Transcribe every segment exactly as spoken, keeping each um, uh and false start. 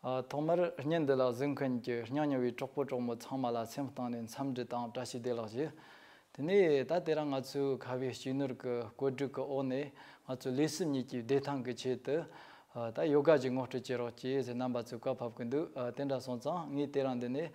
ཨ། ཐོག་མར་བརྙན་འདི་ལ་གཟིགས་མཁན་གྱི་སྙིང་ཉེ་བའི་གྲོགས་པོ་གྲོགས་མོ་ཚང་མ་ལ་སེམས་གཏིང་ནས་འཚམས་འདྲི་དང་བཀྲ་ཤིས་བདེ་ལེགས་ཞུ། དེ་ནས་ད་དེ་རིང་ང་ཚོའི་ཁ་བའི་སྤྱི་ནོར་གྱི་བཀོད་སྒྲིག་གི་འོག་ནས་ང་ཚོ་ལུས་སེམས་གཉིས་ཀྱི་བདེ་ཐང་གི་ཆེད་དུ། ཨ། ད་ཡོ་ག་ཅིག་ངོ་སྤྲོད་བྱེད་རོགས་གྱིས་ཟེར་རྣམ་པ་ཚོས་བཀའ་ཕབ་ཀྱི་འདུག་ཨ། དེ་འདྲ་སོང་ཙང་ངས་དེ་རིང་འདི་ནས།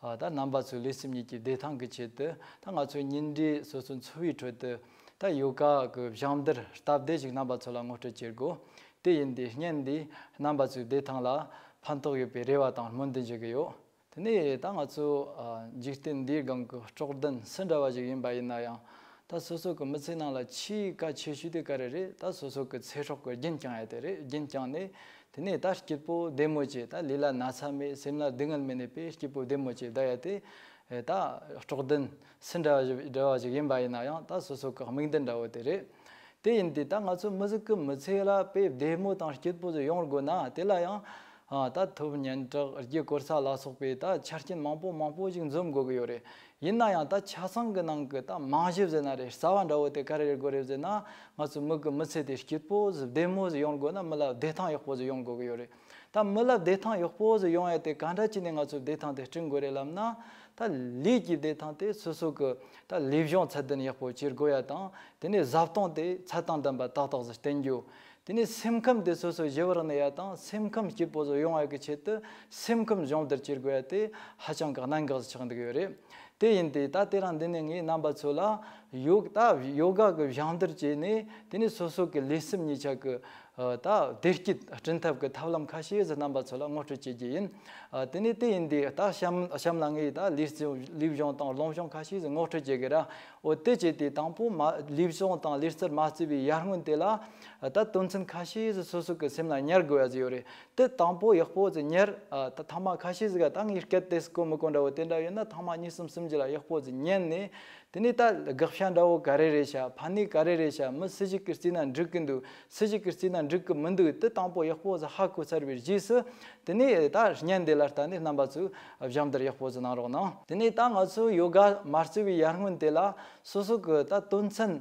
ཨ། ད་རྣམ་པ་ཚོའི་ལུས་སེམས་གཉིས་ཀྱི་བདེ་ཐང་གི་ཆེད་དུ། ད་ང་ཚོའི་ཉིན་རེའི་སོ་སོའི་འཚོ་བའི་ཁྲོད་དུ་ད་ཡོ་ག་གི་སྦྱང་བརྡར་སྟབས་བདེ་ཞིག་རྣམ་པ་ཚོ་ལ་ངོ་སྤྲོད་བྱེད་དགོས། དེ་ཡིན་དུས་བརྙན་འདིས་རྣམ་པ་ཚོའི་བདེ་ཐང་ལ་ཕན་ཐོགས་ཡོད་པའི་རེ་བ་དང་སྨོན་འདུན་ཞུ་གི་ཡོད། དེ་ནས་ད་ང་ཚོ། ཨ། འཇིག་རྟེན་འདིའི་སྒང་གི་སྲོག་ལྡན་སུ་འདྲ་བ་ཞིག་ཡིན་པ་ཡིན་ན་ཡང་། ད་སོ་སོ་གི་མི་ཚེ་ནང་ལ་ཆེས་གལ་ཆེ་ཤོས་དེ་ག་རེ་རེད། ད་སོ་སོ་གི་ཚེ་སྲོག་གི་རྒྱུན་བསྐྱངས་ཡ་དེ་རེད། རྒྱུན་བསྐྱངས་ནས། དེ་ནས་ད་སྐྱིད་པོ་བདེ་མོ་བྱས། ད་ལུས་ལ་ན་ཚ་མེད། སེམས་ལ་སྡུག་བསྔལ་མེད་ནས་དཔེ་སྐྱིད་པོ་བདེ་མོ་བྱས་བསྡད་ཡ་དེ། ཨེ། ད་སྲོག་ལྡན་སུ་འདྲ་བ་ཞིག་འདྲ་བ་ཞིག་ཡིན་པ་ཡིན་ན་ཡང་། ད་སོ་སོ་གི་དམིགས་འདུན་འདྲ་བོ་དེ་རེད། དེ་ཡིན་དུས་ད་ང་ཚོ་མི་ཟིག་གི་མི་ཚེ་ལ་དཔེ་བདེ་མོ་དང་སྐྱིད་པོ་ཟིག་ཡོང་དགོས་ན། དེ་ལ་ཡང་། ཨ། ད་ཐོབ་སྙན་གྲགས། རྒྱུ་དཀོར་ས་ལ་སོགས་པའི་ད་ཆ་རྐྱེན་མང་པོ་མང་པོ་ཞིག་འཛོམས་དགོས་ཀྱི་ཡོད་རེད། ཡིན་ན་ཡང་ད་ཆ་ཚང་གི་ནང་གི་ད་རྨང་གཞི་ཟེར་ན་རེད། རྩ་བ་འདྲ་བོ་དེ་ག་རེ་རེད་དགོས་རེད་ཟེར་ན། ང་ཚོ་མི་གི་མི་ཚེ་དེ་སྐྱིད་པོ་ཟིག་བདེ་མོ་ཟིག་ཡོང་དགོས་ན། མི་ལ་བདེ་ཐང་ཡག་པོ་ཟིག་ཡོང་དགོས་ཀྱི་ཡོད་རེད། ད་མི་ལ་བདེ་ཐང་ཡག་པོ་ཟིག་ཡོང་ཡ་དེ་ག་འདྲ་བྱས་ནས་ང་ཚོ་བདེ་ཐང་དེ་བསྐྲུན་དགོས་རེད་ལབ་ན། ད་ལུས་ཀྱི་བདེ་ཐང་དེ་སོ་སོ་གི་ད་ལུས་སྦྱོང་ཚད་ལྡན་ཡག་པོ་བྱེད་དགོས་ཡ་དང་། དེ་ནས་བཟའ་བཏུང་དེ་ཚད་དང་ལྡན་པ་ཏག་ཏག་ཟིག་བསྟེན་རྒྱུ། དེ་ནས་སེམས་ཁམས་དེ་སོ་སོ་ཞི་བར་གནས་ཡ་དང་། སེམས་ཁམས་སྐྱིད་པོ་ཟིག་ཡོང་བ་གི་ཆེད་དུ་སེམས་ཁམས་སྦྱོང་བརྡར་བྱེད་དགོས་ཡ་དེ་ཧ་ཅང་གི་གནད་འགག་ཆགས་འདུག་ཡོད་རེད། དེ་ཡིན་དུས་ད་དེ་རིང་འདི་ནས་ངས་རྣམ་པ་ཚོ་ལ་ཡོ། ད་ཡོ་ག་གི་སྦྱང་བརྡར་བྱས་ནས། དེ་ནས་སོ་སོ་གི་ལུས་སེམས་གཉིས་ཆ་གི། ཨ། ད་བདེ་སྐྱིད་བསྐྲུན་ཐབས་ཀྱི་ཐབས་ལམ་ཁ་ཤས་ཟིག་རྣམ་པ་ཚོ་ལ་ངོ་སྤྲོད་བྱེད་རྒྱུ་ཡིན། ཨ། དེ་ནས་དེ་ཡིན་དུས་ད་གཤམ་གཤམ་ལ་ངས་ད་ལུས་སེམས་ལུས་སྦྱོང་དང་རླུང་སྦྱོང་ཁ་ཤས་ཟིག་ངོ་སྤྲོད་བྱེད་ཀྱི་ར། འོ། དེ་བྱས་དུས་དང་པོ་མ་ལུས་སྦྱོང་དང་ལུས་རྩལ་མ་བརྩི་བའི་ཡར་སྔོན་དེ་ལ། ཨ། ད་དོན་ཚན་ཁ་ཤས་ཟིག་སོ་སོ་གི་སེམས་ལ་ཉར་དགོས་ཡ་ཟིག་ཡོད་རེད། དེ་དང་པོ་ཡག་པོ་ཟིག་ཉར། ཨ། ད་ཐེངས་མ་ཁ་ཤས་ཟིག་ག་ད་ངས་སྐད་དེ་གོ་མི་གོ་འདྲ་བོ་དེ་འདྲ་ཡོད་ན། ཐེངས་མ་གཉིས་གསུམ་གསུམ་བཞི་ལ་ཡག་པོ་ཟིག་ཉན་ནས། དེ་ནས་ད་དགག་བྱ་འདྲ་བོ་ག་རེ་རེད་ཤག་ཕན་ནུས་ག་རེ་རེད་ཤག་མི་སུ་ཞིག་གིས་བརྩིས་ན་འགྲིག་གི་འདུག་སུ་ཞིག་གིས་བརྩིས་ན་འགྲིག་གི་མི་འདུག་དེ་དང་པོ་ཡག་པོ་ཟིག་ཧ་གོ་ཚར་བའི་རྗེས་སུ། དེ་ནས་ད་བརྙན་འདི་ལ་ལྟ་ནས་རྣམ་པ་ཚོས་སྦྱང་བརྡར་ཡག་པོ་ཟིག་གནང་རོགས་གནང་། དེ་ནས་ད་ང་ཚོས་ཡོ་ག་མ་བརྩི་བའི་ཡར་སྔོན་དེ་ལ་སོ་སོ་གི་ད་དོན་ཚན་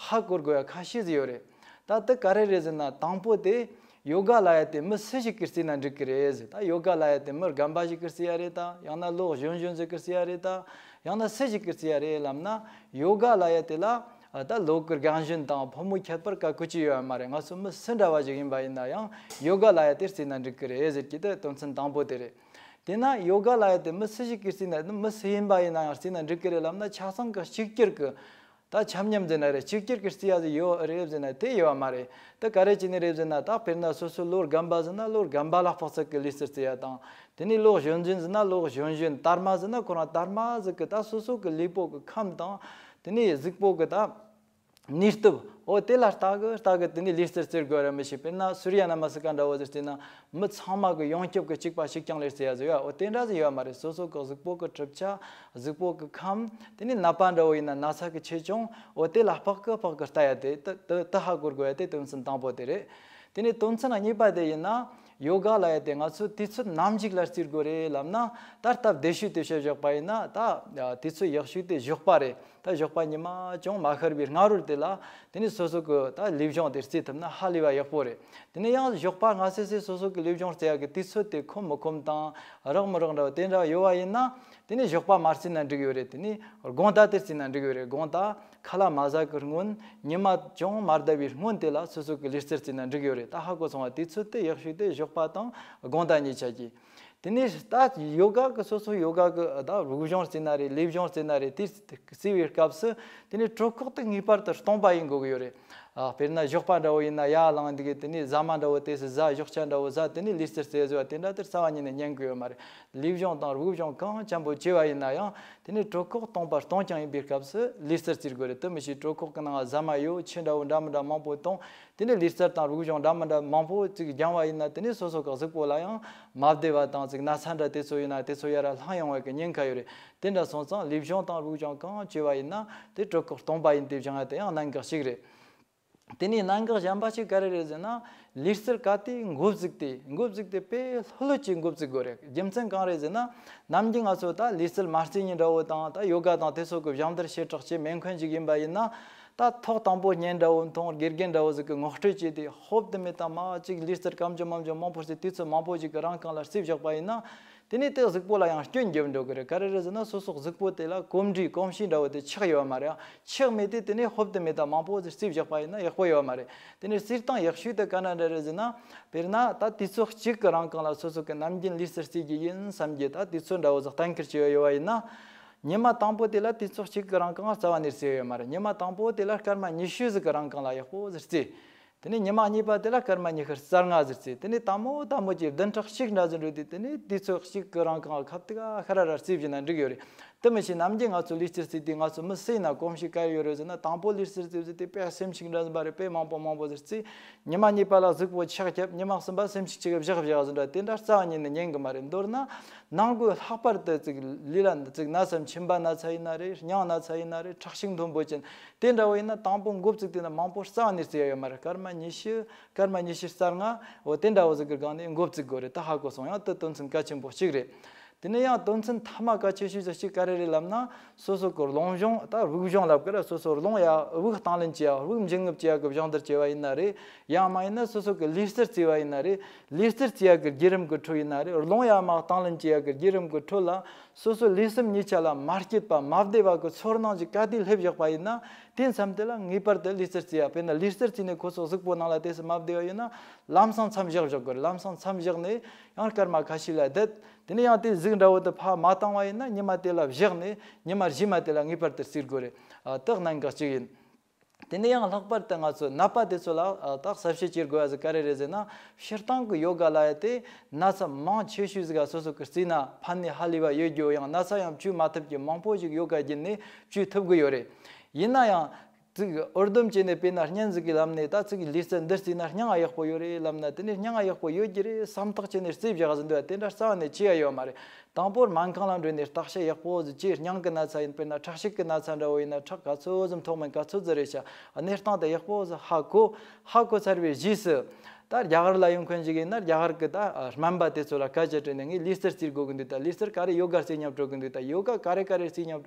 ཧ་གོ་དགོས་ཡ་ཁ་ཤས་ཟིག་ཡོད་རེད། ད་དེ་ག་རེ་རེད་ཟེར་ན། དང་པོ་དེ། ཡོ་ག་ལབ་ཡ་དེ་མི་སུ་ཞིག་གིས་བརྩིས་ན་འགྲིག་གི་རེད་ཟེར། ད་ཡོ་ག་ལབ་ཡ་དེ་མི་རྒན་པ་ཞིག་གིས་བརྩི་ཡ་རེད་ད། ཡང་ན་ལོ་གཞོན་གཞོན་ཟིག་གིས་བརྩི་ཡ་རེད་ད། ཡང་ན་སུ་ཞིག་གིས་བརྩི་ཡ་རེད་ལབ་ན། ཡོ་ག་ལབ་ཡ་དེ་ལ། ཨ། ད་ལོ་གི་རྒན་གཞོན་དང་ཕོ་མོ་ཁྱད་པར་ག་གོ་ཅི་ཡོད་ཡ་མ་རེད། ང་ཚོ་མི་སུ་འདྲ་བ་ཞིག་ཡིན་པ་ཡིན་ན་ཡང་ཡོ་ག་ལབ་ཡ་དེ་བརྩིས་ན་འགྲིག་གི་རེད་ཟེར་གྱི་དེ་དོན་ཚན་དང་པོ་དེ་རེད། དེས་ན་ཡོ་ག་ལབ་ཡ་དེ་མི་སུ་ཞིག་གིས་བརྩིས་ན། མི་སུ་ཡིན་པ་ཡིན་ན་ཡང་བརྩིས་ན་འགྲིག་གི་རེད་ལབ་ན། ཆ་ཚང་གི་གཅིག་གྱུར་གི། ད་ཆ་མཉམ་ཟེར་ན་རེད། གཅིག་གྱུར་གྱི་བརྩི་ཡ་ཟིག་ཡོད་རེད་ཟེར་ན་དེ་ཡོད་པ་མ་རེད། དེ་ག་རེ་བྱས་ནས་རེད་ཟེར་ན། ད་དཔེར་ན་སོ་སོ་ལོ་རྒན་པ་ཟེར་ན་ལོ་རྒན་པ་ལ་དཔག་ཚད་ཀྱི་ལུས་རྩལ་རྩེ་ཡ་དང་། དེ་ནས་ལོ་གཞོན་གཞོན་ཟེར་ན་ལོ་གཞོན་གཞོན། དར་མ་ཟེར་ན་ཁོ་རང་དར་མ་ཟིག་གི་ད་སོ་སོ་གི་ལུས་པོ་གི་ཁམས་དང་། དེ་ནས་གཟུགས་པོ་གི་ད་ནུས་སྟོབས། འོ། དེ་ལ་ལྟ་གི་ལྟ་གི་དེ་ནས་ལུས་རྩལ་རྩེ་དགོས་ར་མི་ཤེས། དཔེར་ན་སུརྱ་ན་མ་སི་ཀ་འདྲ་བོ་ཟིག་རྩེ་ན། མི་ཚང་མ་གི་ཡོངས་ཁྱབ་ཀྱི་གཅིག་པ་གཅིག་རྐྱང་ལས་རྩེ་ཡ་ཟིག་ཡོད། འོ། དེ་འདྲ་ཟིག་ཡོད་མ་རེད། སོ་སོ་གི་གཟུགས་པོ་གི་གྲུབ་ཆ། གཟུགས་པོ་གི་ཁམས། དེ་ནས་ནད་པ་འདྲ་བོ་ཡིན་ན་ན་ཚ་གི་ཆེ་ཆུང་། འོ། དེ་ལ་དཔག་གི་དཔག་གི་ལྟ་ཡ་དེ་དེ་དེ་དེ་ཧ་གོ་དགོས་ཡ་དེ་དོན་ཚན་དང་པོ་དེ་རེད། དེ་ནས་དོན་ཚན་གཉིས་པ་དེ་ཡིན་ན། ཡོ་ག་ལབ་ཡ་དེ་ང་ཚོས་དུས་ཚོད་ནམ་ཞིག་ལ་རྩེ་དགོས་རེད་ལབ་ན། ད་སྟབས་བདེ་ཤོས་དེ་བཤད་བཞག་པ་ཡིན་ན། ད་དུས་ཚོད་ཡག་ཤོས་དེ་ཞོགས་པ་རེད། ད་ཞོགས་པ་ཉི་མ་ཅུང་མ་ཤར་བའི་སྔ་རོལ་དེ་ལ། དེ་ནས་སོ་སོ་གི་ད་ལུས་སྦྱོང་དེ་རྩེ་ཐུབ་ན་ཧ་ལས་པ་ཡག་པོ་རེད། དེ་ནས་ཡང་ཞོགས་པ་སྔ་སེ་སེ་སོ་སོ་གི་ལུས་སྦྱོང་རྩེ་ཡག་གི་དུས་ཚོད་དེ་ཁོམ་མི་ཁོམ་དང་རག་མི་རག་འདྲ་བ་དེ་འདྲ་ཡོད་པ་ཡིན་ན། དེ་ནས་ཞོགས་པ་མ་རྩེས་ན་འགྲིག་ཡོད་རེད། དེ་ནས་དགོང་དག་དེ་རྩེས་ན་འགྲིག་ཡོད་རེད། དགོང་དག་ཁ་ལག་མ་ཟ་གི་སྔོན། ཉི་མ་ཅུང་མ་བསྡད་པའི་སྔོན་དེ་ལ་སོ་སོ་གི་ལུས་རྩལ་རྩེས་ན་འགྲིག་ཡོད་རེད། ད་ཧ་གོ་སོང་བ། དུས་ཚོད་དེ་ཡག་ཤོས་དེ་ཞོགས་པ་དང་དགོང་དག་གཉིས་ཆ་གི། དེ་ནས་ད་ཡོ་ག་གི་སོ་སོ་ཡོ་ག་གི་ད་དབུགས་སྦྱོང་རྩེ་ན་རེད། ལུས་སྦྱོང་རྩེ་ན་རེད། དེ་རྩེ་བའི་སྐབས་སུ་དེ་ནས་གྲོད་ཁོག་དེ་ངེས་པར་དུ་སྟོང་པ་ཡིན་དགོས་ཀྱི་ཡོད་རེད། ཨ། དཔེར་ན་ཞོགས་པ་འདྲ་བོ་ཡིན་ན་ཡར་ལངས་འདི་གི་དེ་ནས་ཟ་མ་འདྲ་བོ་དེ་སུ་ཟ། ཞོགས་ཇ་འདྲ་བོ་ཟ། དེ་ནས་ལུས་རྩལ་རྩེ་ཟེར་བ་དེ་འདྲ་དེ་རྩ་བ་ཉིད་ནས་ཉན་གི་ཡོད་མ་རེད། ལུས་སྦྱོང་དང་དབུགས་སྦྱོང་གང་འཇམ་པོ་བྱས་པ་ཡིན་ན་ཡང་། དེ་ནས་གྲོད་ཁོག་སྟོང་པ་སྟོང་རྐྱང་ཡིན་པའི་སྐབས་སུ་ལུས་རྩལ་རྩེ་དགོས་རེད། དེ་མི་ཤེས། གྲོད་ཁོག་གི་ནང་ཟ་མ་ཡོད། ཆུ་འདྲ་བོ་འདྲ་མི་འདྲ་མང་པོ་བཏུང་། དེ་ནས་ལུས་རྩལ་དང་དབུགས་སྦྱོང་འདྲ་མི་འདྲ་མང་པོ་ཅིག་སྦྱངས་པ་ཡིན་ན། དེ་ནས་སོ་སོ་གི་གཟུགས་པོ་ལ་ཡང་མ་བདེ་བ་དང་ཅིག་ན་ཚ་འདྲ་དེ་ཚོ་ཡོད་ན་དེ་ཚོ་ཡར་ལྷང་ཡོང་བའི་གི་ཉེན་ཁ་ཡོད་རེད། དེ་འདྲ་སོང་ཙང་ལུས་སྦྱོང་དང་དབུགས་སྦྱོང་གང་བྱས་པ་ཡིན་ན་དེ་གྲོད་ཁོག་སྟོང་པ་ཡིན་དེ་སྦྱང་ཡ་དེ་ཡང་གནད་འགག་ཅིག་རེད། དེ་ནས་གནད་འགག་གཞན་པ་ཞིག་ག་རེ་རེད་ཟེར་ན། ལུས་རྩལ་ག་དེ་འགོ་བཙུགས་ཏེ་འགོ་བཙུགས་ཏེ་དཔེ་ལྷོད་ལྷོད་ཀྱིས་འགོ་བཙུགས་དགོས་རེད། རྒྱུ་མཚན་གང་རེད་ཟེར་ན། ནམ་རྒྱུན་ང་ཚོ་ད་ལུས་རྩལ་མ་རྩེ་མཁན་འདྲ་བོ་དང་ད་ཡོ་ག་དང་དེ་ཚོ་གི་སྦྱང་བརྡར་ཞེ་དྲག་བྱེད་མེད་མཁན་ཞིག་ཡིན་པ་ཡིན་ན། ད་ཐོག་དང་པོ་བརྙན་འདྲ་བོ་མཐོང་། དགེ་རྒན་འདྲ་བོ་ཟིག་གིས་ངོ་སྤྲོད་བྱས་ཏེ་ཧོབ་ཏེ་མེད་དང་མ་གཅིག་ལུས་རྩལ་གང་བྱུང་མང་བྱུང་མང་པོ་རྩེ། དུས་ཚོད་མང་པོ་ཞིག་གི་རིང་གང་ལ་རྩེ་བཞག་པ་ཡིན་ན། དེ་ནས་དེ་གཟུགས་པོ་ལ་ཡང་སྐྱོན་བརྒྱབ་འགྲོ་གི་རེད། ག་རེ་རེད་ཟེར་ན། སོ་སོ་གཟུགས་པོ་དེ་ལ་གོམས་འདྲིས་གོམས་གཤིས་འདྲ་བོ་དེ་ཆགས་ཡོད་མ་རེད། ཆགས་མེད་དེ་དེ་ནས་ཧོབ་ཏེ་མེད་དང་མང་པོ་ཟིག་རྩེ་བཞག་པ་ཡིན་ན་ཡག་པོ་ཡོད་མ་རེད། དེ་ནས་རྩེ་སྟངས་ཡག་ཤོས་དེ་ག་འདྲ་འདྲ་རེད་ཟེར་ན། དཔེར་ན་ད་དུས་ཚོད་གཅིག་གི་རིང་གང་ལ་སོ་སོ་གི་ནམ་རྒྱུན་ལུས་རྩལ་རྩེ་རྒྱུ་ཡིན་བསམ་རྒྱུ་ད་དུས་ཚོད་འདྲ་བོ་ཟིག་གཏན་འཁེལ་བྱས་ཡོད་པ་ཡིན་ན། ཉི་མ་དང་པོ་དེ་ལ་དུས་ཚོད་གཅིག་གི་རིང་གང་རྩ་བ་ནས་རྩེ་ཡོད་མ་རེད། ཉི་མ་དང་པོ་དེ་ལ་སྐར་མ་ཉི་ཤུ་ཟིག་གི་རིང་གང་ལ་ཡག་པོ་ཟིག་རྩེ། དེ་ནས་ཉི་མ་གཉིས་པ་དེ་ལ་སྐར་མ་ཉི་ཤུ་རྩ་ལྔ་ཟིག་རྩེ། དེ་ནས་དང་པོ་དང་པོ་གྱི་བདུན་ཕྲག་གཅིག་འདྲ་ཟིག་འགྲོ་དུས་དེ་ནས་དུས་ཚོད་གཅིག་གི་རིང་གང་ཁ་ཐུག་ཁ་ར་ར་རྩེ་བཞིན་ན་འགྲིག་ཡོད་རེད། དེ་མི་ཤེས། ནམ་རྒྱུན་ང་ཚོ་ལུས་རྩལ་རྩེ་དུས་ང་ཚོ་མི་སེམས་ན་གོམས་གཤིས་ག་རེ་ཡོད་རེད་ཟེར་ན། དང་པོ་ལུས་རྩལ་རྩེ་ཟེར་དུས་དཔེ་སེམས་ཤུགས་འདྲ་ཟིག་པ་རེད། དཔེ་མང་པོ་མང་པོ་ཟིག་རྩེ། ཉི་མ་གཉིས་པ་ལ་གཟུགས་པོ་ཆག་རྒྱབ། ཉི་མ་གསུམ་པ་སེམས་ཤུགས་ཅིག་བཞག་བཞག་ཟིག་འདྲ་དེ་འདྲ་རྩ་བ་ཉིད་ནས་ཉན་གི་མ་རེད། མདོར་ན་ནང་སྒོས་ལྷག་པར་དུ་ཅིག་ལུས་ལ་ཅིག་ན་ཚ་མཆིན་པ་ན་ཚ་ཡིན་ན་རེད། སྙིང་ན་ཚ་ཡིན་ན་རེད། ཁྲག་ཤུགས་མཐོན་པོ་ཅན་དེ་འདྲ་བོ་ཡིན་ན་དང་པོ་འགོ་བཙུགས་དུས་ན་མང་པོ་རྩ་བ་ནས་རྩེ་ཡ་ཡོད་མ་རེད། སྐར་མ་ཉི་ཤུ། སྐར་མ་ཉི་ཤུ་རྩ་ལྔ། འོ་དེ་འདྲ་བོ་ཟིག་གི་སྒང་ནས་འགོ་བཙུགས་དགོས་རེད། ད་ཧ་གོ་སོང་། ཡང་དེ་དོན་ཚན་གལ་ཆེན་པོ་གཅིག་རེད། དེ་ནས་ཡང་དོན་ཚན་མཐའ་མ་གལ་ཆེ་ཤོས་ཟིག་གཅིག་ག་རེ་རེད་ལབ་ན། སོ་སོ་གི་རླུང་སྦྱོང་། ད་དབུགས་སྦྱོང་ལབ་ཀི་ར། སོ་སོ་རླུང་ཡ་དབུགས་གཏོང་ལེན་བྱེད་ཡ། དབུགས་འབྱིན་རྔུབ་བྱེད་ཡ་གི་སྦྱོང་བརྡར་བྱེད་པ་ཡིན་ན་རེད། ཡང་མ་ཡིན་ན་སོ་སོ་གི་ལུས་རྩལ་རྩེ་བ་ཡིན་ན་རེད། ལུས་རྩལ་རྩེ་ཡ་གི་བརྒྱུད་རིམ་གི་ཁྲོད་ཡིན་ན་རེད། རླུང་ཡ་མ་གཏོང་ལེན་བྱེད་ཡ་གི་བརྒྱུད་རིམ་གི་ཁྲོད་ལ། སོ་སོའི་ལུས་སེམས་གཉིས་ཆ་ལ་མ་སྐྱིད་པ་མ་བདེ་བ་གི་ཚོར་སྣང་ཞིག་ག་དུས་སླེབས་བཞག་པ་ཡིན་ན། དེ་མཚམས་དེ་ལ་ངེས་པར་དུ་ལུས་རྩལ་རྩེ་ཡ། དཔེར་ན་ལུས་རྩལ་རྩེས་ནས་ཁོ་ཚོ་གཟུགས་པོ་ནང་ལ་དེ་སུ་མ་བདེ་བ་ཡོད་ན་ལམ་སང་མཚམས་བཞག་བཞག་དགོས་རེད། ལམ་སང་མཚམས་བཞག་ནས་ཡང་སྐར་མ་ཁ་ཤས་ལ་བསྡད། དེ་ནས་ཡང་དེ་གཟུགས་འདྲ་བོ་དེ་ཕར་མ་བཏང་བ་ཡིན་ན་ཉི་མ་དེ་ལ་བཞག་ནས་ཉི་མ་རྗེས་མ་དེ་ལ་ངེས་པར་དུ་རྩེ་དགོས་རེད། ཨ། དེ་གནད་འགག་གཅིག་ཡིན། དེ་ནས་ཡང་ལྷག་པར་དུ་ང་ཚོ་ནད་པ་དེ་ཚོ་ལ། ཨ། ད་གསལ་བཤད་བྱེད་དགོས་པ་ཟིག་ག་རེ་རེད་ཟེར་ན། སྤྱིར་བཏང་གི་ཡོ་ག་ལབ་ཡ་དེ་ན་ཚ་མང་ཆེ་ཤོས་ཟིག་ག་སོ་སོ་གི་རྩེ་ན་ཕན་ནུས་ཧ་ལས་པ་ཡོད་རྒྱུ། ཡང་ན་ཚ་ཡང་བཅོས་མ་ཐུབ་རྒྱུ་མང་པོ་ཞིག་ཡོ་ག་བརྒྱུད་ནས་བཅོས་ཐུབ་གི་ཡོད་རེད། ཡིན་ན་ཡང་ཅིག་འུར་སྡུམ་བྱས་ནས། དཔེར་ན་བརྙན་ཟིག་གི་ལམ་ནས་ད་ཅིག་ལུས་རྩལ་འདི་རྩེས་ན་སྙིང་ང་ཡག་པོ་ཡོད་རེད་ལབ་ན། དེ་ནས་སྙིང་ང་ཡག་པོ་ཡོད་རྒྱུ་རེད་བསམ་ཐག་བྱས་ནས་རྩེ་བཞག་ཟིན་འདུག་པ་དེ་འདྲ་རྩ་བ་ནས་བྱེད་ཡ་ཡོད་མ་རེད། དང་པོར་སྨན་ཁང་ལ་འགྲོ་ནས་བརྟག་དཔྱད་ཡག་པོ་ཟིག་བྱས། སྙིང་གི་ན་ཚ་ཡིན། དཔེར་ན་ཁྲག་ཤུགས་ཀྱི་ན་ཚ་འདྲ་བོ་ཡིན་ན་ཁྲག་ག་ཚོད་ཟིག་མཐོ་དམན་ག་ཚོད་ཟིག་རེད་ཤག་གནས་སྟངས་དེ་ཡག་པོ་ཟིག་ཧ་གོ། ཧ་གོ་ཚར་བའི་རྗེས་སུ། ད་རྒྱ་གར་ལ་ཡོང་མཁན་ཞིག་ཡིན་ན་རྒྱ་གར་གི་ད་སྨན་པ་དེ་ཚོ་ལ་སྐད་ཆ་དྲིས་ནས། ངས་ལུས་རྩལ་རྩེ་དགོས་ཀྱི་འདུག་ད་ལུས་རྩལ་ག་རེ་ཡོ་ག་རྩེ་སྙམ་དྲན་གྱི་འདུག་ད་ཡོ་ག་ག་རེ་ག་རེ་རྩེ་སྙམ།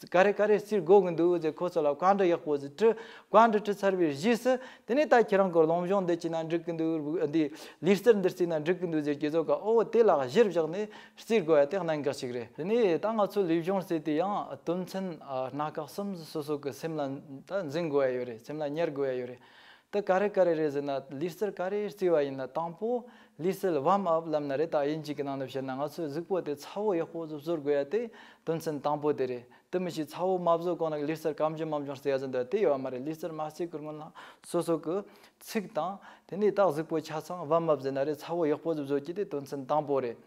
ག་རེ་ག་རེ་རྩེ་དགོས་ཀྱི་འདུག་ཟེར་ཁོ་ཚོ་ལ་བཀའ་འདྲི་ཡག་པོ་ཟིག་དྲིས། བཀའ་འདྲི་དྲི་ཚར་བའི་རྗེས་སུ། དེ་ནས་ད་ཁྱེད་རང་གི་རླུང་སྦྱོང་འདི་བྱས་ན་འགྲིག་གི་འདུག་འདི་ལུས་རྩལ་འདི་རྩེས་ན་འགྲིག་གི་འདུག་ཟེར་གྱི་ཚོ་ག་འོ་དེ་ལ་གཞིར་བཞག་ནས་རྩེ་དགོས་ཡ་དེ་གནད་འགག་ཅིག་རེད། དེ་ནས་ད་ང་ཚོ་ལུས་སྦྱོང་རྩེ་དུས་ཡང་དོན་ཚན། ཨ། སྣ་ཁ་གསུམ་ཟིག་སོ་སོ་གི་སེམས་ལ་ད་འཛིན་དགོས་ཡ་ཡོད་རེད། སེམས་ལ་ཉར་དགོས་ཡ་ཡོད་རེད། དེ་ག་རེ་ག་རེ་རེད་ཟེར་ན། ལུས་རྩལ་ག་རེ་རྩེ་བ་ཡིན་ན་དང་པོ་ལུས་རྩལ་ཝརམ་ཨབ་ལབ་ན་རེད། ད་དབྱིན་ཇི་གི་ནང་ནས་བཤད་ན། ང་ཚོའི་གཟུགས་པོ་དེ་ཚ་བོ་ཡག་པོ་ཟིག་བཟོ་དགོས་ཡ་དེ་དོན་ཚན་དང་པོ་དེ་རེད། དེ་མི་ཤེས། ཚ་བོ་མ་བཟོ་གོང་ནས་ལུས་རྩལ་གང་བྱུང་མང་བྱུང་རྩེ་ཡ་ཟིན་འདུག་པ་དེ་ཡོད་མ་རེད། ལུས་རྩལ་མ་རྩེ་གི་སྔོན་ལ་སོ་སོ་གི་ཚིགས་དང་། དེ་ནས་ད་གཟུགས་པོ་ཆ་ཚང་ཝརམ་ཨབ་ཟེར་ན་རེད། ཚ་བོ་ཡག་པོ་ཟིག་བཟོ་རྒྱུ་དེ་དོན་ཚན་དང་པོ་རེད།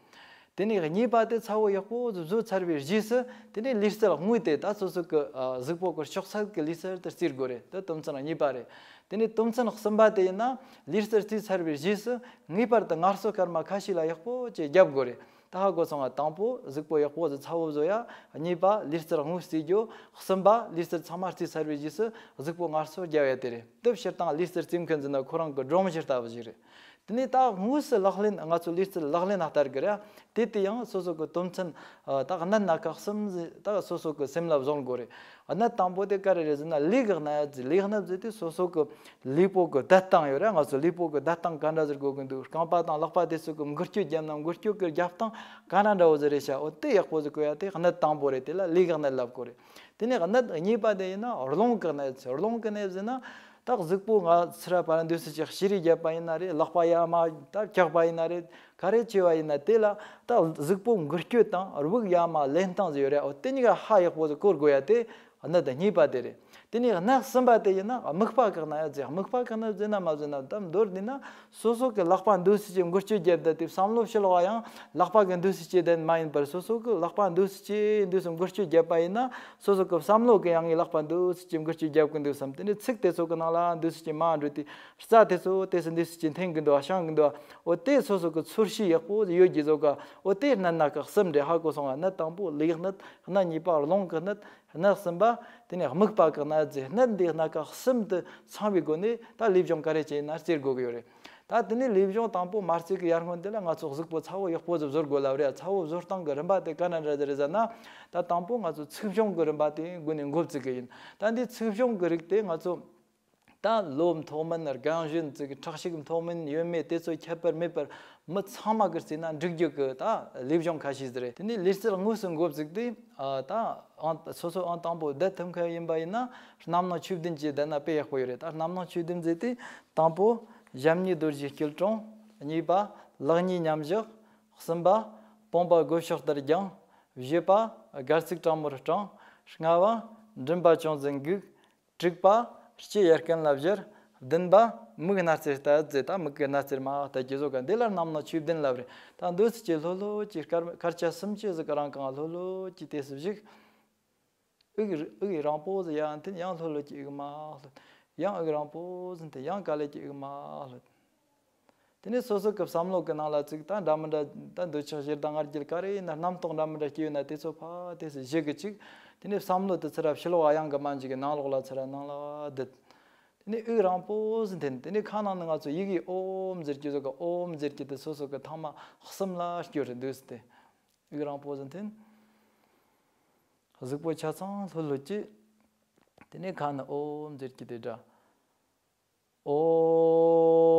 དེ་ནས་གཉིས་པ་དེ་ཚ་བོ་ཡག་པོ་བཟོ་ཚར་བའི་རྗེས་སུ། དེ་ནས་ལུས་རྩལ་དངོས་དེ་ད་སོ་སོ་གི། ཨ། གཟུགས་པོ་གི་ཕྱོགས་ཚད་ཀྱི་ལུས་རྩལ་དེ་རྩེ་དགོས་རེད། དེ་དོན་ཚན་གཉིས་པ་རེད། དེ་ནས་དོན་ཚན་གསུམ་པ་དེ་ཡིན་ན། ལུས་རྩལ་རྩེ་ཚར་བའི་རྗེས་སུ་ངེས་པར་དུ་ངལ་གསོ་སྐར་མ་ཁ་ཤས་ལ་ཡག་པོ་ཅིག་རྒྱབ་དགོས་རེད། ད་ཧ་གོ་སོང་ང་། དང་པོ་གཟུགས་པོ་ཡག་པོ་ཟིག་ཚ་བོ་བཟོ་ཡ། གཉིས་པ་ལུས་རྩལ་དངོས་རྩེ་རྒྱུ། གསུམ་པ་ལུས་རྩལ་ཚང་མ་རྩེ་ཚར་བའི་རྗེས་སུ་གཟུགས་པོ་ངལ་གསོ་རྒྱབ་ཡ་དེ་རེད། དེ་སྤྱིར་བཏང་ལུས་རྩལ་རྩེ་མཁན་ཟེར་ན་ཁོ་རང་གི་སྒྲོམ་གཞི་ལྟ་བུ་ཞིག་རེད། དེ་ནས་ད་དངོས་སུ་ལག་ལེན། ང་ཚོ་ལུས་རྩལ་ལག་ལེན་ལ་བསྟར་གི་རེད། དེ་དེ་ཡང་སོ་སོ་གི་དོན་ཚན། ཨ། ད་གནད་སྣ་ཁ་གསུམ་ཟིག་ད་སོ་སོ་གི་སེམས་ལ་བཟུང་དགོས་རེད། གནད་དང་པོ་དེ་ག་རེ་རེད་ཟེར་ན། ལུས་ཀྱི་གནད་ཟེར། ལུས་གནད་ཟེར་དུས་སོ་སོ་གི་ལུས་པོ་གི་བསྡད་སྟངས་ཡོད་རེད། ང་ཚོ་ལུས་པོ་གི་བསྡད་སྟངས་ག་འདྲ་ཟིག་དགོས་ཀྱི་འདུག་རྐང་པ་དང་ལག་པ་དེ་ཚོ་གི་འགུལ་སྐྱོད་བརྒྱབ་ན་འགུལ་སྐྱོད་གི་རྒྱབ་སྟངས་ག་འདྲ་འདྲ་བོ་ཟིག་རེད་ཤག་འོ་དེ་ཡག་པོ་ཟིག་གོ་ཡ་དེ་གནད་དང་པོ་རེད། དེ་ལ་ལུས་ཀྱི་གནད་ལབ་དགོས་རེད། དེ་ནས་གནད་གཉིས་པ་དེ་ཡིན་ན་རླུང་གི་གནད་ཟེར། རླུང་གི་གནད་ཟེར་ན། ད་གཟུགས་པོ་ང་ཚོ་ར་བར་འདུག་སེ་ཅིག་ཤི་རི་བརྒྱབ་པ་ཡིན་ན་རེད། ལག་པ་ཡར་མར་ད་བཀྱག་པ་ཡིན་ན་རེད། ག་རེ་བྱས་པ་ཡིན་ན་དེ་ལ་ད་གཟུགས་པོ་འགུལ་སྐྱོད་དང་དབུགས་ཡར་མར་ལེན་སྟངས་ཟེར་ཡོད་རེད། འོ་དེ་གཉིས་ཀ་ཧ་ཡག་པོ་ཟིག་གོ་དགོས་ཡ་དེ་གནད་གཉིས་པ་དེ་རེད། དེ་ནས་གནད་གསུམ་པ་དེ་ཡིན་ན་དམིགས་པ་གི་གནད་ཟེར། དམིགས་པ་གི་གནད་ཟེར་ན་མ་ཟེར་ན། ད་མདོར་བསྡུས་ན་སོ་སོ་གི་ལག་པ་འདུག་སེ་ཅིག་འགུལ་སྐྱོད་བརྒྱབ་བསྡད་དེ་བསམ་བློ་ཕྱི་ལོགས་ཡང་ལག་པ་གི་འདུག་སེ་ཅིག་བསྡད་མ་ཡིན་པར། སོ་སོ་གི་ལག་པ་འདུག་སེ་ཅིག་འདུག་སེ་འགུལ་སྐྱོད་བརྒྱབ་པ་ཡིན་ན། སོ་སོ་གི་བསམ་བློ་གི་ཡང་ངའི་ལག་པ་འདུག་སེ་ཅིག་འགུལ་སྐྱོད་རྒྱབ་ཀྱི་འདུག་བསམ། དེ་ནས་ཚིགས་དེ་ཚོ་གི་ནང་ལ་འདུག་སེ་ཅིག་མར་འགྲོ་དུས་རྩ་དེ་ཚོ་དེ་ཚོ་འདུག་སེ་ཅིག་འཐེན་གྱི་འདུག་བ། བཤང་གི་འདུག་བ། འོ་དེ་སོ་སོ་གི་ཚོར་ཤེས་ཡག་པོ་ཡོད་རྒྱུ་བཟོ་ག་འོ་དེ་གནད་སྣ་ཁ་གསུམ་རེད། ཧ་གོ་སོང་ང་། གནད་དང་པོ་ལུས་གནད། གནད་གཉིས་པ་རླུང་གི་གནད། གནད་གསུམ་པ་ དེ་ནས་རྨིག་པ་གི་སྣ་རྫས། སྣ་འདི་སྣ་ཁ་གསུམ་དུ་ཚང་བའི་སྒོ་ནས་ད་ལུས་སྦྱོང་ག་རེ་བྱས་ན་རྩེ་དགོས་ཀྱི་ཡོད་རེད། ད་དེ་ནས་ལུས་སྦྱོང་དང་པོ་མ་རྩེ་གི་ཡར་སྔོན་དེ་ལ་ང་ཚོ་གཟུགས་པོ་ཚ་བོ་ཡག་པོ་ཟིག་བཟོ་དགོས་ལབ་རེད། ཚ་བོ་བཟོ་སྟངས་ཀྱི་རིམ་པ་དེ་ག་འདྲ་འདྲ་ཟིག་རེད་ཟེར་ན། ད་དང་པོ་ང་ཚོ་ཚིག་སྦྱོང་གི་རིམ་པ་དེ་འགོ་ནས་འགོ་བཙུགས་གི་ཡིན། ད་འདི་ཚིག་སྦྱོང་གི་རིགས་དེ་ང་ཚོ་ད་ལོ་མཐོ་དམན། རྒན་གཞོན་ཟེར་གི། ཁྲག་ཤུགས་མཐོ་དམན་ཡོད་མེད་དེ་ཚོ་ཁྱད་པར་མེད་པར་མི་ཚང་མ་གིས་རྩེ་ན་འགྲིག་རྒྱུ་གི་ད་ལུས་སྦྱོང་ཁ་ཤས་ཟིག་རེད། དེ་ནས་ལུས་རྩལ་དངོས་སུ་འགོ་བཙུགས་དུས། ཨ། ད་ཨང་སོ་སོ་ཨང་དང་པོ་བསྡད་ཐུབ་མཁན་ཡིན་པ་ཡིན་ན། རྣམ་སྣང་ཆོས་བདུན་གྱིས་བསྡད་ན་དཔེ་ཡག་པོ་ཡོད་རེད། ད་རྣམ་སྣང་ཆོས་བདུན་ཟེར་དུས། དང་པོ་ཞབས་གཉིས་རྡོ་རྗེ་སྐྱིལ་ཀྲུང་། གཉིས་པ་ལག་གཉིས་མཉམ་བཞག། གསུམ་པ་བུམ་པ་བགོ་ཤོག་ལྟར་བརྒྱངས། བཞི་པ་སྒལ་ཚིགས་དྲང་མོར་སྤྲིང་། ལྔ་པ་མགྲིན་པ་ཅུང་ཟད་འགུག། དྲུག་པ་ལྕེ་ཡར་རྐན་ལ་སྦྱར། བདུན་པ་མིག་སྣ་རྩེར་གཏད་ཟེར། ད་མིག་གི་སྣ་རྩེར་མ་གཏད་ཀྱི་བཟོ་ག་འདི་ལ་རྣམ་སྣང་ཆོས་བདུན་ལབ་རེད། ད་འདུག་སེ་ལྷོད་ལྷོད་ཀྱིས་སྐར་སྐར་ཆ་སུམ་ཅུ་ཟིག་རིང་གང་ལྷོད་ལྷོད་ཀྱིས་དེ་སུ་བཞུགས། དབུགས་དབུགས་རིང་པོ་ཟིག་ཡར་འཐེན། ཡང་ལྷོད་ལྷོད་ཀྱིས་དབུགས་མར་ལྷོད། ཡང་དབུགས་རིང་པོ་ཟིག་འཐེན། ཡང་ག་ལེ་གྱིས་དབུགས་མར་ལྷོད། དེ་ནས་སོ་སོ་གི་བསམ་བློ་གི་ནང་ལ་ཅིག་ད་འདྲ་མི་འདྲ། ད་འདོད་ཆགས་ཞེ་སྡང་ང་རྒྱལ་ག་རེ་ཡིན་ན། རྣམ་རྟོག་འདྲ་མི་འདྲ་སྐྱེས་ཡོད་ན་དེ་ཚོ་ཕར་དེ་སུ་བཞེས་གི་ཅིག་དེ་ནས་བསམ་བློ་དེ་ཚུར་ར་ཕྱི་ལོགས་གཡེང་གི་མ་འཇུག་གི། ནང་ལོགས་ལ་ཚུར་ར་ནང་ལ་བསྡད། དེ་ནས་དབུགས་རིང་པོ་ཟིག་འཐེན། དེ་ནས་ཁ་ནང་ནས་ང་ཚོ་ཡི་གེ་ཨོམ་ཟེར་གྱི་བཟོ་ག་ཨོམ་ཟེར་གྱི་དེ་སོ་སོ་གི་ཐང་མ་གསུམ་ལ་སྐྱོར་རེ་འདུག་སྟེ། དབུགས་རིང་པོ་ཟིག་འཐེན། གཟུགས་པོ་ཆ་ཚང་ལྷོད་ལྷོད་ཀྱིས། དེ་ནས་ཁ་ནས་ཨོམ་ཟེར་གྱི་དེ་སྒྲ། ཨོ།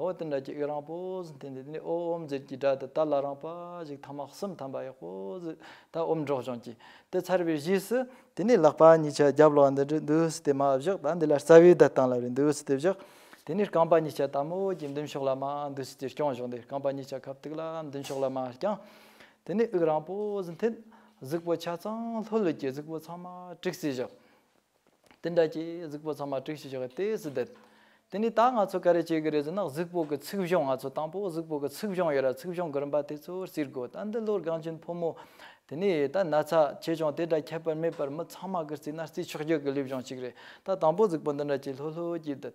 འོ་དེ་འདྲ་གྱི་དབུགས་རིང་པོ་ཟིག་འཐེན་ཏེ། དེ་ནས་ཨོ་ཨོམ་ཟེར་གྱི་སྒྲ་དེ་དལ་ལ་རིང་པ་ཞིག་ཐ་མ་གསུམ་ཐམ་པ་ཡག་པོ་ཟིག་ད་ཨོམ་སྒྲོག་སྦྱོང་གྱིས། དེ་ཚར་བའི་རྗེས་སུ་དེ་ནས་ལག་པ་གཉིས་ཆ་རྒྱབ་ལོགས་འདི་འདྲ་འདུག་སེ་དེ་མར་བཞག་ད་འདི་ལ་རྩ་བའི་བསྡད་སྟངས་ལབ་རེད། འདུག་སེ་དེ་བཞག་དེ་ནས་རྐང་པ་གཉིས་ཆ་དལ་མོ་གྱིས་མདུན་ཕྱོགས་ལ་མར་འདུག་སེ་དེ་རྐྱོང་སྦྱོང་དེ། རྐང་པ་གཉིས་ཆ་ཁ་ཐུག་ལ་མདུན་ཕྱོགས་ལ་མར་བརྐྱངས། དེ་ནས་དབུགས་རིང་པོ་ཟིག་འཐེན། གཟུགས་པོ་ཆ་ཚང་ལྷོད་ལྷོད་ཀྱིས་གཟུགས་པོ་ཚང་མ་དཀྲུགས་སེ་བཞག་དེ་འདྲ་གྱིས་གཟུགས་པོ་ཚང་མ་དཀྲུགས་སེ་བཞག་དེ་སུ་བསྡད། དེ་ནས་ད་ང་ཚོ་ག་རེ་བྱེད་ཀྱི་རེད་ཟེར་ན། གཟུགས་པོ་གི་ཚིག་སྦྱོང་། ང་ཚོ་དང་པོ་གཟུགས་པོ་གི་ཚིག་སྦྱོང་ཡོད་ར། ཚིག་སྦྱོང་གི་རིམ་པ་དེ་ཚོ་རྩེ་དགོས། ད་འདི་ལོ་རྒན་གཞོན་ཕོ་མོ། དེ་ནས་ད་ན་ཚ་ཆེ་ཆུང་དེ་འདྲ་ཁྱད་པར་མེད་པར་མི་ཚང་མ་གིས་རྩེ་ན་རྩེ་ཆོག་རྒྱུ་གི་ལུས་སྦྱོང་ཞིག་རེད། ད་དང་པོ་གཟུགས་པོ་འདི་འདྲ་གྱིས་ལྷོད་ལྷོད་ཀྱིས་བསྡད།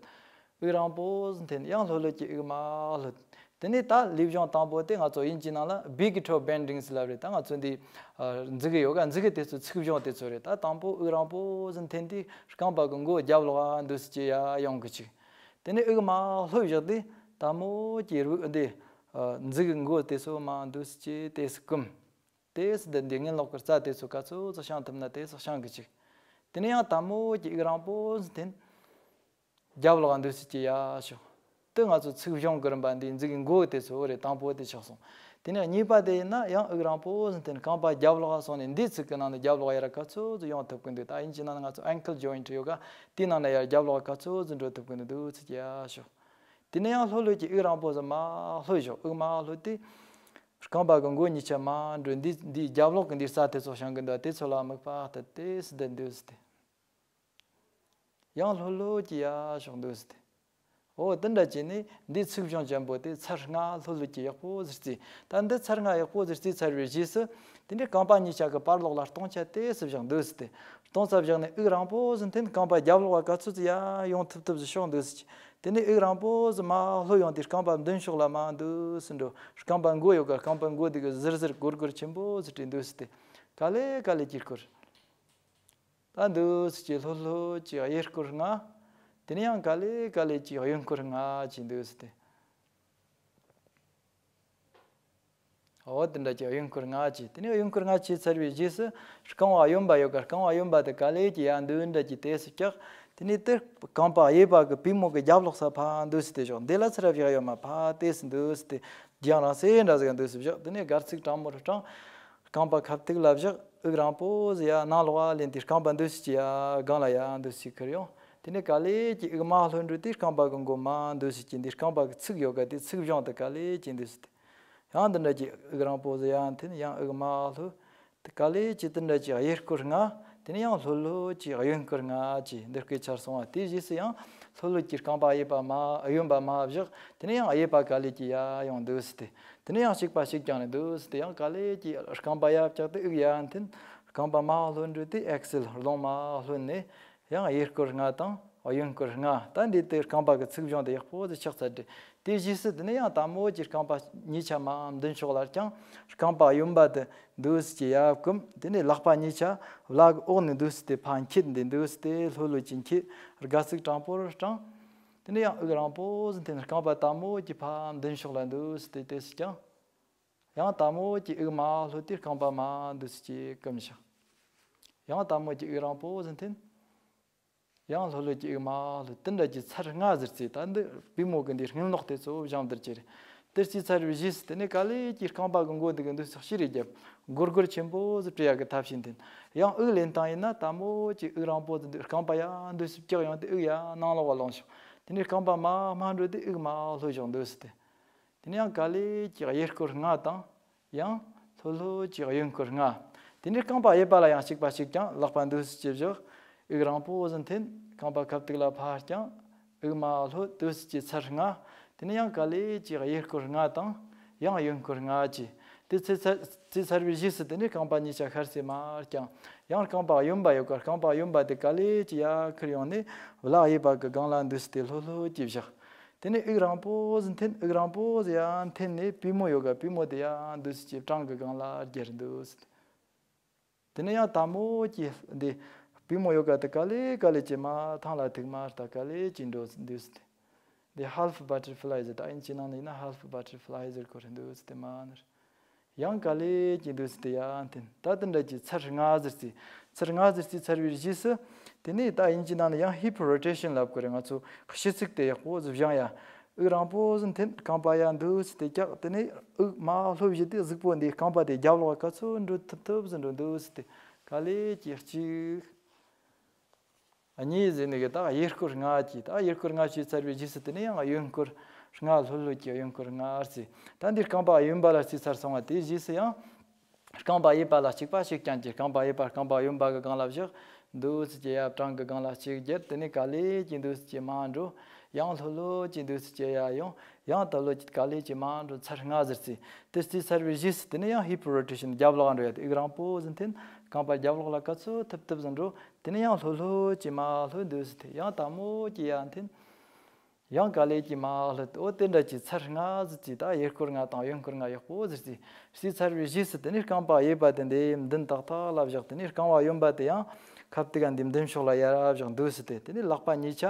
དབུགས་རིང་པོ་ཟིག་འཐེན། ཡང་ལྷོད་ལྷོད་ཀྱིས་དབུགས་མར་ལྷོད། དེ་ནས་ད་ལུས་སྦྱོང་དང་པོ་དེ་ང་ཚོ་དབྱིན་ཇིའི་ནང་ལ་big toe bendings ལབ་རེད། ད་ང་ཚོ་འདི་ཨ་མཛུ་གུ་ཡོད་ག་མཛུ་གུ་དེ་ཚོའི་ཚིག་སྦྱོང་དེ་ཚོ་རེད། ད་དང་པོ་དབུགས་རིང་པོ་ཟིག་འཐེན་དུས་རྐང་པ་གི་མགོ་རྒྱབ་ལོགས་འདུག་སེ་ཅིག་ཡར་ཡོང་གི་ཅིག་དེ་ནས་དབུགས་མར་ལྷོད་བཞག་དུས་དལ་མོ་གྱིས་རུ་འདི་ཨ་མཛུ་གུ་མགོ་དེ་ཚོ་མར་འདུག་སེ་ཅིག་དེ་སུ་བསྐུམ། དེ་སུ་འདི་འདི་ངན་ལོག་གི་རྩ་དེ་ཚོ་ག་ཚོད་ཚོད་བྱང་ཐུབ་ན་དེ་ཚོ་བྱང་གི་ཅིག་དེ་ནས་ཡང་དལ་མོ་གྱིས་དབུགས་རིང་པོ་ཟིག་འཐེན། རྒྱབ་ལོགས་འདུག་སེ་ཅིག་ཡར་ཞོག་དེ་ང་ཚོ་ཚིག་སྦྱོང་གི་རིམ་པ་འདི་མཛུ་གུའི་མགོ་དེ་ཚོ་རེད། དང་པོ་དེ་ཆགས་སོང་། དེ་ནས་གཉིས་པ་དེ་ཡིན་ན་ཡང་དབུགས་རིང་པོ་ཟིག་འཐེན། རྐང་པ་རྒྱབ་ལོགས་སོང་ནས་འདིའི་ཚིགས་ཀྱི་ནང་ནས་རྒྱབ་ལོགས་ཡར་ག་ཚོད་ཚོད་ཡོང་ཐུབ་ཀྱི་འདུག་ད་དབྱིན་ཇིའི་ནང་ན་ང་ཚོ་ankle joint ཡོད་ག་དེའི་ནང་ན་ཡར་རྒྱབ་ལོགས་ག་ཚོད་ཚོད་འགྲོ་ཐུབ་ཀྱི་འདུག་འདུག་སེ་ཅིག་ཡར་ཞོག་དེ་ནས་ཡང་ལྷོད་ལྷོད་ཀྱིས་དབུགས་རིང་པོ་ཟིག་མར་ལྷོད་ཞོག་དབུགས་མར་ལྷོད་དུས་རྐང་པ་གི་མགོ་གཉིས་ཆ་མར་འགྲོ། འདི་འདིའི་རྒྱབ་ལོགས་ཀྱི་འདིའི་རྩ་དེ་ཚོ་བྱང་གི་འདུག་དེ་ཚོ་ལ་དམིགས་པ་གཏད་དེ་སུ་བསྡད། འདུག་སེ་དེ། ཡང་ལྷོད་ལྷོད་ཀྱིས་ཡར་ཞོག་འདུག་སེ་དེ། འོ་དེ་འདྲ་བྱས་ནས་འདིའི་ཚིག་སྦྱོང་ཅན་པོ་དེ་ཚར་ལྔ་ལྷོད་ལྷོད་ཀྱིས་ཡག་པོ་ཟིག་རྩེས། ད་འདི་ཚར་ལྔ་ཡག་པོ་ཟིག་རྩེས་ཚར་བའི་རྗེས་སུ། དེ་ནས་རྐང་པ་གཉིས་ཆ་གི་བར་ལོགས་ལ་ལྟུང་བྱ་དེ་སུ་བཞག་འདུག་སེ་དེ། ལྟུང་ས་བཞག་ནས་དབུགས་རིང་པོ་ཟིག་འཐེན། རྐང་པ་རྒྱབ་ལོགས་ག་ཚོད་ཙམ་ཡར་ཡོང་ཐུབ་ཐུབ་ཟིག་ཞོག་འདུག་སེ་བྱས། དེ་ནས་དབུགས་རིང་པོ་ཟིག་མར་ལྷོད་ཡོང་དུས་རྐང་པ་མདུན་ཕྱོགས་ལ་མར་འདུག་སེ་འགྲོ། རྐང་པ་མགོ་ཡོད་ག་རྐང་པ་མགོ་དེ་གིས་ཟུར་ཟུར་སྒོར་སྒོར་ཆེན་པོ་ཟིག་བྲིས། འདུག་སེ་དེ། ག་ལེ་ག་ལེ་གྱིས་སྐོར། ད་འདུག་སེ་ཅིག་ལྷོད་ལྷོད་ཀྱིས་གཡས་སྐོར་ལྔ། དེ་ནས་ཡང་ག་ལེ་ག་ལེ་ཀྱིས་གཡོན་སྐོར་ལྔ་བྱས། འདུག་སེ་དེ། འོ་དེ་འདྲ་ཀྱིས་གཡོན་སྐོར་ལྔ་བྱས། དེ་ནས་གཡོན་སྐོར་ལྔ་བྱས་ཚར་བའི་རྗེས་སུ་རྐང་པ་གཡོན་པ་ཡོད་ག་རྐང་པ་གཡོན་པ་དེ་ག་ལེ་ཀྱིས་ཡར་འདུག་འདྲ་ཀྱིས་དེ་སུ་བཀྱག་དེ་ནས་དེ་རྐང་པ་གཡས་པ་གི་པུས་མོ་གི་རྒྱབ་ལོགས་ས་ཕར་འདུག་སེ་དེ་བཞག་འདི་ལ་ཚུར་ར་བཞག་ཡོད་མ། ཕར་དེ་སུ་འདུག་སེ་དེ། རྒྱང་རིང་སེ་འདྲ་ཟིག་འདུག་སེ་བཞག་དེ་ནས་སྒལ་ཚིགས་དྲང་མོར་དྲངས། རྐང་པ་ཁ་ཐུག་ལ་བཞག་དབུགས་རིང་པོ་ཟིག་ཡར་ནང་ལོགས་ལ་ལེན་དུས་རྐང་པ་འདུག་སེ་ཅིག་ཡར་སྒང་ལ་ཡར་འདུག་སེ་ཁུར་ཡོང་། དེ་ནས་ག་ལེ་ཀྱིས་དབུགས་མར་ལྷོད་འགྲོ་དུས་རྐང་པ་གི་མགོ་མར་འདུག་སེ་ཅིག་འདི་རྐང་པ་གི་ཚིགས་ཡོད་ག་དེ་ཚིགས་སྦྱོང་དེ་ག་ལེ་ཀྱིས་འདུག་སེ་དེ། ཡང་འདི་འདྲ་ཀྱིས་དབུགས་རིང་པོ་ཟིག་ཡར་འཐེན། ཡང་དབུགས་མར་ལྷོད། དེ་ག་ལེ་ཀྱིས་དེ་འདྲ་ཀྱིས་གཡས་སྐོར་ལྔ། དེ་ནས་ཡང་ལྷོད་ལྷོད་ཀྱིས་གཡོན་སྐོར་ལྔ་བྱས། འདི་སྐད་ཆར་སོང་བ། དེའི་རྗེས་སུ་ཡང་ལྷོད་ལྷོད་ཀྱིས་རྐང་པ་གཡས་པ་མར་གཡོན་པ་མར་བཞག་དེ་ནས་ཡང་གཡས་པ་ག་ལེ་ཀྱིས་ཡར་ཡོང་། འདུག་སེ་དེ། དེ་ནས་ཡང་གཅིག་པ་གཅིག་རྐྱང་ནས་འདུག་སེ་དེ། ཡང་ག་ལེ་ཀྱིས་རྐང་པ་ཡར་བཀྱག་སྟེ་དབུགས་ཡར་འཐེན། རྐང་པ་མར་ལྷོད་འགྲོ་དུས་ཨེག་སེལ་རླུང་མར་ལྷོད་ནས་ཡང་གཡས་སྐོར་ལྔ་དང་གཡོན་སྐོར་ལྔ། ད་འདི་དེ་རྐང་པ་གི་ཚུགས་གཞོང་དེ་ཡག་པོ་ཟིག་ཆགས་ཚར་དུས། དེའི་རྗེས་སུ་དེ་ནས་ཡང་དལ་མོ་གྱིས་རྐང་པ་གཉིས་ཆ་མར་མདུན་ཕྱོགས་ལ་བརྐྱངས། རྐང་པ་གཡོན་པ་དེ་འདུག་སེ་ཅིག་ཡར་བསྐུམ། དེ་ནས་ལག་པ་གཉིས་ཆ་བརླ་གི་འོག་ནས་འདུག་སེ་དེ་ཕར་འཁྱེར། འདི་འདུག་སེ་དེ་ལྷོད་ལྷོད་ཅིག་འཁྱེར། དགའ་ཚིགས་དྲང་པོར་དྲངས། དེ་ནས་ཡང་དབུགས་རིང་པོ་ཟིག་འཐེན། རྐང་པ་དལ་མོ་གྱིས་ཕར་མདུན་ཕྱོགས་ལ་འདུག་སེ་དེ་དེ་སེ་བརྐྱངས། ཡང་དལ་མོ་གྱིས་དབུགས་མར་ལྷོད་དེ་རྐང་པ་མར་འདུག་སེ་ཅིག་བསྐུམ་བཞག། ཡང་དལ་མོ་གྱིས་དབུགས་རིང་པོ་ཟིག་འཐེན། ཡང་ལྷོད་ལྷོད་ཀྱིས་དབུགས་མར་ལྷོད། དེ་འདྲ་གྱིས་ཚར་ལྔ་ཟིག་རྩེས། ད་འདི་པུས་མོ་གི་འདི་སྔུན་ལོག་དེ་ཚོ་སྦྱངས་བསྡད་ཀྱི་རེད། དེ་རྩེས་ཚར་བའི་རྗེས་སུ་དེ་ནས་ག་ལེ་གྱིས་རྐང་པ་གི་མགོ་འདི་གི་འདུག་སེ་ཕྱིར་རེ་བརྒྱབ། སྒོར་སྒོར་ཆེན་པོ་ཟིག་སྤྲད་ཡག་གི་ཐབས་ཤེས་འཐེན། ཡང་དབུགས་ལེན་སྟངས་ཡིན་ན་དལ་མོ་གྱིས་དབུགས་རིང་པོ་ཟིག་འདུག། རྐང་པ་ཡར་འདུག་སེ་བཀྱག་ཡོང་དུས་དབུགས་ཡར་ནང་ལོགས་ལ་ལངས་ཤོག། དེ་ནས་རྐང་པ་མར་མར་འགྲོ་དུས་དབུགས་མར་ལྷོད་ཤོག། འདུག་སེ་དེ། དེ་ནས་ཡང་ག་ལེ་གྱིས་གཡས་སྐོར་ལྔ་དང་། ཡང་ལྷོད་ལྷོད་ཀྱིས་གཡོན་སྐོར་ལྔ། དེ་ནས་རྐང་པ་གཡས་པ་ལ་ཡང་གཅིག་པ་གཅིག་བརྐྱངས། ལག་པ་འདུག་སེ་ཅིག་བཞག། དབུགས་རིང་པོ་ཟིག་འཐེན། རྐང་པ་ཁ་ཐུག་ལ་ཕར་བརྐྱངས། དབུགས་མར་ལྷོད། འདུག་སེ་ཅིག་ཚར་ལྔ། དེ་ནས་ཡང་ག་ལེ་གྱིས་གཡས་སྐོར་ལྔ་དང་། ཡང་གཡོན་སྐོར་ལྔ་བྱས། དེ་རྩེས་ཚར་རྩེས་ཚར་བའི་རྗེས་སུ་དེ་ནས་རྐང་པ་གཉིས་ཆ་ཤར་སེ་མར་བརྐྱངས། ཡང་རྐང་པ་གཡོན་པ་ཡོད་ཀ། རྐང་པ་གཡོན་པ་དེ་ག་ལེ་གྱིས་ཡར་ཁུར་ཡོང་ནས་བརླ་གཡས་པ་གི་སྒང་ལ་འདུག་སེ་དེ་ལྷོད་ལྷོད་ཀྱིས་བཞག། དེ་ནས་དབུགས་རིང་པོ་ཟིག་འཐེན། དབུགས་རིང་པོ་ཟིག་ཡར་འཐེན་ནས་པུས་མོ་ཡོད་ག། པུས་མོ་དེ་ཡར་འདུག་སེ་ཅིག་བྲང་གི་སྒང་ལ་སྦྱར། འདུག་སེ། དེ་ནས་ཡང་དལ་མོ་གྱིས་འདི་པུས་མོ་ཡོད་ག་དེ་ག་ལེ་ག་ལེ་གྱིས་མར་ཐང་ལ་ཐུག། མར་ལྟ་ག་ལེ་གྱིས་འགྲོ། འདུག་སེ། འདི་ཧཱལ་ཕི་བ་ཊར་ཕི་ལའི་ཟེར། ད་དབྱིན་ཇི་ནང་ནས་ཡིན་ན་ཧཱལ་ཕི་བ་ཊར་ཕི་ལའི་ཟེར་གོ་རེད། འདུག་སེ་དེ་མར་ནར། ཡང་ག་ལེ་གྱིས་འདུག་སེ་དེ་ཡར་འཐེན། ད་དེ་འདྲ་གྱིས་ཚར་ལྔ་ཟིག་རྩེས། ཚར་ལྔ་ཟིག་རྩེས་ཚར་བའི་རྗེས་སུ། དེ་ནས་ད་དབྱིན་ཇི་ནང་ནས་ཡང་ཧིབ་རོ་ཊེ་ཤན་ལབ་དགོས་རེད། ང་ཚོ་གཞི་ཚིགས་དེ་ཡག་པོ་ཟིག་སྦྱང་ཡ། དབུགས་རིང་པོ་ཟིག་འཐེན། རྐང་པ་ཡར་འདུག་སེ་དེ་བཀྱག། དེ་ནས་དབུགས་མར་ལྷོད་བཞིན་དེ་གཟུགས་པོ་འདི་རྐང་པ་དེ་རྒྱབ་ལོགས་ག་ཚོད་འགྲོ་ཐུབ་ཐུབ་ཟིག་འགྲོ། འདུག་སེ་དེ་ག་ལེ་གྱིས་གཅིག། གཉིས་ཟེར་ནས་གི་ད་གཡས་སྐོར་ལྔ་གྱིས། ད་གཡས་སྐོར་ལྔ་བྱས་ཚར་བའི་རྗེས་སུ་དེ་ནས་ཡང་གཡོན་སྐོར་ལྔ། ལྷོད་ལྷོད་ཀྱིས་གཡོན་སྐོར་ལྔ་རྩེས། ད་འདི་རྐང་པ་གཡོན་པ་ལ་རྩེས་ཚར་སོང་བ་དེའི་རྗེས་སུ་ཡང་རྐང་པ་གཡས་པ་ལ་གཅིག་པ་གཅིག་བརྐྱངས་ཀྱིས་རྐང་པ་གཡས་པ་རྐང་པ་གཡོན་པ་གི་སྒང་ལ་བཞག། འདུག་སེ་ཅིག་ཡར་བྲང་གི་སྒང་ལ་གཅིག་བརྒྱབ། དེ་ནས་ག་ལེ་གྱིས་འདུག་སེ་ཅིག་མར་འགྲོ། ཡང་ལྷོད་ལྷོད་ཀྱིས་འདུག་སེ་ཅིག་ཡར་ཡོང་། ཡང་ད་ལོ་ག་ལེ་གྱིས་མར་འགྲོ། ཚར་ལྔ་ཟིག་རྩེས། དེ་རྩེས་ཚར་བའི་རྗེས་སུ་དེ་ནས་ཡང་ཧིབ་རོ་ཊེ་ཤན་རྒྱབ་ལོགས་འགྲོ་ཡ་དེ། དབུགས་རིང་པོ་ཟིག་འཐེན། རྐང་པ་རྒྱབ་ལོགས་ལ་ག་ཚོད་ཐུབ་ཐུབ་ཟིག་འགྲོ། དེ་ནས་ཡང་ལྷོད་ལྷོད་ཀྱིས་མར་ལྷོད། འདུག་སེ་དེ་ཡང་དལ་མོ་གྱིས་ཡར་འཐེན། ཡང་ག་ལེ་གྱིས་མར་ལྷོད། འོ་དེ་འདྲ་གྱིས་ཚར་ལྔ་ཟིག་རྩེས། ད་གཡས་སྐོར་ལྔ་དང་གཡོན་སྐོར་ལྔ་ཡག་པོ་ཟིག་རྩེས། རྩེས་ཚར་བའི་རྗེས་སུ་དེ་ནས་རྐང་པ་གཡས་པ་དེ་འདི་མདུན་ཏག་ཏག་ལ་བཞག། དེ་ནས་རྐང་པ་གཡོན་པ་དེ་ཡང་ཁ་ཐུག་ག་འདི་མདུན་ཕྱོགས་ལ་ཡར་བཞག། འདུག་སེ་དེ། དེ་ནས་ལག་པ་གཉིས་ཆ་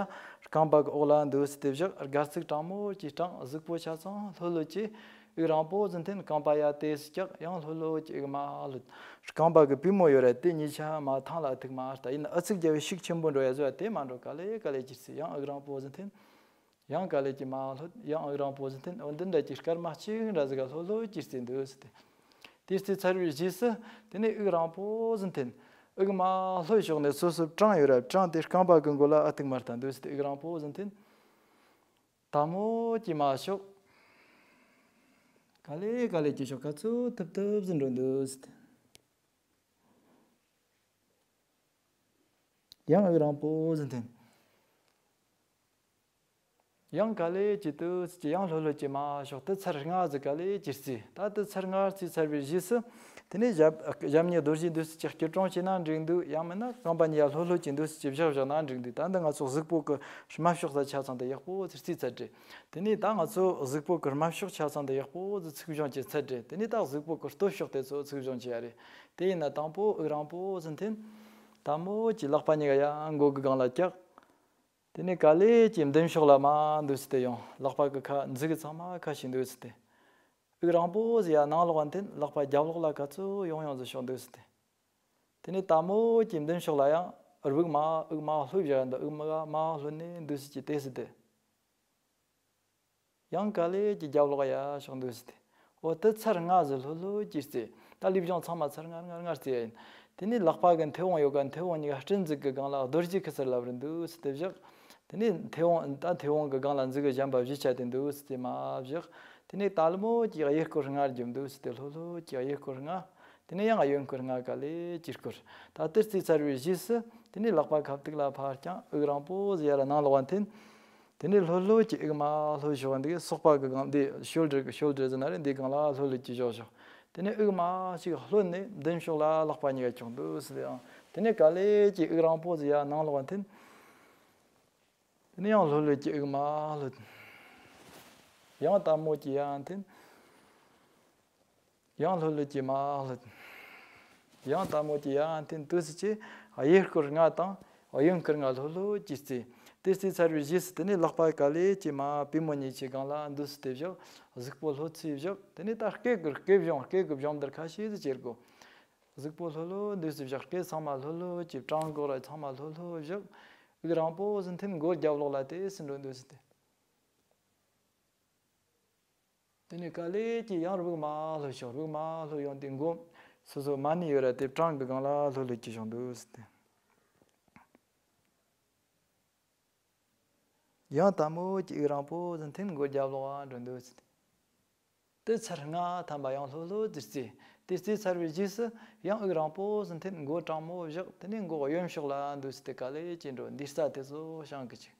རྐང་པ་གི་འོག་ལ་འདུག་སེ་དེ་བཞག། སྒལ་ཚིགས་དྲང་མོ་གྱིས་དྲངས། གཟུགས་པོ་ཆ་ཚང་ལྷོད་ལྷོད་ཀྱིས་དབུགས་རིང་པོ་ཟིག་འཐེན། རྐང་པ་ཡར་དེ་སེ་བཀྱག། ཡང་ལྷོད་ལྷོད་ཀྱིས་དབུགས་མར་ལྷོད། རྐང་པ་གི་པུས་མོ་ཡོད་ར་དེ་གཉིས་ཆ་མར་ཐང་ལ་ཐུག། མར་ལྟ་ཡིན་ན་ཨ་ཚིགས་རྒྱབ་པའི་ཤུགས་ཆེན་པོ་འགྲོ་ཡ་བཟོ་ཡ་དེ་མ་འགྲོ། ག་ལེ་ག་ལེ་གྱིས་རྩེས། ཡང་དབུགས་རིང་པོ་ཟིག་འཐེན། ཡང་ག་ལེ་གྱིས་མར་ལྷོད། ཡང་དབུགས་རིང་པོ་ཟིག་འཐེན། འོ་འདི་འདྲ་གྱིས་སྐར་མ་གཅིག་འདྲ་ཟིག་ག་ལྷོད་ལྷོད་ཀྱིས་རྩེས། འདུག་སེ་དེ། དེ་རྩེས་ཚར་བའི་རྗེས་སུ་དེ་ནས་དབུགས་རིང་པོ་ཟིག་འཐེན། དབུགས་མར་ལྷོད་ཕྱོགས་ནས་སོ་སོ་བྲང་ཡོད་ར། བྲང་དེ་རྐང་པ་གི་མགོ་ལ་ཨ་ཐུག་མར་ལྟ། འདུག་སེ་དེ་དབུགས་རིང་པོ་ཟིག་འཐེན། དལ་མོ་གྱིས་མར་ཕྱོགས། ག་ལེ་ག་ལེ་གྱིས་ཕྱོགས་ག་ཚོད་ཐུབ་ཐུབ་ཟིག་འགྲོ། འདུག་སེ་དེ། ཡང་དབུགས་རིང་པོ་ཟིག་འཐེན། ཡང་ག་ལེ་གྱིས་འདུག་སེ་ཅིག་ཡང་ལྷོད་ལྷོད་ཀྱིས་མར་ཕྱོགས། དེ་ཚར་ལྔ་ཟིག་ག་ལེ་གྱིས་རྩེས། ད་དེ་ཚར་ལྔ་རྩེས་ཚར་བའི་རྗེས་སུ། དེ་ནས་ཞབས་ཞབས་གཉིས་རྡོ་རྗེ་འདུག་སེ་ཅིག་སྐྱིལ་ཀྲུང་བྱས་ན་འགྲིག་འདུག། ཡང་མིན་ན་རྐང་པ་གཉིས་ཡར་ལྷོད་ལྷོད་ཀྱིས་འདུག་སེ་ཅིག་བཞག་བཞག་ན་འགྲིག་འདུག། ད་འདི་ང་ཚོ་གཟུགས་པོ་གི་རྨད་ཕྱོགས་ས་ཆ་ཚང་དེ་ཡག་པོ་ཟིག་རྩེས་ཚར་རེད། དེ་ནས་ད་ང་ཚོ་གཟུགས་པོ་གི་རྨད་ཕྱོགས་ཆ་ཚང་དེ་ཡག་པོ་ཟིག་ཚིག་སྦྱོང་བྱས་ཚར་རེད། དེ་ནས་ད་གཟུགས་པོ་གི་སྟོད་ཕྱོགས་དེ་ཚོ་ཚིག་སྦྱོང་བྱེད་ཡ་རེད། དེ་ཡིན་ན་དང་པོ་དབུགས་རིང་པོ་ཟིག་འཐེན། དལ་མོ་གྱིས་ལག་པ་གཉིས་ཀ་ཡར་མགོ་གི་སྒང་ལ་བཀྱག། དེ་ནས་ག་ལེ་གྱིས་མདུན་ཕྱོགས་ལ་མར་འདུག་སེ་དེ་ཡོང་། ལག་པ་གི་ཁ་མཛུབ་གུ་ཚང་མ་ཁ་ཕྱེས་འདུག་སེ་དེ། དབུགས་རིང་པོ་ཟིག་ཡར་ནང་ལོགས་འཐེན། ལག་པ་རྒྱབ་ལོགས་ལ་ག་ཚོད་ཡོང་ཡོང་ཟིག་ཕྱོགས། འདུག་སེ་དེ། དེ་ནས་དལ་མོ་གྱིས་མདུན་ཕྱོགས་ལ་ཡང་དབུགས་མར་དབུགས་མར་ལྷོད་བཞག་ཡ་འདུག། དབུགས་མར་མར་ལྷོད་ནས་འདུག་སེ་གྱིས་དེ་སེ་དེ། ཡང་ག་ལེ་གྱིས་རྒྱབ་ལོགས་ཡར་ཕྱོགས། འདུག་སེ་དེ། འོ་དེ་ཚར་ལྔ་ཟིག་ལྷོད་ལྷོད་ཀྱིས་རྩེས། ད་ལུས་སྦྱོང་ཚང་མ་ཚར་ལྔ་ལྔ་ལྔ་རྩེ་ཡ་ཡིན། དེ་ནས་ལག་པ་གི་མཐེ་བོང་ཡོད་ག། མཐེ་བོང་གཉིས་ཀ་སྤྲིན་མཛུབ་གི་སྒང་ལ་རྡོ་རྗེ་ཁུ་ཚུར་ལབ་རེད། འདུག་སེ་དེ་བཞག། དེ་ནས་མཐེ་བོང་ད་མཐེ་བོང་གི་སྒང་ལ་མཛུབ་གུ་གཞན་པ་བཞི་ཆ་དེ་འདུག་སེ་དེ་མར་བཞག། དེ་ནས་དལ་མོ་གྱིས་གཡས་སྐོར་ལྔ་བརྒྱབ། འདུག་སེ་དེ་ལྷོད་ལྷོད་ཀྱིས་གཡས་སྐོར་ལྔ། དེ་ནས་ཡང་གཡོན་སྐོར་ལྔ། ག་ལེ་གྱིས་སྐོར། ད་དེ་རྩེས་ཚར་བའི་རྗེས་སུ་དེ་ནས་ལག་པ་ཁ་ཐུག་ལ་ཕར་བརྐྱངས། དབུགས་རིང་པོ་ཟིག་ཡར་ནང་ལོགས་འཐེན། དེ་ནས་ལྷོད་ལྷོད་ཀྱིས་དབུགས་མར་ལྷོད་ཕྱོགས། འདི་གི་སོག་པ་གི་སྒང་འདི་ཤོལ་ཌར་གི་ཤོལ་ཌར་ཟེར་ན་རེད། འདིའི་སྒང་ལ་ལྷོད་ལྷོད་ཀྱིས་ཕྱོགས་ཕྱོགས། དེ་ནས་དབུགས་མ་ཞིག་ལྷོད་ནས་མདུན་ཕྱོགས་ལ་ལག་པ་གཉིས་ཀ་བརྐྱངས་འདུག་ཟེར་ཏེ། ཡང་དེ་ནས་ག་ལེ་གྱིས་དབུགས་རིང་པོ་ཟིག་ཡར་ནང་ལོགས་འཐེན། དེ་ནས་ཡང་ལྷོད་ལྷོད་ཀྱིས་དབུགས་མ་ལྷོད། ཡང་དལ་མོ་གྱིས་ཡར་འཐེན། ཡང་ལྷོད་ལྷོད་ཀྱིས་མར་ལྷོད། ཡང་དལ་མོ་གྱིས་ཡར་འཐེན། དུས་སུ་ཅི། གཡས་སྐོར་ལྔ་དང་གཡོན་སྐོར་ལྔ་ལྷོད་ལྷོད་ཀྱིས་རྩེ། དེ་རྩེས་ཚར་བའི་རྗེས་སུ་དེ་ནས་ལག་པ་ག་ལེ་གྱིས་མར་པུས་མོ་གཉིས་ཀྱི་སྒང་ལ་འདུག་སེ་དེ་བཞག་གཟུགས་པོ་ལྷོད་ཚུལ་བཞག་དེ་ནས་ད་སྐེ་སྐོར་སྐེ་བཞོང་། སྐེ་གི་བཞོང་འདིར་ཁ་ཤས་ཟིག་བྱེད་དགོས། གཟུགས་པོ་ལྷོད་ལྷོད་འདུག་སེ་བཞག་སྐེ་ཚང་མ་ལྷོད་ལྷོད་ཀྱིས། བྲང་སྒོ་ར་ཚང་མ་ལྷོད་ལྷོད་བཞག་དབུགས་རིང་པོ་ཟིག་འཐེན། མགོ་རྒྱབ་ལོགས་ལ་དེ་སུ་འགྲོ་འདུག་སེ་དེ། དེ་ནས་ག་ལེ་གྱིས་ཡང་དབུགས་མར་ལྷོད་ཤོག་དབུགས་མར་ལྷོད་ཡོང་དུས་མགོ་སོ་སོ་མ་ཎི་ཡོད་ར་དེ་བྲང་གི་སྒང་ལ་ལྷོད་ལྷོད་ཀྱིས་བཞག་འདུག་སེ་དེ། ཡང་དལ་མོ་གྱིས་དབུགས་རིང་པོ་ཟིག་འཐེན། མགོ་རྒྱབ་ལོགས་ལ་འགྲོ་འདུག་སེ་དེ། དེ་ཚར་ལྔ་ཐམ་པ་ཡང་ལྷོད་ལྷོད་དེ་རྩེ། དེ་རྩེས་ཚར་བའི་རྗེས་སུ་ཡང་དབུགས་རིང་པོ་ཟིག་འཐེན། མགོ་དྲང་མོ་བཞག་དེ་ནས་མགོ་གཡོན་ཕྱོགས་ལ་འདུག་སེ་དེ་ག་ལེ་གྱིས་འགྲོ། འདི་རྩ་དེ་ཚོ་བྱང་གི་ཅིག་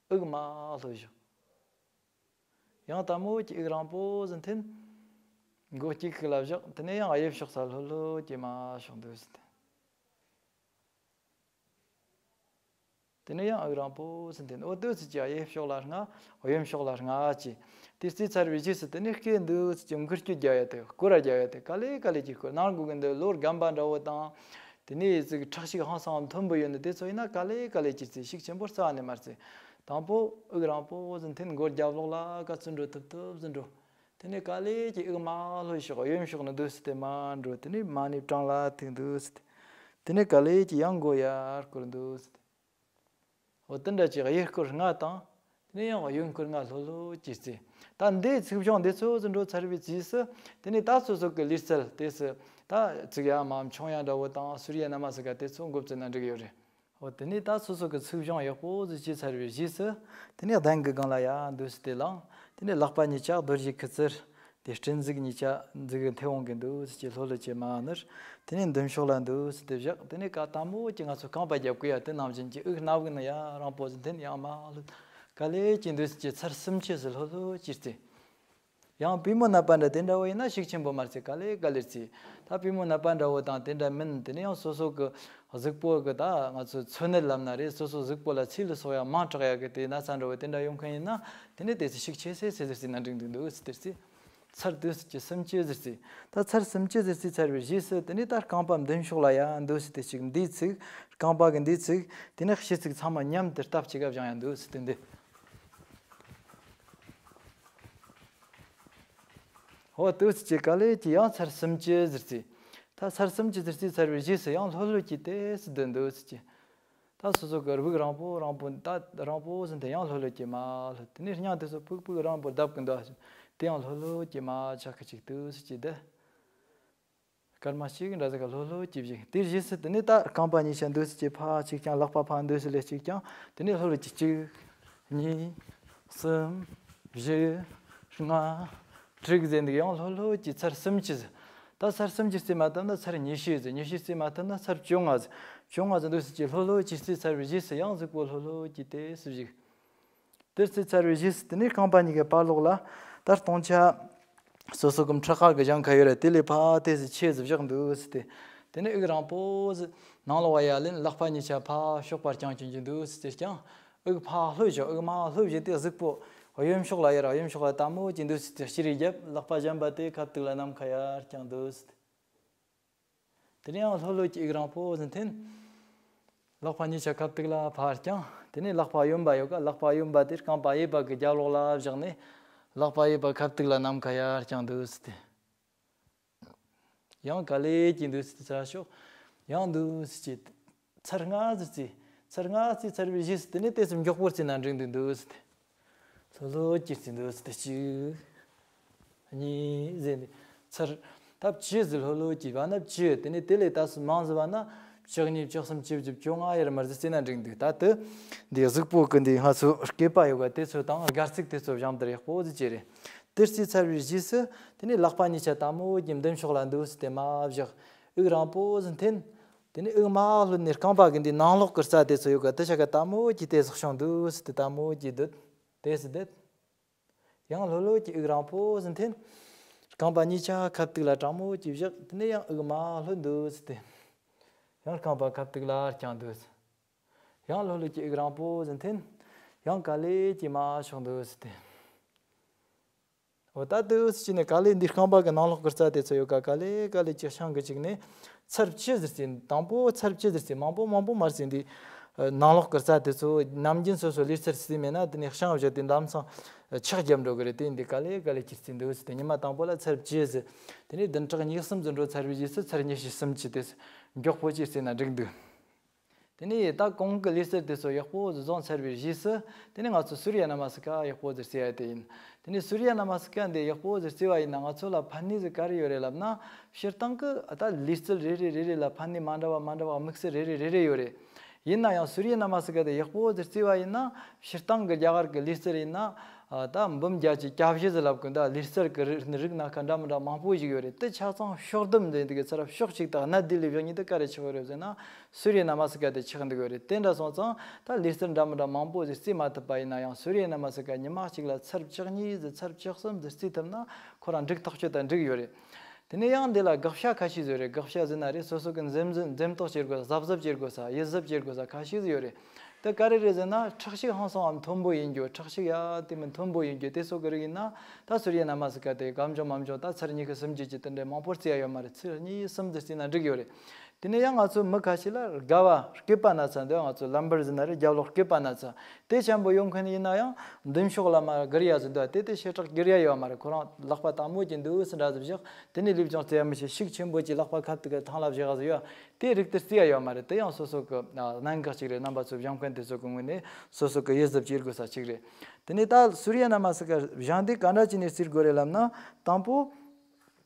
དབུགས་མར་ལྷོད་བཞག་ཡང་དལ་མོ་གྱིས་དབུགས་རིང་པོ་ཟིག་འཐེན། མགོ་དཀྱིལ་ཁུག་ལ་བཞག་དེ་ནས་ཡང་གཡས་ཕྱོགས་ས་ལྷོད་ལྷོད་ཀྱིས་མར་ཕྱོགས་འདུག་སེ་དེ། དེ་ནས་ཡང་དབུགས་རིང་པོ་ཟིག་འཐེན། འོ་དེ་ཚོ་གྱིས་གཡས་ཕྱོགས་ལ་ལྔ། གཡོན་ཕྱོགས་ལ་ལྔ་གྱིས། དེ་རྩེས་ཚར་བའི་རྗེས་སུ་དེ་ནས་སྐེ་འདུག་སེ་གྱིས་མགུལ་སྐྱོད་རྒྱག་ཡ་དེ། སྐོར་ར་རྒྱག་ཡ་དེ་ག་ལེ་ག་ལེ་གྱིས་སྐོར། ནང་སྒོ་གི་འདི་ལོ་རྒན་པ་འདྲ་བོ་དང་། དེ་ནས་ཅིག་ཁྲག་ཤུགས་ཧང་སང་མཐོན་པོ་ཡོད་ནི་དེ་ཚོ་ཡིན་ན་ག་ལེ་ག་ལེ་གྱིས་རྩེ། ཤུགས་ཆེན་པོ་རྩ་ནས་མ་རྩེ། དང་པོ་དབུགས་རིང་པོ་ཟིག་འཐེན། མགོ་རྒྱབ་ལོགས་ལ་ག་ཚོད་འགྲོ་ཐུབ་ཐུབ་ཟིག་འགྲོ། དེ་ནས་ག་ལེ་གྱིས་དབུགས་མར་ལྷོད་ཤོག་གཡོན་ཕྱོགས་ནས་འདུག་སེ་དེ་མར་འགྲོ། དེ་ནས་མ་ཎི་བྲང་ལ་ཐུག་འདུག་སེ་དེ། དེ་ནས་ག་ལེ་གྱིས་ཡང་མགོ་ཡར་སྐོར་འདུག་སེ་དེ། འོ་དེ་འདྲ་ཅིག་གཡས་སྐོར་ལྔ་དང་། དེ་ནས་ཡང་གཡོན་སྐོར་ལྔ་ལྷོད་ལྷོད་ཀྱིས་རྩེ། ད་འདིའི་ཚིག་བྱུང་འདི་ཚོ་ཟིག་འགྲོ་ཚར་བའི་རྗེས་སུ། དེ་ནས་ད་སོ་སོ་གི་ལུས་རྩལ་དེ་སུ། ད་ཚིག་ཡ་མ་མཆོང་ཡ་འདྲ་བོ་དང་སུར་ཡ་ན་མ་ཟིག་ག་དེ་ཚོ་འགོ་བཙུགས་ན་འགྲིག་ཡོད་རེད། འོ་དེ་ནས་ད་སོ་སོ་གི་ཚིག་བྱུང་ཡག་པོ་ཟིག་བྱས་ཚར་བའི་རྗེས་སུ། དེ་ནས་གདན་གྱི་སྒང་ལ་ཡར་འདུག་སེ་དེ་ལངས། དེ་ནས་ལག་པ་གཉིས་ཆ་རྡོ་རྗེ་ཁུ་ཚུར། དེ་སྤྲིན་གཟུགས་གཉིས་ཆ་གཟུགས་མཐེ་བོང་གིས་འདུག་སེ་ལྷོད་ལྷོད་ཀྱིས་མར་ནུར། དེ་ནས་མདུན་ཕྱོགས་ལ་འདུག་སེ་དེ་བཞག་དེ་ནས་ག་དལ་མོ་གྱིས་ང་ཚོ་རྐང་པ་རྒྱབ་གི་ཡ་དེ་ནང་བཞིན་གྱི་དབུགས་སྣ་བུག་ནས་ཡར་རིང་པོ་ཟིག་འཐེན། ཡང་མར་ལྷོད། ག་ལེ་གྱིས་འདུག་སེ་ཚར་སུམ་ཅུ་ཟིག་ལྷོད་ལྷོད་ཀྱིས་རྩེ། ཡང་པུས་མོ་ནད་པ་འདྲ་དེ་འདྲ་བོ་ཡིན་ན་ཤུགས་ཆེན་པོ་མ་རྩེ། ག་ལེ་ག་ལེ་རྩེ། ད་པུས་མོ་ནད་པ་འདྲ་བོ་དང་དེ་འདྲ་མིན། དེ་ནས་ཡང་སོ་སོ་གི་གཟུགས་པོ་གི་ད་ང་ཚོ་ཚོ་ནད་ལབ་ན་རེད། སོ་སོ་གཟུགས་པོ་ལ་ཚིལ་ལ་སོགས་ཡ་མང་དྲགས་ཡ་གི་དེ་ན་ཚ་འདྲ་བོ་དེ་འདྲ་ཡོང་མཁན་ཡིན་ན། དེ་ནས་དེ་ཚོ་ཤུགས་ཆེ་སེ་སེ་ཟེར་རྩེ་ན་འགྲིག་འདུག་འདུག་སེ་དེ་རྩེ། ཚར་འདུག་སེ་ཀྱི་སུམ་ཅུ་ཟེར་རྩེ། ད་ཚར་སུམ་ཅུ་ཟེར་རྩེ་ཚར་བའི་རྗེས་སུ་དེ་ནས་ད་རྐང་པ་མདུན་ཕྱོགས་ལ་ཡར་འདུག་སེ་དེ་ཅིག་འདིའི་ཚིག་རྐང་པ་གི་འདིའི་ཚིག་དེ་ནས་ཕྱི་ཚིག་ཚང་མ་མཉམ་དུ་སྟབས་གཅིག་ག་བཞེངས་ཡ་འདུག་སེ་དེ་འདི། འོ་དུས་ཀྱི་ག་ལེ་གྱིས་ཡང་ཚར་སུམ་ཅུ་ཟེར་རྩེ། ད་ཚར་སུམ་ཅུ་ཟེར་རྩེ་ཚར་བའི་རྗེས་སུ་ཡང་ལྷོད་ལྷོད་ཀྱིས་དེ་སུ་སྡོད་འདུག་ཟེར་གྱི། ད་སོ་སོ་གི་དབུགས་རིང་པོ་རིང་པོ་ད་རིང་པོ་ཟིན་ཏེ་ཡང་ལྷོད་ལྷོད་ཀྱིས་མར་ལྷོད། དེ་ནས་སྙིང་དེ་ཚོ་ཕུག་ཕུག་རིང་པོ་བརྡབ་ཀྱི་འདུག་དེ་ཡང་ལྷོད་ལྷོད་ཀྱིས་མར་ཆག་གི་ཅིག་འདུག་ཟེར་གྱི་འདི། སྐར་མ་གཅིག་འདྲ་ཟིག་ག་ལྷོད་ལྷོད་ཀྱིས་བཞག་དེའི་རྗེས་སུ་དེ་ནས་ད་རྐང་པ་གཉིས་ཆ་འདུག་སེ་ཕར་གཅིག་རྐྱང་། ལག་པ་ཕར་འདུག་སེ་ལས་གཅིག་རྐྱང་། དེ་ནས་ལྷོད་ལྷོད་ཀྱིས་གཅིག་གཉིས། གསུམ། བཞི། ལྔ། དྲུག་ཟེར་འདུག་ཡང་ལྷོད་ལྷོད་ཀྱིས་ཚར་སུམ་ཅུ་ཟེར། ད་ཚར་སུམ་ཅུ་རྩེ་མ་ཐུབ་ན་ཚར་ཉི་ཤུ་ཟེར། ཉི་ཤུ་རྩེ་མ་ཐུབ་ན་ཚར་བཅོ་ལྔ་ཟེར། བཅོ་ལྔ་ཟེར་འདུག་སེ་ཀྱིས་ལྷོད་ལྷོད་ཀྱིས་རྩེ་ཚར་བའི་རྗེས་སུ་ཡང་གཟུགས་པོ་ལྷོད་ལྷོད་ཀྱིས་དེ་སུ་བཞུགས། དེར་རྩེ་ཚར་བའི་རྗེས་སུ་དེ་ནས་རྐང་པ་གཉིས་ཀའི་བར་ལོགས་ལ་ད་སྟོང་ཆ་སོ་སོ་གི་ཕྲག་ཁ་གི་གཞང་ཁ་ཡོད་རེད། དེ་ལས་ཕར་དེ་སུ་ཆེ་ཟིག་བཞག་འདུག་སེ་དེ། དེ་ནས་དབུགས་རིང་པོ་ཟིག་ནང་ལོགས་བ་ཡར་ལེན། ལག་པ་གཉིས་ཆ་ཕར་ཕྱོགས་པ་རྐྱང་རྐྱང་གི་འདུག་སེ་དེ་རྐྱང་། དབུགས་ཕར་ལྷོད་བཞག་དབུགས་མར་ལྷོད་བཞག་དེ་གཟུགས་པོ་གཡོན་ཕྱོགས་ལ་ཡར་གཡོན་ཕྱོགས་ལ་དལ་མོ་གྱིས་འདུག་སེ་དེ་ཕྱིར་རྒྱབ། ལག་པ་གཞན་པ་དེ་ཁ་ཐུག་ལ་ནམ་མཁའ་ཡར་རྐྱང་འདུག་སེ་དེ། དེ་ནས་ཡང་ལྷོད་ལྷོད་ཀྱིས་དབུགས་རིང་པོ་ཟིག་འཐེན། ལག་པ་གཉིས་ཆ་ཁ་ཐུག་ལ་ཕར་རྐྱང་། དེ་ནས་ལག་པ་གཡོན་པ་ཡོད་ཀ་ལག་པ་གཡོན་པ་དེ་རྐང་པ་གཡས་པ་གི་རྒྱབ་ལོགས་ལ་བཞག་ནས། ལག་པ་གཡས་པ་ཁ་ཐུག་ལ་ནམ་མཁའ་ཡར་རྐྱང་འདུག་སེ་དེ། ཡང་ག་ལེ་གྱིས་འདུག་སེ་དེ་ཚར་ཤོག་ཡང་འདུག་སེ་ཀྱིས། ཚར་ལྔ་ཟིག་རྩེ། ཚར་ལྔ་རྩེ་ཚར་བའི་རྗེས་སུ་དེ་ནས་དེ་སུ་མགྱོགས་པོར་རྩེ་ན་འགྲིག་འདུག་འདུག་སེ་དེ། ལྷོད་ལྷོད་ཀྱིས་རྩེ་འདུག་སེ་དེ་གཅིག་གཉིས་ཟེར་ནས་ཚར། ད་བཅུ་ཟིག་ལྷོད་ལྷོད་ཀྱིས་བ་ན་བཅུ། དེ་ནས་དེ་ལས་ད་སུ་མང་ཟིག་བ་ན་བཅུ་གཉིས། བཅུ་གསུམ། བཅུ་བཞི། བཅོ་ལྔ་ཡར་མར་ཟིག་རྩེ་ན་འགྲིག་འདུག་ད་དེ་འདི་གཟུགས་པོ་གི་འདི་ང་ཚོ་སྐེད་པ་ཡོད་ག་དེ་ཚོ་དང་སྒལ་ཚིགས་དེ་ཚོ་བཞག་འདིར་ཡག་པོ་ཟིག་བྱས་རེད། དེ་རྩེ་ཚར་བའི་རྗེས་སུ་དེ་ནས་ལག་པ་གཉིས་ཆ་དལ་མོ་གྱིས་མདུན་ཕྱོགས་ལ་འདུག་སེ་དེ་མར་བཞག་དབུགས་རིང་པོ་ཟིག་འཐེན། དེ་ནས་དབུགས་མར་ལྷོད་ནས་རྐང་པ་གི་འདི་ནང་ལོགས་ཀྱི་རྩ་དེ་ཚོ་ཡོད་ག་དེ་ཆ་ག་དལ་མོ་གྱིས་དེ་ཟིག་ཤོང་འདུག་སེ་དེ་དལ་མོ་གྱིས་སྡོད། དེ་སུ་སྡོད། ཡང་ལྷོད་ལྷོད་ཀྱིས་དབུགས་རིང་པོ་ཟིག་འཐེན། རྐང་པ་གཉིས་ཆ་ཁ་ཐུག་ལ་དྲང་མོ་ཅིག་བཞག་དེ་ནས་ཡང་དབུགས་མར་ལྷོད་འདུག་ཟེར་ཏེ། ཡང་རྐང་པ་ཁ་ཐུག་ལ་བརྐྱངས་འདུག་ཟེར། ཡང་ལྷོད་ལྷོད་ཀྱིས་དབུགས་རིང་པོ་ཟིག་འཐེན། ཡང་ག་ལེ་གྱིས་མར་ཕྱོགས་འདུག་ཟེར་ཏེ། འོ་ད་འདུག་ཟེར་གྱིས་ནས་ག་ལེ་འདི་རྐང་པ་གི་ནང་ལོགས་ཀྱི་རྩ་དེ་ཚོ་ཡོད་ཀ་ག་ལེ་ག་ལེ་གྱིས་བཤང་གི་བཅུག་ནས་ཚར་བཅུ་ཟེར་ཏེ། དང་པོ་ཚར་བཅུ་ཟེར་ཏེ་མང་པོ་མང་པོ་མར་ཟེར་འདི། ནང་ལོགས་ཀྱི་རྩ་དེ་ཚོ་ནམ་རྒྱུན་སོ་སོ་ལུས་རྩལ་རྩེས་མེད་ན་དེ་ནས་བཤང་བཞག་དེ་འདམ་སང་ཆག་རྒྱབ་འགྲོ་གི་རེད། དེ་འདི་ག་ལེ་ག་ལེ་གྱིས་རྩེས་འདུག་ཟེར་ཏེ། ཉི་མ་དང་པོ་ལ་ཚར་བཅུ་ཟེར། དེ་ནས་བདུན་ཕྲག་གཉིས་གསུམ་ཟིག་འགྲོ་ཚར་བའི་རྗེས་སུ་ཚར་ཉི་ཤུ་སུམ་ཅུ་དེ་མགྱོགས་པོ་ཅིག་རྩེས་ན་འགྲིག་འདུག་དེ་ནས་ད་གོང་གི་ལུས་རྩལ་དེ་ཚོ་ཡག་པོ་ཟིག་བཟུང་ཚར་བའི་རྗེས་སུ། དེ་ནས་ང་ཚོ་སུརྱ་ན་མ་སི་ཀ་ཡག་པོ་ཟིག་རྩེ་ཡ་དེ་ཡིན། དེ་ནས་སུརྱ་ན་མ་སི་ཀ་འདི་ཡག་པོ་ཟིག་རྩེ་བ་ཡིན་ན་ང་ཚོ་ལ་ཕན་ནུས་ཟིག་ག་རེ་ཡོད་རེད་ལབ་ན། སྤྱིར་བཏང་གི་ད་ལུས་རྩལ་རེ་རེ་རེ་རེ་ལ་ཕན་ནུས་མ་འདྲ་བ་མ་འདྲ་བ་དམིགས་བསལ་རེ་རེ་རེ་རེ་ཡོད་རེད། ཡིན་ན་ཡང་སུརྱ་ན་མ་སི་ཀ་དེ་ཡག་པོ་ཟིག་རྩེ་བ་ཡིན་ན། སྤྱིར་བཏང་གི་རྒྱ་གར་གི་ལུས་རྩལ་ཡིན་ན། ཨ། ད་འབུམ་བརྒྱ་ཆ་གྱ་བཞི་ཟིག་ལབ་གི་འདུག་ལུས་རྩལ་གི་རིགས་རིགས་སྣ་ཁ་འདྲ་མི་འདྲ་མང་པོ་ཞིག་ཡོད་རེད། དེ་ཆ་ཚང་ཕྱོགས་བསྡོམས་མཛད་འདི་གི་ཚུར་ཕྱོགས་གཅིག་དང་སྣ་བདུན་ལས་བཞག་ཉིད་དུ་ག་རེ་ཆགས་ཡོད་རེད་ཟེར་ན། སུརྱ་ན་མ་སི་ཀ་དེ་ཆགས་འདུག་ཡོད་རེད། དེ་འདྲ་སོང་ཙང་ད་ལུས་རྩལ་འདྲ་མི་འདྲ་མང་པོ་ཞིག་རྩེ་མ་ཐུབ་པ་ཡིན་ན་ཡང་སུརྱ་ན་མ་སི་ཀ་ཉི་མ་གཅིག་ལ་ཚར་བཅུ་གཉིས་ཟིག་ཚར་བཅུ་གསུམ་ཟིག་རྩེ་ཐུབ་ན་ཁོ་རང་འགྲིག་ཐག་ཆོད་དང་འགྲིག་ཡོད་རེད། དེ་ནས་ཡང་འདི་ལ་དགག་བྱ་ཁ་ཤས་ཟིག་ཡོད་རེད། དགག་བྱ་ཟེར་ན་རེད། སོ་སོ་གི་འཛེམ་འཛེམ་འཛེམ་དོགས་བྱེད་དགོས་ས། གཟབ་གཟབ་བྱེད་དགོས་ས། ཡིད་གཟབ་བྱེད་དགོས་ས་ཁ་ཤས་ཟིག་ཡོད་རེད། དེ་ག་རེ་རེད་ཟེར་ན་ཁྲག་ཤུགས་ཧང་སང་ཨ་མཐོན་པོ་ཡིན་རྒྱུ། ཁྲག་ཤུགས་ཡ་དེ་མི་མཐོན་པོ་ཡིན་རྒྱུ་དེ་སོགས་ཀྱི་རིགས་ཡིན་ན། ད་སུརྱ་ན་མ་སི་ཀ་དེ་གང་བྱུང་མང་བྱུང་ད་ཚར་ཉི་ཤུ་སུམ་ཅུ་ཅིག་དེ་འདྲའི་མང་པོ་རྩེ་ཡ་ཡོད་མ་རེད། ཚར་གཉིས་གསུམ་ཙམ་རྩེས་ན་འགྲིག་ཡོད་རེད། དེ་ནས་ཡང་ང་ཚོ་མི་ཁ་ཤས་ལ་རྒ་བ་སྐེད་པ་ན་ཚ་འདུག་ང་ཚོ་ལམ་བར་ཟེར་ན་རེད། རྒྱབ་ལོགས་སྐེད་པ་ན་ཚ་དེ་ཆེན་པོ་ཡོང་མཁན་ཡིན་ན་ཡང་མདུན་ཕྱོགས་ལ་མར་སྒུར་ཡ་ཟིག་འདུག་དེ་དེ་ཞེ་དྲག་སྒུར་ཡ་ཡོད་མ་རེད། ཁོ་རང་ལག་པ་དལ་མོ་ཅིག་འདུག་སེ་འདྲ་ཟིག་བཞག་དེ་ནས་ལུས་སྦྱོང་རྩེ་ཡ་མི་ཤེས། ཤུགས་ཆེན་པོ་ཅིག་ལག་པ་ཁ་ཐུག་གི་ཐང་ལ་བཞག་ཟིག་ཡོད། དེ་རིགས་དེ་རྩེ་ཡ་ཡོད་མ་རེད། དེ་ཡང་སོ་སོ་གི་ཨ་གནད་འགག་ཅིག་རེད། རྣམ་པ་ཚོ་སྦྱང་མཁན་དེ་ཚོ་གི་ངོས་ནས་སོ་སོ་གི་ཡིད་གཟབ་བྱེད་དགོས་ས་ཅིག་རེད། དེ་ནས་ད་སུརྱ་ན་མ་སི་ཀ་སྦྱང་དུས་ག་འདྲ་བྱས་ནས་རྩེ་དགོས་རེད་ལབ་ན། དང་པོ་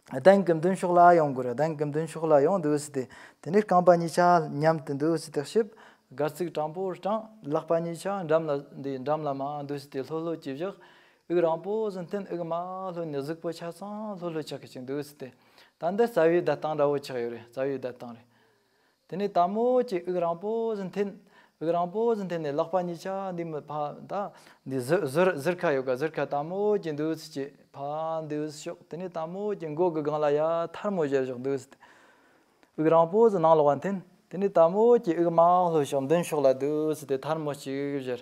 གདན་གྱི་མདུན་ཕྱོགས་ལ་ཡོང་དགོས་རེད། གདན་གྱི་མདུན་ཕྱོགས་ལ་ཡོང་འདུག་སེ་དེ། དེ་ནས་རྐང་པ་གཉིས་ཆ་མཉམ་དུ་འདུག་སེ་དེ་ཕྱིབ། སྒལ་ཚིགས་དྲང་པོ་དྲངས། ལག་པ་གཉིས་ཆ་འགྲམ་ལ་འདི་འགྲམ་ལ་མར་འདུག་སེ་དེ་ལྷོད་ལྷོད་ཀྱིས་བཞག་དབུགས་རིང་པོ་ཟིག་འཐེན། དབུགས་མར་ལྷོད་ནས་གཟུགས་པོ་ཆ་ཚང་ལྷོད་ལྷོད་ཆགས་ཀྱི་ཅིག་འདུག་སེ་དེ། ད་འདི་རྩ་བའི་བསྡད་སྟངས་འདྲ་བོ་ཆགས་ཡོད་རེད། རྩ་བའི་བསྡད་སྟངས་རེད། དེ་ནས་དལ་མོ་ཅིག་དབུགས་རིང་པོ་ཟིག་འཐེན། དབུགས་རིང་པོ་ཟིག་འཐེན་ནས་ལག་པ་གཉིས་ཆ་འདི་མི་ཕར་ད་འདི་ཟུར་ཟུར་ཟུར་ཁ་ཡོད་ག་ཟུར་ཁ་དལ་མོ་ཅིག་འདུག་སེ་ཅིག་ཕར་འདུག་སེ་ཕྱོགས། དེ་ནས་དལ་མོ་ཅིག་མགོ་གི་སྒང་ལ་ཡར་ཐལ་མོ་སྦྱར་བཞག་འདུག་སེ། དབུགས་རིང་པོ་ཟིག་ནང་ལོགས་ལ་འཐེན། དེ་ནས་དལ་མོ་ཅིག་དབུགས་མར་ལྷོད་ཕྱོགས་མདུན་ཕྱོགས་ལ་འདུག་སེ་དེ་ཐལ་མོ་ཅིག་སྦྱར།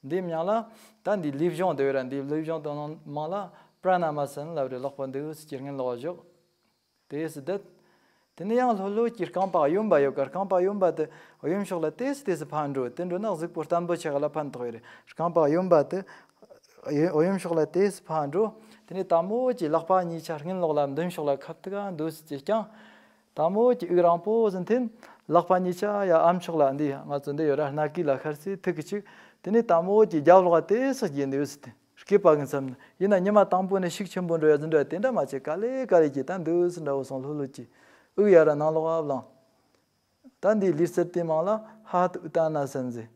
འདིའི་མིང་ལ་ད་འདི་ལུས་སྦྱོང་དེ་ཡོད་ར། འདི་ལུས་སྦྱོང་དེ་ནང་མིང་ལ་པྲ་ན་མ་སན་ལབ་རེད། ལག་པ་འདུག་སེ་ཅིག་སྔོན་ལོགས་ལ་བཞག་དེ་སེ་བསྡད། དེ་ནས་ཡང་ལྷོད་ལྷོད་ཀྱིས་རྐང་པ་གཡོན་པ་ཡོད་ག་རྐང་པ་གཡོན་པ་དེ་གཡོན་ཕྱོགས་ལ་ཏོག་ཙམ་ཏོག་ཙམ་ཕར་འགྲོ། དེ་འགྲོ་ན་གཟུགས་པོ་བརྟན་པོ་ཆགས་ལ་ཕན་ཐོགས་ཡོད་རེད། རྐང་པ་གཡོན་པ་དེ་གཡོན་གཡོན་ཕྱོགས་ལ་ཏོག་ཙམ་ཕར་འགྲོ། དེ་ནས་དལ་མོ་ཅིག་ལག་པ་གཉིས་ཆ་སྔོན་ལོགས་ལ་མདུན་ཕྱོགས་ལ་ཁ་ཐུག་ག་འདུག་སེ་ཅིག་བརྐྱངས། དལ་མོ་ཅིག་དབུགས་རིང་པོ་ཟིག་འཐེན། ལག་པ་གཉིས་ཆ་ཡར་ཨམ་ཕྱོགས་ལ་འདི་ང་ཚོ་འདི་ཡོད་ར། སྣ་ཁུག་ལ་ཤར་སེ་ཐུག་གི་ཅིག་དེ་ནས་དལ་མོ་ཅིག་རྒྱབ་ལོགས་ལ་ཏོག་ཙམ་བསྒྱེལ་འདུག་སེ་དེ། སྐེད་པ་གི་མཚམས་ན། ཡིན་ན་ཉི་མ་དང་པོ་ནས་ཤུགས་ཆེན་པོ་འགྲོ་ཡ་ཟིག་འདྲ་དེ་འདྲ་མ་བྱེད། ག་ལེ་ག་ལེ་གྱིས་ད་འདུག་སེ་འདྲ་བོ་སོང་ལྷོད་ལྷོད་ཀྱིས། དབུགས་ཡར་ར་ནང་ལོགས་ལ་བླངས། ད་འདིའི་ལུས་རྩལ་དེའི་མིང་ལ་ཧ་ཏུ་ཨུ་ཏ་ན་སན་ཟེར།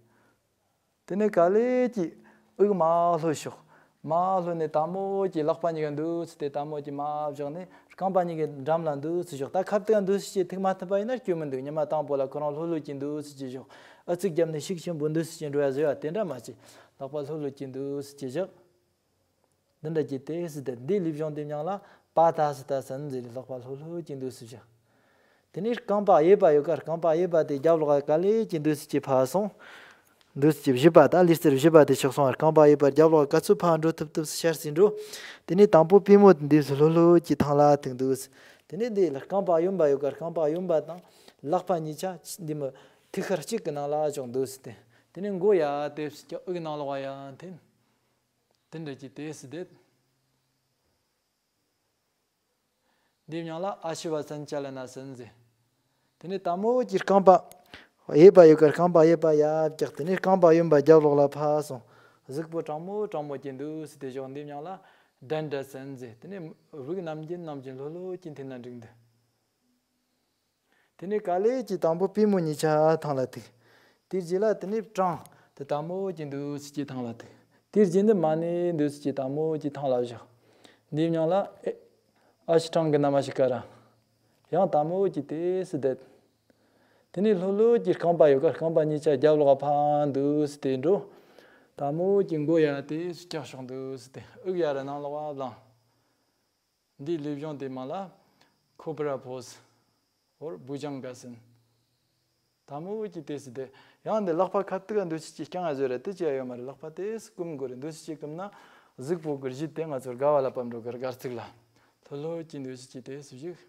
དེ་ནས་ག་ལེ་གྱིས་དབུགས་མར་ལྷོད་ཕྱོགས། མར་ལྷོད་ནས་དལ་མོ་གྱིས་ལག་པ་གཉིས་ཀ་འདུག་སེ་དེ་དལ་མོ་གྱིས་མར་བཞག་ནས་རྐང་པ་གཉིས་ཀ་འགྲམ་ལ་འདུག་སེ་བཞག་ད་ཁ་ཐུག་ག་འདུག་སེ་ཅིག་ཐུག་མ་ཐུབ་པ་ཡིན་ན་སྐྱོན་མི་འདུག་ཉི་མ་དང་པོ་ལ་ཁོ་རང་ལྷོད་ལྷོད་ཀྱིས་འདུག་སེ་ཅིག་བཞག་ཨ་ཙིག་བརྒྱབ་ནས་ཤུགས་ཆེན་པོ་འདུག་སེ་ཅིག་འགྲོ་ཡ་ཟེར་བ་དེ་འདྲ་མ་བྱེད། ལག་པ་ལྷོད་ལྷོད་ཀྱིས་འདུག་སེ་ཅིག་བཞག་འདི་འདྲ་གྱིས་ཏོག་ཙམ་བསྡད། འདིའི་ལུས་སྦྱོང་དེའི་མིང་ལ་པ་ཏ་སི་ཏ་སན་ཟེར། ལག་པ་ལྷོད་ལྷོད་ཀྱིས་འདུག་སེ་བཞག་དེ་ནས་རྐང་པ་གཡས་པ་ཡོད་ག་རྐང་པ་གཡས་པ་དེ་རྒྱབ་ལོགས་ག་ལེ་གྱིས་འདུག་སེ་ཅིག་ཕར་སོང་། འདུག་སེ་ཅིག་བཞི་པ། ད་ལུས་རྩལ་བཞི་པ་དེ་ཆགས་སོང་བ། རྐང་པ་གཡས་པ་རྒྱབ་ལོགས་ག་ཚོད་ཕར་འགྲོ་ཐུབ་ཐུབ་སེ་ཤར་སེ་འགྲོ། དེ་ནས་དང་པོ་པུས་མོ་དེ་འདུག་སེ་ལྷོད་ལྷོད་ཀྱིས་ཐང་ལ་ཐུག་འདུག་སེ། དེ་ནས་འདི་ལ་རྐང་པ་གཡོན་པ་ཡོད་ག་རྐང་པ་གཡོན་པ་དང་ལག་པ་གཉིས་ཆ་འདི་མོ་ཐུགས་ཁར་གཅིག་གི་ནང་ལ་བཞག་འདུག་སེ་དེ། དེ་ནས་མགོ་ཡར་ཏོག་ཙམ་བཀྱག་དབུགས་ནང་ལོགས་ཡར་འཐེན། དེ་འདྲ་གྱིས་ཏོག་ཙམ་བསྡད། འདིའི་མིང་ལ་ཨ་ཤི་བ་སན་ཅ་ལ་ན་སན་ཟེར། དེ་ནས་དལ་མོ་གྱིས་རྐང་པ་གཡས་པ་ཡོད་ག་རྐང་པ་གཡས་པ་ཡར་བཀྱག་དེ་ནས་རྐང་པ་གཡོན་པ་རྒྱབ་ལོགས་ལ་ཕར་སོང་། གཟུགས་པོ་དྲང་མོ་དྲང་མོ་གྱིས་འདུག་སེ་དེ་བཞག་འདིའི་མིང་ལ་དན་དྲ་སན་ཟེར། དེ་ནས་དབུགས་ནམ་རྒྱུན་ནམ་རྒྱུན་ལྷོད་ལྷོད་ཀྱིས་འཐེན་ན་འགྲིག་འདུག་དེ་ནས་ག་ལེ་གྱིས་དང་པོ་པུས་མོ་གཉིས་ཆ་ཐང་ལ་ཐུག་དེའི་རྗེས་ལ་དེ་ནས་བྲང་དེ་དལ་མོ་གྱིས་འདུག་སེ་གྱིས་ཐང་ལ་ཐུག་དེའི་རྗེས་འདི་མ་ཎི་འདུག་སེ་གྱིས་དལ་མོ་གྱིས་ཐང་ལ་བཞག་འདིའི་མིང་ལ་ཨེ་ཨ་ཤི་ཏང་གི་ན་མ་ཤི་ཀ་ར། ཡང་དལ་མོ་གྱིས་ཏོག་ཙམ་བསྡད། དེ་ནས་ལྷོད་ལྷོད་ཀྱིས་རྐང་པ་ཡོད་ག་རྐང་པ་གཉིས་ཆ་རྒྱབ་ལོགས་ཕར་འདུག་སེ་དེ་འགྲོ། དལ་མོ་གྱིས་མགོ་ཡར་ཏོག་ཙམ་བཀྱག་ཕྱོགས་འདུག་སེ་དེ། དབུགས་ཡར་ར་ནང་ལོགས་ལ་བླངས། འདིའི་ལུས་སྦྱོང་དེ་མ་ལ་ཁོ་བྷ་ར་པོ་ཟི། འོར་བུ་ཇང་ག་ཟིན། དལ་མོ་གྱིས་དེ་སུ་དེ། ཡང་འདི་ལག་པ་ཁ་ཐུག་ག་འདུག་སེ་ཅིག་རྐྱང་ཡ་བཟོས་ར་དེ་ཅི་ཡ་ཡོད་མ་རེད། ལག་པ་དེ་སུ་བསྐུམ་དགོས་རེད། འདུག་སེ་ཅིག་བསྐུམ་ན་གཟུགས་པོ་གི་གཞི་དེ་ང་ཚོར་དགའ་བ་ལ་བབས་འགྲོ་གི་ར་དགའ་ཚིག་ལ། ལྷོད་ལྷོད་ཀྱིས་འདུག་སེ་ཅིག་དེ་སུ་བཞུགས།